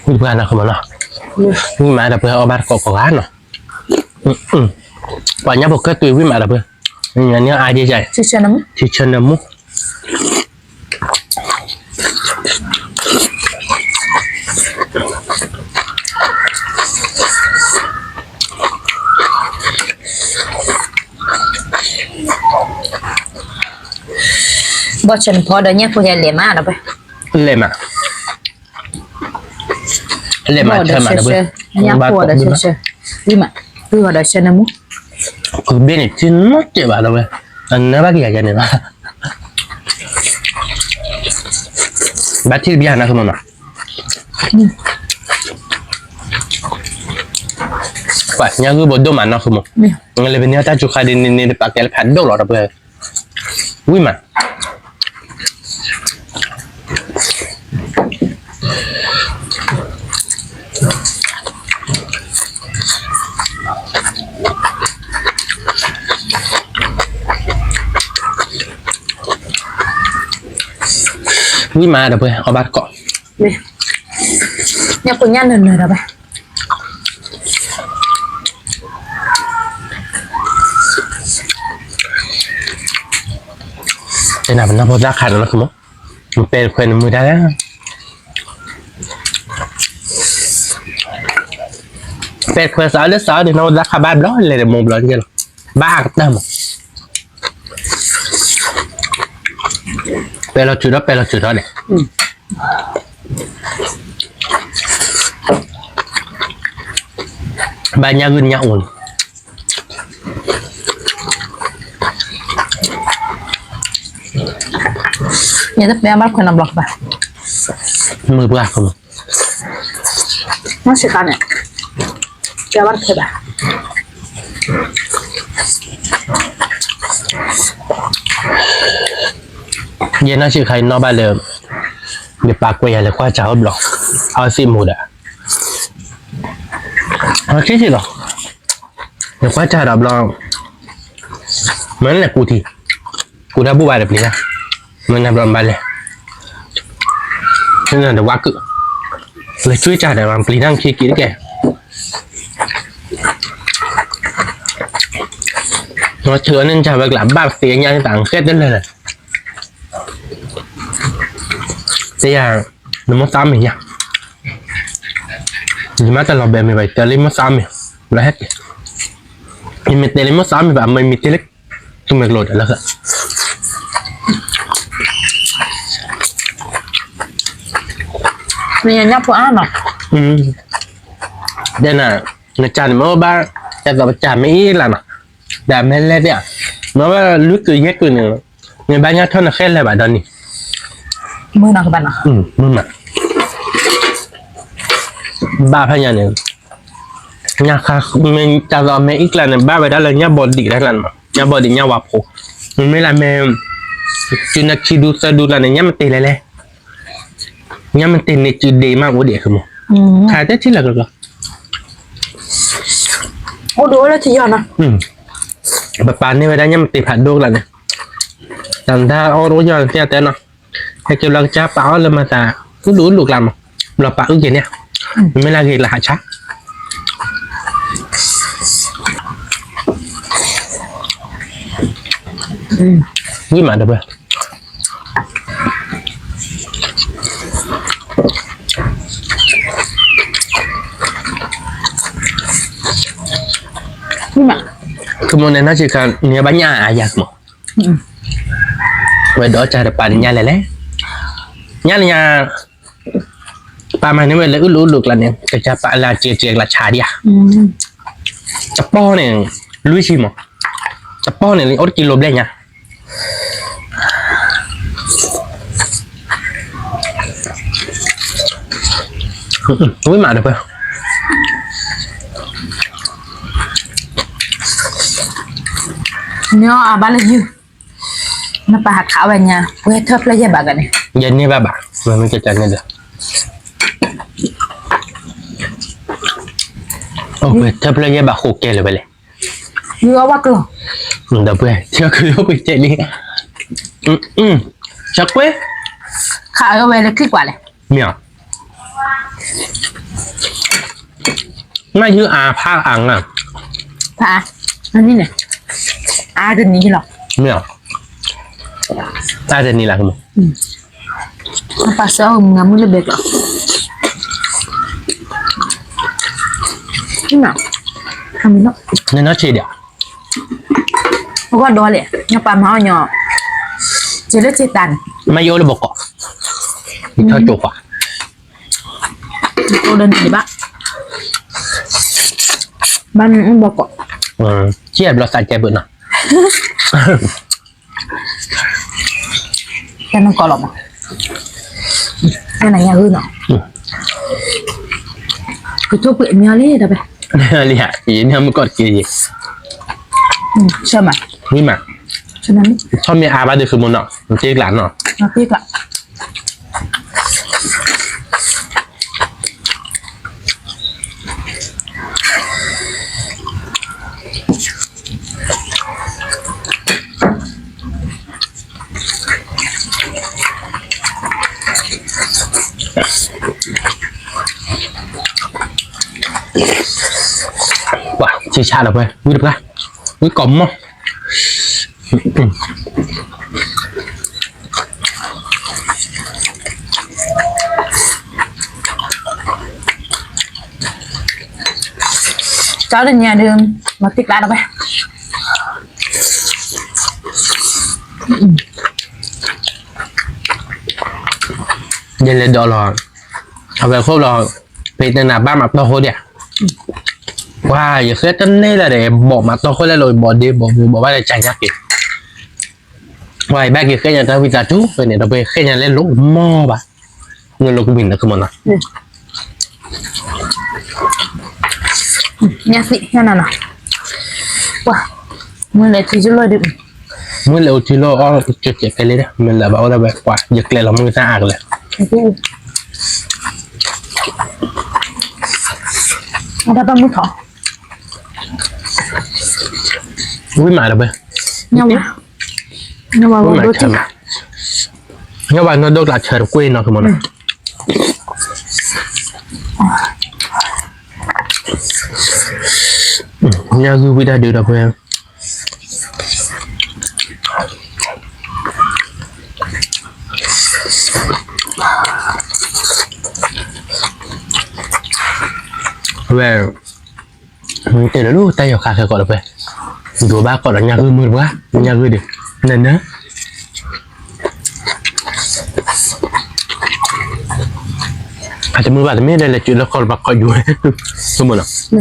းပှဲၤအီၣ်ဘၣ်တကိးကိးဂၤနီၤ ပှၤညၣ်ဖိကဲတုၤဝံၣ်မးဒီးပှဲၤ ညါန့ၣ်အါဒ်ယဲၢ် ထံဆၢနမူ ဝံၣ် ဘီၣ်ဆၢနဖီဒီးညၣ်ဖိယလဲၤမးဒီးပှဲၤ, လဲၤမး, လဲၤမးဆၢမးဒီးပှဲၤ, ညၣ်ဖိဒီးဆၢဆၢ, ဝံၤမး, ဝံၤဒီးဆၢနမူ, ကဘ့ၣ်န့ၣ် ထံနီၢ်ကဲးဘၣ်ဒီးပှဲၤ, အနၢ်ဘၣ်ကယၤယၤန့ၣ်ဘၣ်, ဘၣ်ထံၣ်တဘျီနီၤ ပှၤညၣ်ဂုၢ်ဘိဒိၣ်မးနီၢ်ဃုမိၢ်, လၢပန့ၢ်တၢ်စူၤခါဒ်န့ၣ်န့ၣ် တပာ်ကဲလၢဖးဒိၣ်လီၤဒီးပှဲၤ, ဝံၤမး, ဝံၤမးဒီးပှဲၤ အီၣ်ဘၣ်တကိး, ညၣ်ဖိညၣ်နၢၤနၢၤဒီးပှဲၤ တဲနၤပနီၢ်ဖိသၣ်ခါဒီးလီၤမး, မ့ၢ်ပဲတခွဲနမုာ်တၢ်လၢ, ပဲတခွဲစးလၢစးန့ၣ် နီၢ်ဖိသၣ်ခါဘၣ်ဘျီ လဲၤတမူဘျီတက့ၢ်လီၤ, ဘၣ်အကတၢၢ်မး, ပဲလီၤစုၤထီၣ် ပဲလီၤစုၤထီၣ်န့ၣ် ဘၣ်ညၣ်ဂုၢ်ညၣ်အိၣ်န့ၣ်, ယတပဲအဘၣ်ခွဲးနီတဘျီဘၣ်, မုာ်ပှၢ်, နီၢ်ဆံးခါန့ၣ်, ပဲအဘၣ်တခွဲးဘၣ် ယနီၢ်ဆံးခါအံၤနီၣ်ဘၣ်လၢ ယပာ်ကွဲးယၤလဲၤကွၢ်စၢ်အိၣ်ဘျီ, အီၣ်စံၣ်မူၤဒီး, အီၣ်စံၣ်လီၤ, လဲၤကွၢ်စၢ်ဒီးဘျီ, မ့ၢ်လဲၤကူထံ, ကူတၢ်ဘူၣ်ဘၣ်ဒီးပျံၤတၢ်, မ့ၢ်နဘျီဘၣ်လဲၤ, ဒီးဝါကုၢ်, လဲၤကွၢ်စၢ်ဒီးပျံၤတၢ်ခံက့ၤတက့ၢ် နထုးအီၤန့ၣ် နစၢ်ဝဲကျးဘၣ်သ့ၣ်ညါန့ၣ် တၢ်ဃဲတလၢာ်လၢာ်, တဲယၤ, နမိၢ်သးမ့ၢ်ညါ, ယမ့ၢ်တလီၤဘဲမ့ၢ်ဘၣ် ယတဲလၢမိၢ်သးမ့ၢ်, လၢဟဲက့ၤ, ယမ့ၢ်တဲလၢမိၢ်သးမ့ၢ်ဘၣ် မ့ၢ်မ့ၢ်တဲလၢ သူမ့ၢ်ကျိၤဒီးလၢ, ညၣ်ဖိအါနီၤ, တဲနၤ, နစၢ်န့ၣ်မ့ၢ်ဘၣ်, တၢ်သီပစၢ်မ့ၢ်အံၤလၢနီၤ, ဒီးမ့ၢ်လဲၣ်သ့ၣ်ဧါ, မ့ၢ်ဘၣ်လွံၢ်ကုာ်ယဲၢ်ကုာ်န့ၣ်, မ့ၢ်ဘၣ်ညၣ်ထီၣ်နဃဲလဲၣ်ဘၣ်ဒီးန့ၣ်, မုာ်နီၤကဘၣ်နီၤ, မုာ်မး, ဘၣ်ဖဲညါန့ၣ် ညၣ်ခါ, မ့ၢ်တၢ်သီမ့ၢ်အံၤကျါန့ၣ် ဘၣ်ဝဲဒၣ်လၢညၣ်ဘီဒံးတၢ်ကျါန့ၣ်မး, ညၣ်ဘီဒံးညၣ်ဝါဖိ, မ့မ့ၢ်လၢမ့ၢ်, စုနခံဒူသၢဒူကျါန့ၣ် ညၣ်မတ့ၢ်လဲၣ်လဲၣ်, ညၣ်မတ့ၢ်န့ၣ်စုဒ့မးအိၣ်ဒံးအဃိမး, ခါတထံၣ်လၢကျီကျီ, အိၣ်ဒိၣ်လၢထံယီၤနီၤ, ပပာ်န့ၢ်ဝဲဒၣ်ညၣ်မတ့ၢ်ဖးဒိၣ်ကျါန့ၣ်, တၢ်မတၤအိၣ်ဒိၣ်ယီၤန့ၣ်သ့ၣ်တဲနီၤ ဟဲက့ၤဘျီကစၢ်ပာ်အီၣ်လၢမၤသး, အုၣ်လူၢ်အုၣ်လူၢ်ကျါမး, ဘျီပာ်အုၣ်က့ၤန့ၣ်, မ့ၢ်လၢဂ့ၤလၢဟးဆါ, ဝံၤမးဒီးပှဲၤ, ဝံၤမး, ကမိၣ်န့ၣ်နီၢ်ဆံးခါ နဘၣ်ညၣ်အါယၤကမိၣ် ဝဲဒီးစၢ်တပာ်န့ၣ်ညၣ်လဲၣ်လဲၣ်, ညၣ်လၢညါ, ပာ်မၤန့ၢ်ဝဲလၢအုၣ်လူၢ်အုၣ်လူၢ်ကျါန့ၣ် ကစၢ်ပာ်လၢစဲးစဲးကျါဆါဒံးဧါ, တပီၢ်န့ၣ်, လွံၢ်ဆံမး, တပီၢ်န့ၣ် အိၣ်တကံလိဘျဲၣ်ညါ, ဝံၤမးဒီးပှဲၤ နအီၣ်အဘၣ်လၢယုၢ်, နပာ်ဟးခးဝဲညါ ပှဲၤထၢၣ်ဖျၢၣ်ယဲၢ်ဘးကန့ၣ်, ယဲၢ်န့ၢ်ဘၣ်ဘၣ်, မ့မ့ၢ်ကကန့ၣ်ဒီး, အိၣ်ပှဲၤထၢၣ်ဖျၢၣ်ယဲၢ်ဘးဃိးကဲလၢၤဝဲလဲၣ်, ယအီၣ်ဘၣ်ကျီၢ်, ဒီးပှဲၤ ထၢၣ်ကလီပှဲၤကဲလံ, ဆၢကွဲ, ခးအဝဲလၢချံကွၢ်လဲၣ်, မ့ၢ် မ့ၢ်ယုၢ်အါဖးအါငါ, ဖး, အနံၣ်န့ၣ်, အါတနံၤလီၤ, မ့ၢ်, အါတနံၤလီၤ, အပာ်စၢၤအီၤမုၢ်နၤမုၢ်လၢဘဲကျီ, နနီၢ်ဆံးဒီး, အဂီၢ်ဒီးလဲၣ်, နပာ်မၤအီၣ်ညီ စ့လၢစ့တၢ်န့ၣ်, မ့ၢ်ယအိၣ်လၢဘီကီး, ယထီၣ်ကၠိၤပှၤ, အိၣ်ဒီးန့ၣ်ဘၣ်, ဘၣ်န့ၣ်ဘီကီး, ကဲဘျီသးကဲဘၣ်နီၤ. တၢ်နကီလီၤမး, တၢ်နညါဂုၢ်နီၤ, ကထိၣ်ပှ့ၤအညီလံဒီးပဲ, လံဧါ, ယန့ၢ်မုၢ်ကီၢ်တက့ၢ်ယဲ, ဆၢမး, ဝံၤမး, ထီၣ်မ့ၢ်အါဘၣ်ဒုးဃုမနီၤ, တ့ကျးနီၤ, တ့ကျး ပှၤ ဆံဆးဒီးပှဲၤ ဝံတပှၢ် ဝံကိးမီၢ် ကၠီတညါဒီး မၤတံၢ်ကျါဒီးဝဲ ယလဲၤဒီးလီၤ အဝဲခိၣ်လီၤ ဖဲတနၤဘၣ်မၤတီၢ်ဃိဒံး ပှၤ ယဃဲတန့ၢ်လၢဒီး ဘီၣ်မၤတီၢ်ဃိလဲၣ်လီၤ ဘီၣ်ဒ့ဘီၣ်မူဘီၣ်ဘၣ်လၢကၠါညါက့ၤ ပှၤအံၤဘၣ်က့ၤဃဲညါတၢ်ဝံသးစူၤ ဖဲန့ၣ် ဒီးပဃဲညါလၢလိၣ်မီၢ်ဘၣ် နလိၣ်ကမံၤနကမီၤနီၤ ညါသံၣ်ညါနၤနီၤ ပှၤ မ့ၢ်လဲၤထံၣ်လီၤဒုး မ့ၢ်လဲၤအိၣ်ထံလီၤအီၣ်ကဲကဲကဲလံ မ့ၢ်လၢဘၣ်အိၣ်ဒၣ်ဝဲ ပှၤ ယကျဲလီၤမ့ၢ်တၢ်အါကလဲၣ် အတၢ်ပၢ်မုၢ်ထီၣ် ဝံၤမးဒီးဝဲ ညါဝဲ ညါဝဲ ဝံၤမး ဒိၣ်ထီၣ် ညါဝဲနီၢ်ဒိၣ်ကျးဆၢတကွ့ၢ်နီၤ ကမီၤနီၤ ညါဂုၢ်ဝံၤတၢ်ဒုးဒီးပှဲၤ ဝဲ မ့ၢ်တဲလၢတၢ်ယီၤခါခဲကီးဒီးပှဲၤ ဒိးဘၣ်ကီးဒီးညါဂုၢ်မုၢ်တပှၢ် ညါဂုၢ်ဒံး နန အတမုာ်ဘၣ်တမ့ၢ်လၢလဲၤစုလၢခီၣ်လၢပှၤခီၣ်ယူၤ ဆိကမိၣ်လီၤ လ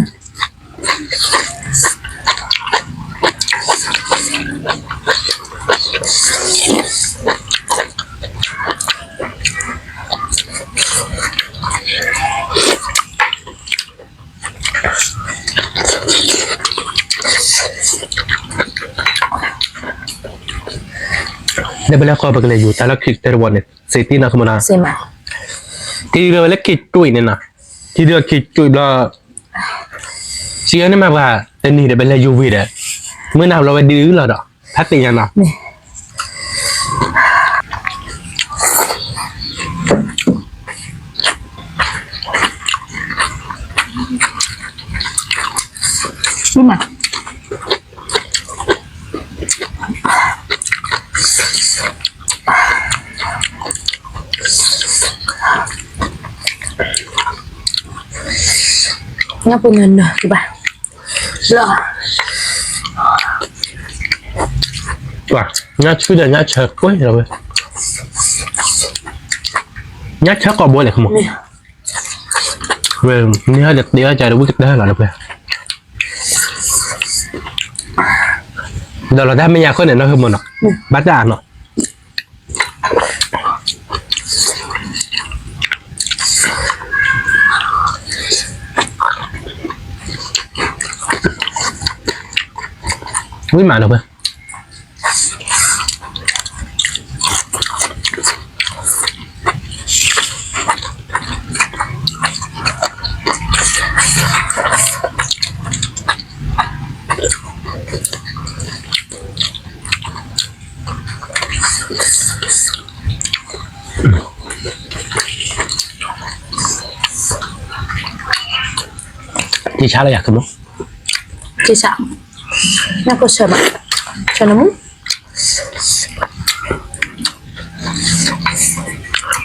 ၢပလဲၤဃီပကလဲၤယူၤတၢ်လၢခံကတၢၢ်တဝီန့ၣ် စ့တံၢ်နီၤ ကမီၤနီၤ ထံဒုးဝဲလၢခံကၠူၣ်အံၤန့ၣ်နီၤ ထံဒုးခံကၠူၣ်ဘျီ စံးအီၤန့ၣ်မးပှၤ တနံၤဒီးပလဲၤယူၤဝံၤဒီး မုၢ်နၤဘျီဝဲဒုးလီၤဒီး ဖးသ့ၣ်ညါနီၤ မး ညါပူၤနၤနၤကဘၣ် လီၤ ပှၤ ညါဆူဒီးညါဆၢကွဲလီၤဝဲ ညါဆၢကိာ်ဘိလဲၣ် ကမီၤ ဝဲ န့ၢ်ဟီၣ်ဒီးတ့အီၣ်ကဒီးဝံၣ်ကတၢၢ်လီၤဒီးပှဲၤ ဒီးလီၤတၢ်မဲာ်ညါဃိန့ၣ် နီၢ်ဟဲမုၢ်နီၤ ဘၣ်တၢ်အါနီၤ ဝံၣ်မးနီၤပှဲၤ ကဆါလၢယၤကမီၤ ကဆါ နကဆၢမး ဆၢနမူ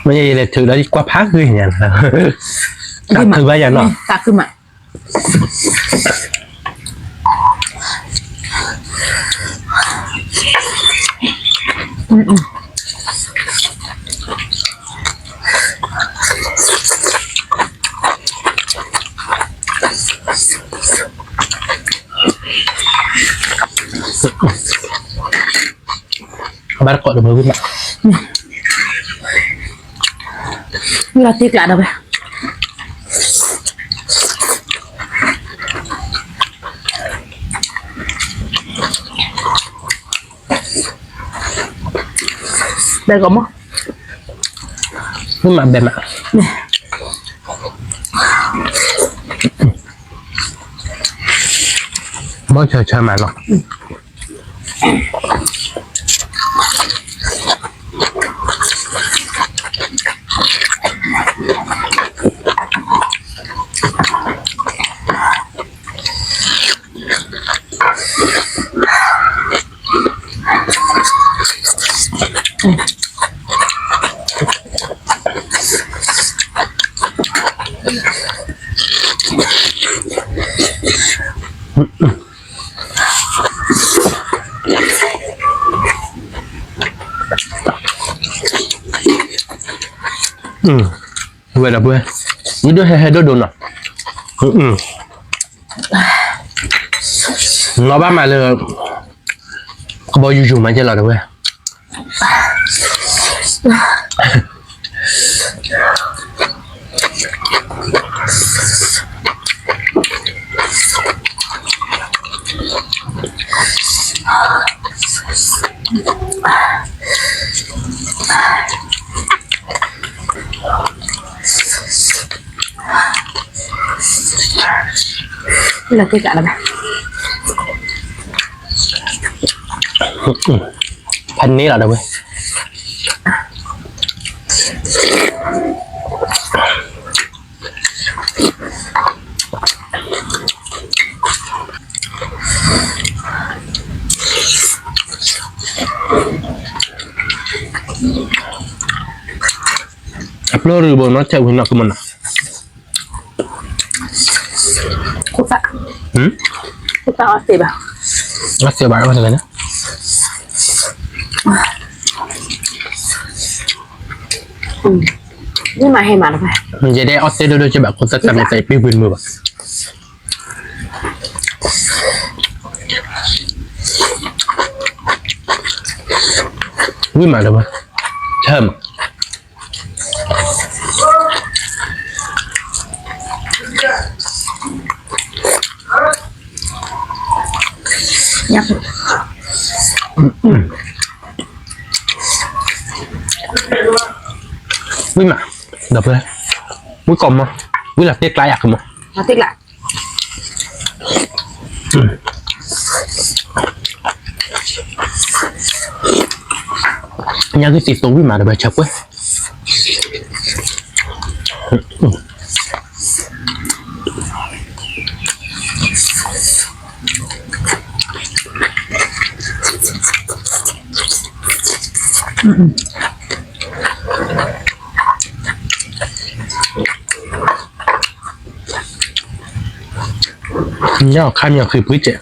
မ့ၢ်ယလဲၤထုးဒီးကွၢ်ဖးဂ့ၤညါ တၢ်ခုဘၣ်ယၤနီၤ တၢ်ခုမး อืมอืม ဘၣ်တကိးဒီးဝဲဝံၣ်မး, လီၤတံၢ်ကျးဒီးဝဲ, ဘဲကီးမး, ဝံၣ်မးဘဲမး, ဘၣ်ဆၢဆၢမးနီၤ. ဝဲဒီပုၢ်ဝဲၢ်, မ့ၢ်ဒိၣ်ဟဲဟဲဒိၣ်ဒိၣ်နီၤ, နီၢ်ဘၣ်မးလၢ ကဘီယူၤယူၤမးကဲလီၤဒီပုၢ်ဝဲၢ်. လီၤတံၢ်ကျးလီၤဘၣ်, ဖးန့ၢ်လီၤဒီပုၢ်ဝဲၢ်. အပျိၢ်ရူၤဘိနီၢ်ဆဲးဝံၤနီၢ်ကမနီၤ, ခိၣ်သၣ်, ခိၣ်သၣ်အီၣ်သ့ဘၣ်, အီၣ်သ့ဘၣ်အီၣ်သ့ဘၣ်န့ၣ်, မ့ၢ်မးဟဲမးတဖၣ်, ယဲဒၣ်အီၣ်သ့ဒိၣ်ဒိၣ်ကဲဘၣ် ခိၣ်သၣ်တၢ်မ့ၢ်သးပ့ၤပ့ၤမုာ်ဘၣ်. ဝံၣ်မးဒီပုၢ်ဝဲၢ်, ဆၢမး. ဝံၣ်မး, ဒီပုၢ်ဝဲၢ်, ဝံၣ်ကီးမး, ဝံၣ်လီၤတံၢ်ကျးယၤကမး, လီၤတံၢ်ကျး. ညါကသံသိဝံၣ်မးဒီးဘၣ်ဆၢကွဲၢ်, ညၣ်ခါမီၤဃံးပှံၢ်စဲး,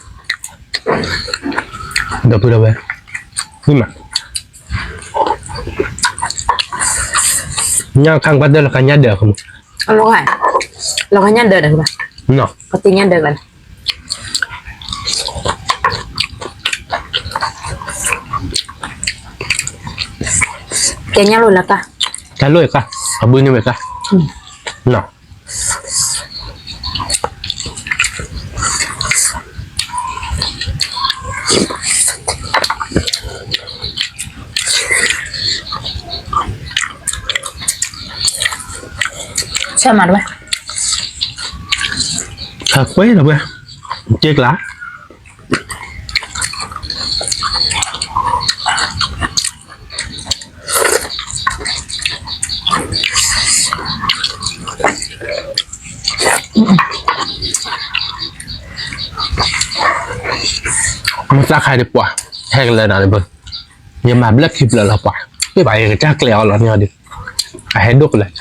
ဒီပုၢ်ဒီဝဲၢ်, ဝံၣ်မး, ညၣ်ခါကွၢ်တၢ်လီၤခါညၣ်ဒၢးအဃိမး, လီၤခါညၣ်ဒၢးဒီးဘၣ်, ပသ့ၣ်ညၣ်ဒၢးလီၤ. ကဲညၣ်လိာ်လၢကါ, တၢ်လိာ်ကါ, အဘုန့ၢ်ဝဲကါ, နီၤ. ဆၢမးတဝဲ, ဆၢကွဲးတဝဲ, က့ကျါ မ့ၢ်သးခါဒံးပှၤ, ဟဲကလၢနၤဒံးဘၣ်, ယမၤဘျၢၣ်ခံဖျၢၣ်လီၤပှၤ, တဘၣ်ယကစၢ်ကျဲအီၤလီၤန့ၣ်အီၤဒံး, အဟဲဒိၣ်ကလၢာ်,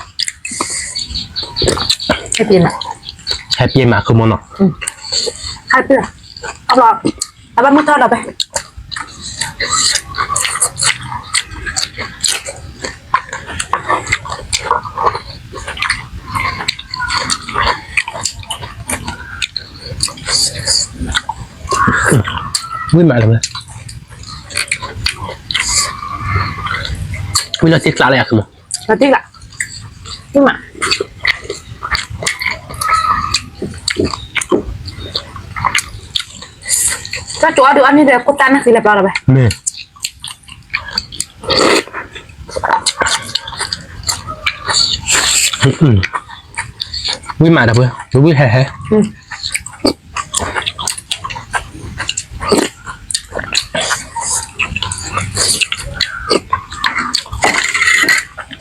ဟဲပျဲမး, ဟဲပျဲမးကမနီၤ, ဟဲပျဲ, အဘၣ်မုၢ်ထီၣ်ဒီးပဲ ဝံၣ်မးလၢၤဝဲ, ဝံၤလီၤတ့ကျးလၢယၤကမၤ, လီၤတ့ကျး, တ့မး, တၢ်ကၠိအီၤဒုးအီၤန့ၣ်ဒီး ခိၣ်သၣ်နၢ်ဃံလၢပျီလီၤဝဲ, မ့ၢ် ဝံၣ်မးဒီပုၢ်ဝဲၢ်, ဝံၣ်ဟဲဟဲ,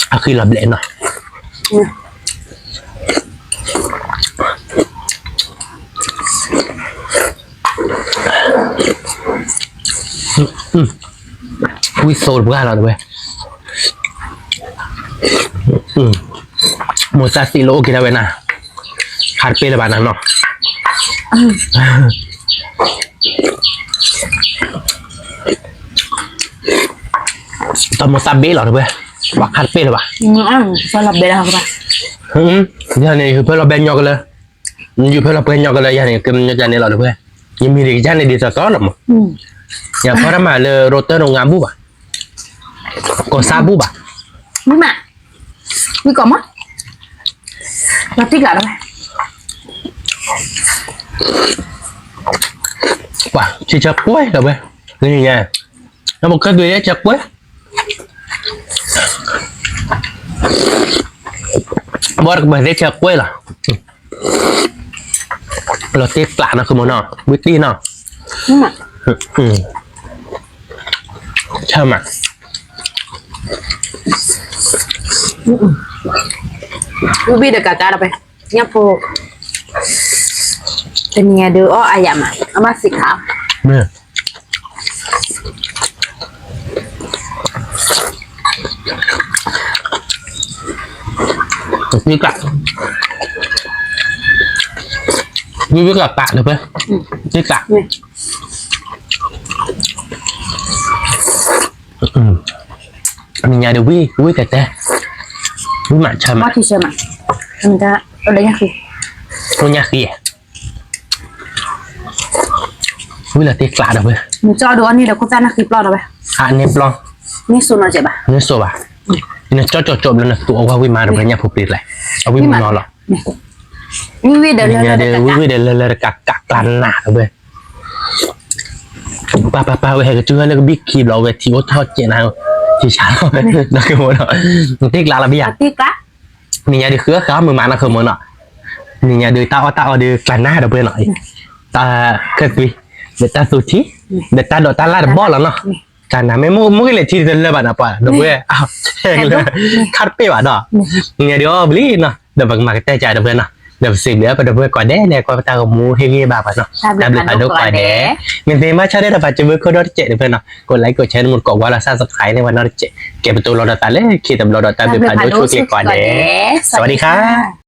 အဃံလီၤဘျဲၣ်နီၤ, ဝံၣ်သိဒီပုၢ်ဝဲၢ်လီၤဒီပုၢ်ဝဲၢ်, မိၢ်သၣ်သံးလၢအိၣ်က့ၤဒၣ်ဝဲနၤ, ခါတပ့ၢ်လၢၤဘၣ်နၤနီၤ, တၢ်မိၢ်သၣ်ဘ့ၣ်လီၤဒီပုၢ်ဝဲၢ်, ဘၣ်ခါတပ့ၢ်လၢၤဘၣ်, ယၤန့ၣ် ယဖဲလီၤဘဲညီကလၢ, ယဖဲလီၤပှဲၤညီကလၢ ယၤန့ၣ် ကမညီကန့ၣ်လီၤဒီပုၢ်ဝဲၢ်, ယမံၤဒံးကယါန့ၣ်ဒ်သိးသိးလီၤမး, ယဖီတၢ်မၤလၢရိတၢၢ်နီၤငါဘူၣ်ဘၣ်, ကီၢ်ဆၣ်ဘူၣ်ဘၣ်, ဝံၣ်မး, ဝံၣ်ကီးမး, လီၤတ့ကျးဒီပုၢ်ဝဲၢ်, ပှၤ ဆံဆၢကွဲလီၤဝဲ, နံၤညါ, နပကဲက့ၤဆၢကွဲ, ဘၣ်တကပၤသ့ဆၢကွဲလီၤ, လီၤတ့ကျးနီၤ ဃုမနီၤ ဝံၣ်တံၢ်နီၤ, ဆၢမး, ဝံၣ်ဝံၣ်ဒီးကးကးဒီပုၢ်ဝဲၢ်, ညၣ်ဖိ, တနံၤညါဒုးအီၣ်အါယၤမး အမ့ၢ်စံးခါ, မ့ၢ် တံၢ်ကး, ဝံၣ်ဝံၣ်ကးကးဒီပုၢ်ဝဲၢ်, တံၢ်ကး, နံၤညါဒီးဝံၣ် ဝံၣ်တဲတဲ, ဝံၣ်မးဆၢမး, ညၣ်ဃံ, ဝံၣ်လီၤတ့ကျးဒီပုၢ်ဝဲၢ်, အန့ၣ်ပျီ, န့ၢ်စိနီၤကဲးဘၣ်, နကၠီကၠီကၠီဘျီနသူအီၤဝဲဝံၣ်မးဒီပုၢ်ဝဲၢ် ညၣ်ဖိပျံၤကျဲ, အဝံၣ်မနီၤလီၤ, နံၤညါဒီးဝံၣ်ဝံၣ်ဒီးလၢလၢတကးကးကျးနးဒီပုၢ်ဝဲၢ် ပၢ်ပၢ်ပၢ်ဝဲဟဲကစုဟဲလၢကဘံၣ်ခံဘျီဝဲထံအိၣ်ထီၣ်ကဲးနၤ, ထံဆါလီၤ, ဒီးကမနီၤ, တံၢ်ကျးလီၤဘၣ်ယၤ, နံၤညါဒီးဃုအီၣ်ဃုအီမုာ်မးနီၤ ဃုမနီၤ, နံၤညါဒီးတၢ်အီၣ်တၢ်အီဒီးကျးနးဒီပုၢ်ဝဲၢ်နီၤ, တၢ်ခဲသွံ, ဒီးတၢ်သူထံ, ဒီးတၢ်ဒိးတၢ်လၢ်တဘီလီၤနီၤ, ကျးနးမ့ၢ်မုၢ်ဂ့ၤလဲၤထံတလၢဘၣ်နီၤ ပှၤဒီပုၢ်ဝဲၢ်, ခါတပ့ၢ်ဘၣ်ဒီး, နံၤညါဒီးအီၣ်ဘျီနီၤ ဒီးပကမၤကတၢၢ်ကဒီပုၢ်ဝဲၢ်နီၤ, ဒီးပစံးဘျုးပဒီပုၢ်ဝဲၢ်ကိးဂၤဒဲးလၢကွၢ်ပတၢ်ဂီၤမူဟ့ၣ်ဂံၢ်ဘါပှၤနီၤ, တၢ်ဘျုးဖးဒိၣ်ကိးဂၤဒဲး, မ့ၢ်သ့မၤဆၢဒၣ်တၢ်ပာ်စၢၤဘၢခိၣ်ဒီတစဲးဒီပုၢ်ဝဲၢ်နီၤ, ကိးlikeကိးshareန့ၣ်မ့ၢ်ကိးကွၢ်လီၤ subscribe န့ၢ်ပှၤနီတစဲး, ကဲပတိၤလီၤဒီးသးလၢခံတဘျီဒီးတၢ်ဘျုးဖးဒိၣ်ဆိၣ်ဂ့ၤကိးဂၤဒဲး, စဝၤဒံခါ.